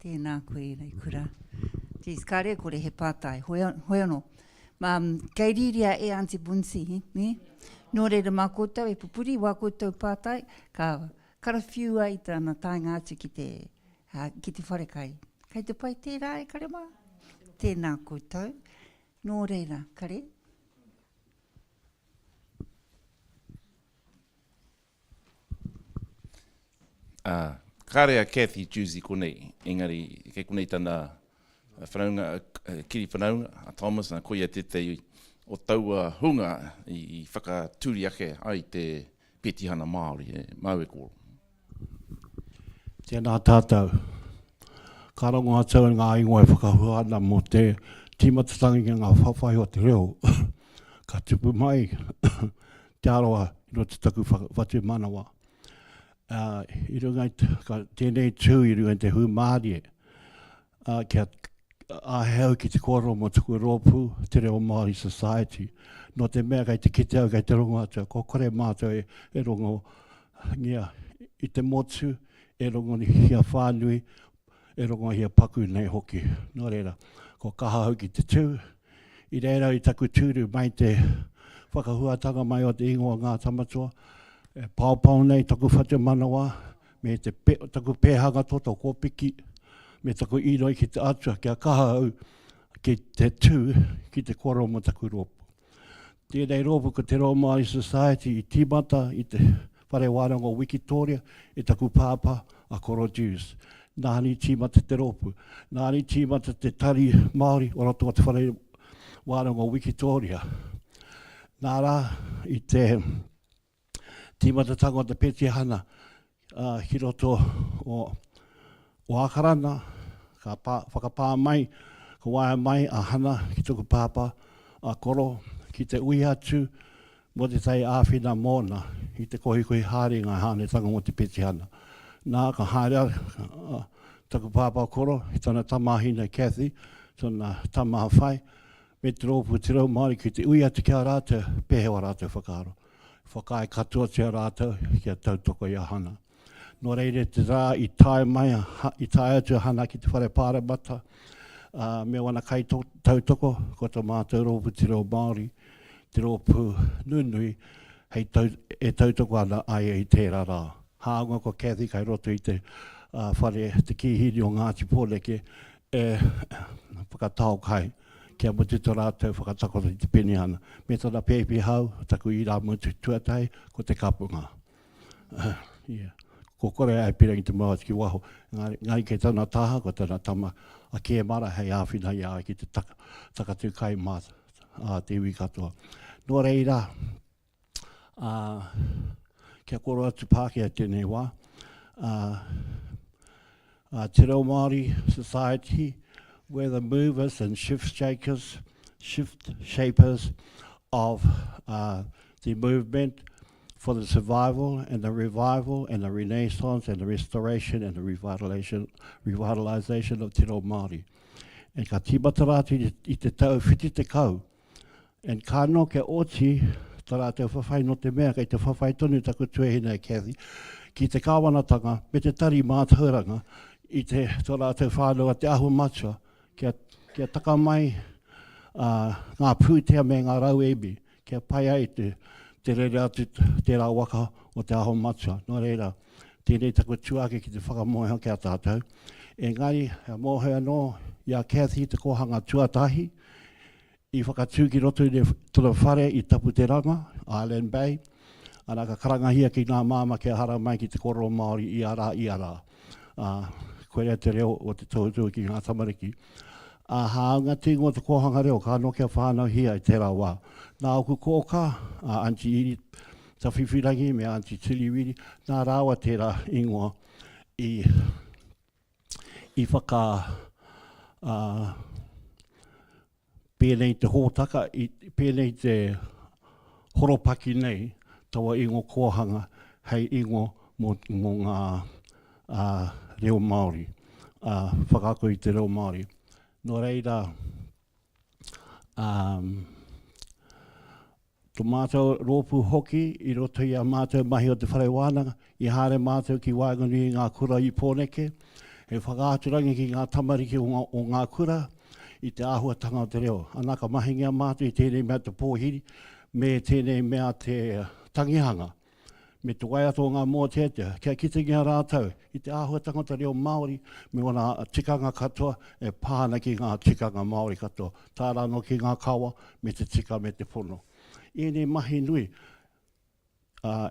Tēnā koe, Reikura. Geez, kāre e kore he pātai. Hoi, hoi anō. Um, kei rīria e Aunty Bunsi, ne? Nō reira mā koutou e pupuri wā koutou pātai, ka karawhiua i tana taenga atu ki te, uh, ki te wharekai. Kei te pai tērā e kare mā? Tēnā koutou. Nō reira, kare? Ā, kāre a Cathy Hughes i konei, engari kei konei tana whanaunga, kiri whanaunga, a Thomas, nā, koia tētahi o taua hunga i whakatūri ake ai te petihana Māori, e, māu e kōrero. Tēnā tātou. Ka rongo atu au i ngā ingoa e whakahua ana mō te tīmatatanga ki ngā whawhai o te reo. Ka tupu mai te aroha i roto i taku whatumanawa. Uh, i runga i ka, tēnei tū i runga i te hūmārie, uh, kia āhei au ki te kōrero mō taku rōpū, Te Reo Māori Society. Nō te mea kei te kite au, kei te rongo atu, kua kore mātou e, e rongo ngia i te motu, e rongohia whānui, e rongohia paku nei hoki. Nō reira, kua kaha au ki te tū. I reira i taku tūru mai te whakahuatanga mai o te ingoa Ngā Tamatoa, e paopao nei taku whatumanawa me te pe, taku pēhanga toto kōpiki, me taku īnoi ki te Atua kia kaha au ki te tū ki te koro mō taku rōpū. Tēnei rōpū ko Te Reo Māori Society i tīmata i te Whare Wānanga o Wikitōria i taku pāpā a Koro Dewes. Nāna i tīmata te rōpū. Nāna i tīmata te tari Māori o roto o te Whare Wānanga o Wikitōria. Nā rā i te tīmatatanga o te petihana ki roto o, o Ākarana, ka pā, whakapā mai, ka waea mai a Hana ki taku pāpā, a Koro, ki te ui atu mō te tai āwhina mōna i te kohikohi haere i ngā hānetanga mō te petihana. Nā, ka haere a, taku pāpā Koro i tana tamāhine Kathy, tana tama a Whai, me te rōpū Te Reo Māori ki te ui atu ki a rātou, pēhea wā rātou whakaaro. Whakaae katoatia rātou kia tautoko i a Hana. Nō reira te rā i tae mai, i tae atu a Hana ki te whare pāremata, ā, me wana kaitautoko, ko tō mātou rōpū Te Reo Māori, te rōpū nunui, hei tau, e tautoko ana a ia i tērā rā. Hāunga ko Cathy kai roto i te whare, te kīhini o Ngāti Pōneke, e whakatao kai. Kia mutu to ratou whakatakoto i te penihana, me tana pēpi hau, taku irāmutu tuatahi, ko te kapunga. Yeah. Ko kore ai pirangi te mau atu ki waho, engari, engari kei tana taha, ko tana tama a Kēmara hei āwhina i a ia ki te taka, takatū kai mā a te iwi katoa. Nō reira, ā, kia koro atu Pākehā tēnei wā, ā, ā, Te Reo Māori Society, we're the movers and shift shakers, shift shapers of uh, the movement for the survival and the revival and the renaissance and the restoration and the revitalization, revitalization of Te Reo Māori. And ka tīmata rātou i te tau 70, And ka anō kia oti ta rātou whawhai nō te mea kei te whawhai tonu taku tuahine a Cathy ki te kāwanatanga me te tari mātauranga i te tō rātou whānau a Te Aho Matua kia, kia taka mai uh, ngā pūtea me ngā rauemi kia pai ai te, te rere atu tērā waka o Te Aho Matua. Nō reira, tēnei taku tuake ki te whakamōhio ki a tātou. Engari, he mōhio anō i a Cathy te kōhanga tuatahi, I whakatū ki roto i tona whare i Taputeranga, Island Bay, ana ka karangahia ki ngā māmā kia haramai ki te kōrero Māori ia rā, ia rā. Ā, koira te reo o te tohutohu ki ngā tamariki. Ā, hāunga te ingoa o te kōhanga reo, ka anō kia whānauhia i tērā wā. Nā ōku kōkā, a Aunty Iri Tawhiwhirangi me Aunty Tilly Wiri, nā rāua tērā ingoa i i whaka ā, pēnei te hōtaka, i, pēnei te horopaki nei, taua ingo kōhanga hei ingo mō, mō ngā ā, reo Māori, ā, whakaako i te reo Māori. Nō reira, ā, To mātou rōpū hoki i roto i a mātou mahi o te whare wānanga, i haere mātou ki waenganui i ngā kura i Pōneke, he whakaaturangi ki ngā tamariki o ngā, o ngā kura i te āhuatanga o te reo. Ana ka mahingia mātou i tēnei mea te pōhiri me tēnei mea te tangihanga me te waiata o ngā mōteatea, kia kitengia rātou i te āhuatanga o te reo Māori me ōna tikanga katoa e pā ana ki ngā tikanga Māori katoa, tae rā anō ki ngā kawa me te tika me te pono. Ēnei mahi nui, ā,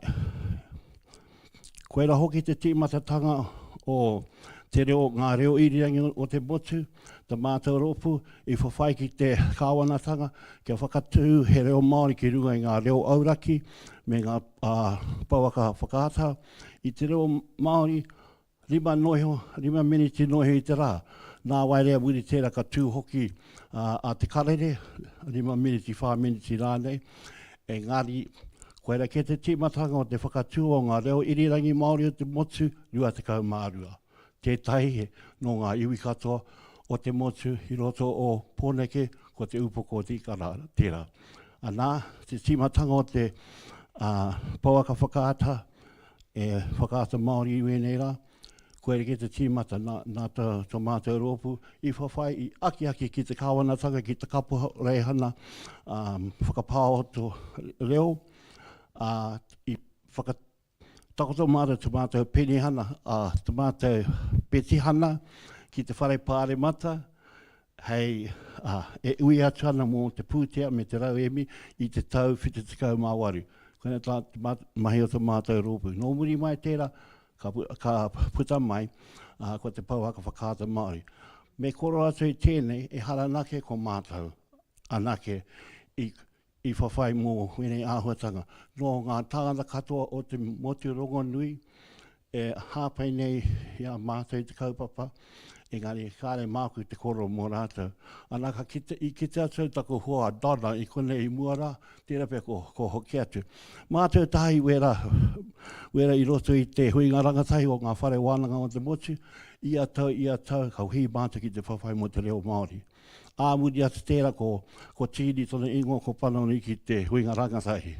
koirā hoki te tīmatatanga o te reo, ngā reo irirangi o te motu, tā mātou rōpū i whawhai ki te kāwanatanga kia whakatū he reo Māori ki runga i ngā reo auraki me ngā pouaka whakaata i te reo Māori. Rima noa iho, rima miniti noa iho i te rā. Nā wai rea muri tērā ka tū hoki a Te Karere, rima miniti, whā miniti rānei. Engari, koira kē te tīmatanga o te whakatū o ngā reo irirangi Māori o te motu 22. Tētahi nō ngā iwi katoa o te motu i roto o Pōneke, ko Te Upoko o Te Ika rā, tērā. Anā, te tīmatanga o te pouaka whakaata, e Whakaata Māori i wēnei rā, koia kē te tīmata nā, nā tō, tō mātou rōpū i whawhai, i akiaki ki te kāwanatanga, ki te kaporeihana um, whakapāoto reo, ā, i whakatakoto mātou tō mātou penihana, ā, tō mātou petihana ki te whare pāremata, hei, ā, e ui atu ana mō te pūtea me te rauemi i te tau 78. Koinā tā te mahi o tō mātou rōpū. Nō muri mai tērā, ka, ka puta mai, ā, ko te pouaka whakaata Māori. Me koro atu i tēnei, ehara anake ko mātou anake i, i whawhai mō wēnei āhuatanga. Nō ngā tāngata katoa o te motu rongonui e hāpai nei i a mātou i te kaupapa, engari kāre māku te kōrero mō rātou. Ana ka kite, i kite atu au taku hoa a Donna i konei i mua rā, tērā pea ko, ko hoki atu. Mātou tahi wērā, wērā i roto i te huinga rangatahi o ngā whare wānanga o te motu, ia tau, ia tau, ka hui mātou ki te whawhai mō te reo Māori. Ā muri atu tērā ko, ko Tīni tona ingoa ko panoni ki te huinga rangatahi.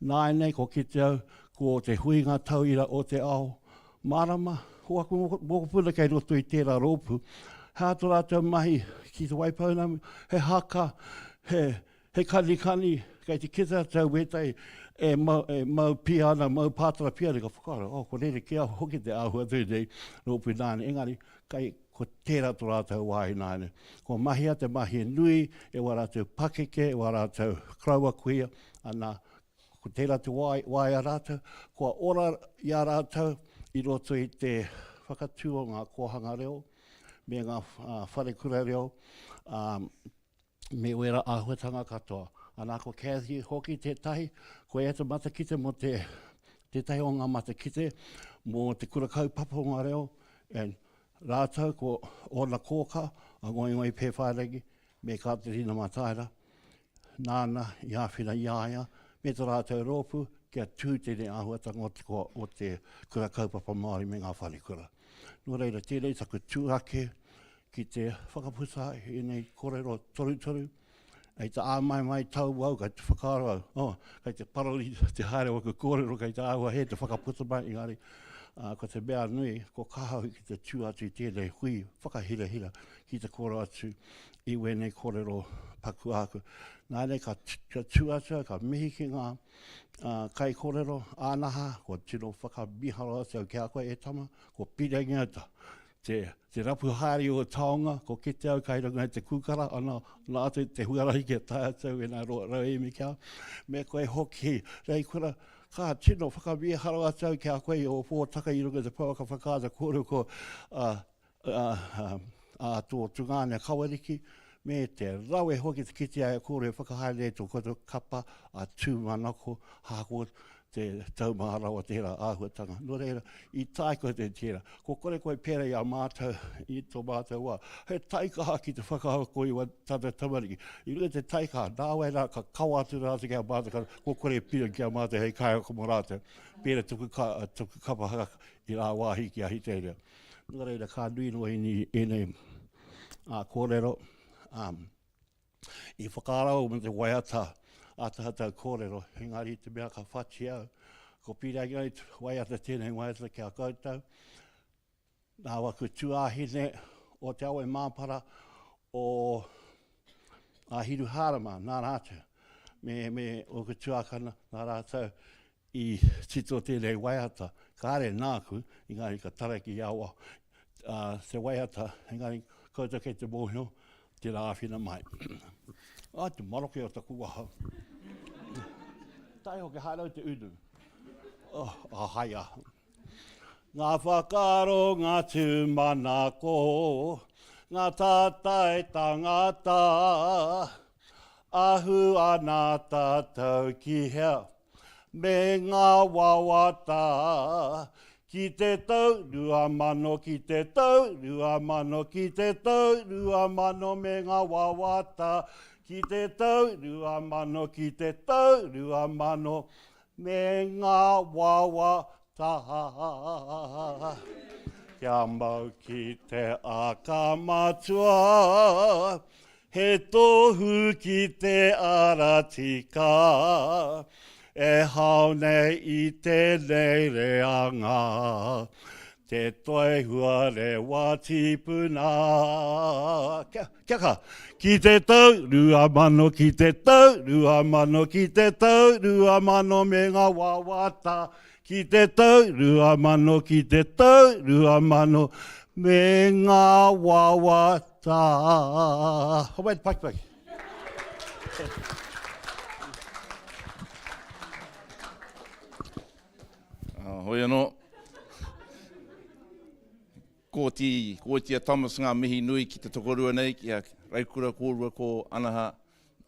Nāianei ko kite au ko te huinga tauira o te ao mārama, ko aku mokopuna kei roto i tērā rōpū, he aha tō rātou mahi ki Te Waipounamu, he haka, he, he kanikani, kei te kite atu au wētahi e mau, e mau pia ana, mau pātara pia ana, ka whakaaro, oh, ko rerekē hoki te āhua tēnei rōpū nāianei, engari, kei, ko tērā tō rātou wāhi nāianei. Kua mahia te mahi nui e wā rātou pakeke, e wā rātou koroua kuia, ana, ko tērā te wā, wā i a rātou, kua ora i a rātou i roto i te whakatū o ngā kōhanga reo me ngā wharekura reo, ā, me wērā āhuatanga katoa. Anā, ko Cathy hoki tētahi, ko ia te matakite mō te, tētahi o ngā matakite mō te kura kaupapa o ngā reo, and rātou ko ōna kōka, a Ngoingoi Pēwhairangi me Kāterina Mataira, nāna i āwhina i a ia me tō rātou rōpū kia tū tēnei āhuatanga o te, o te kura kaupapa Māori me ngā wharekura. Nō reira, tēnei taku tū ake ki te whakaputa i ēnei kōrero torutoru, hei te āmaimai tau au, kei te whakaaro au, oh, kei te parori te haere o aku kōrero, kei te āhua hē te whakaputa mai, engari, ā, ko te mea nui, ko kaha au ki te tū atu i tēnei hui whakahirahira ki te kōrero atu i wēnei kōrero paku āku. Nā nei, ka, ka tū atu au, ka mihi ki ngā uh, kaikōrero ānaha, kua tino whakamiharo atu au ki a koe e tama, kua pirangi au ta, te, te rapu haere i ō taonga, ko kite au kai runga i te kūkara, ana, ana atu te huarahi kia tae atu au ēnā rauemi ki a au. Me koe hoki, Reikura, ka tino whakamīharo atu au ki a koe i ō pōtaka i runga i te pouaka whakaata kōrero ko uh, uh, uh, a tō tungāne Kawariki, me te rawe hoki te kitea e kōrero e whakahaere nei tō koutou kapa a Tūmanako, ahakoa te taumaha rawa tērā āhuatanga. Nō reira, i tae koe te tērā. Ko kore koe pērā i a mātou, i tō mātou wā. He taikaha ki te whakaako i wā tātou tamariki. I runga i te taikaha, nāwai rā ka kawa atu rātou ki a mātou, ka, ko kore e pira ki a mātou hei kaiako mō rātou. Pērā tuku, ka, tuku kapa haka i rāwāhi ki Ahitereiria. Nō reira, ka nui noa ēnei kōrero. Um, I whakaara au me te waiata a tātou kōrero, engari i te mea ka whati au, ko pīrangi te waiata tēnei waiata ki a koutou, nā waku tuāhine o Te Awe Māpara o a Hiruhārama, nā rātou, me, me ōku tuākana, nā rātou I tito tēnei waiata, kāre nāku, engari ka taraki i awa te waiata, engari koutou kei te mōhio, tērā āwhina mai. Ai, te maroke o taku waha. Tae hoki, haere au te unu. Oh, ahaia. Ngā whakaaro, ngā tūmanako, ngā tātai tangata, ahu ana tātou ki hea? Me ngā wawata. Ki te tau 2000 ki te tau 2000 ki te tau 2000 me ngā wawata Ki te tau 2000 ki te tau 2000 me ngā wawata Kia mau ki te aka matua He tohu ki te ara tika, e hao nei i tēnei reanga, te toi huarewa tīpuna. Kia, kia kaha. Ki te tau 2000, ki te tau 2000, ki te tau 2000 me ngā wawata, ki te tau 2000, ki te tau 2000 me ngā wawata. Tā, homai te pakipaki. Uh, hoi anō. Kōti, Kōti a Thomas ngā mihi nui ki te tokorua nei, ki a Raukura kōrua ko Anaha.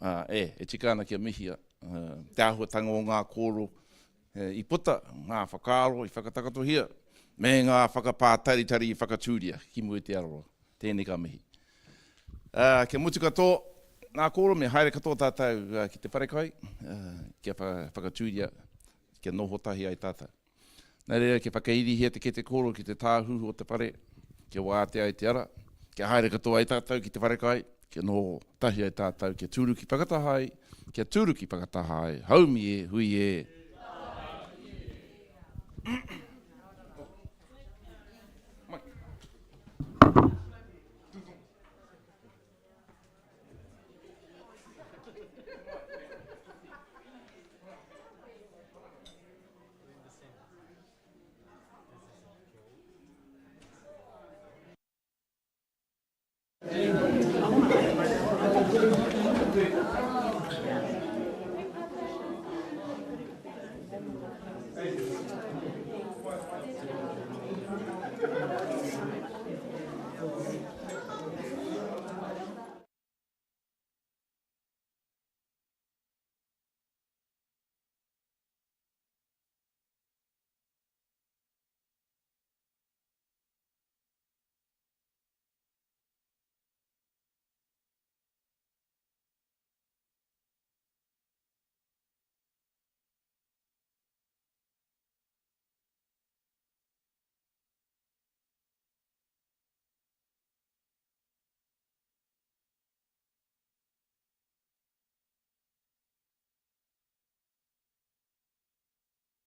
Uh, e, e tika ana kia mihia uh, te āhuatanga o ngā kōro i puta, ngā whakaaro i whakatakatohia, me ngā whakapātaritari i whakatūria ki mua i te araroa. Tēnei ka mihi. Ā, kia mutu katoa ngā kōrero, me haere katoa tātou ki te wharekai, kia whakatūria, kia noho tahi ai tātou. Nā reira, kia whakairihia te kete kōrero ki te tāhuhu o te whare, kia wātea ai te ara, kia haere katoa ai tātou ki te wharekai, kia noho tahi ai tātou, kia tūruki whakataha ai, kia tūruki whakataha ai, haumi e, hui e.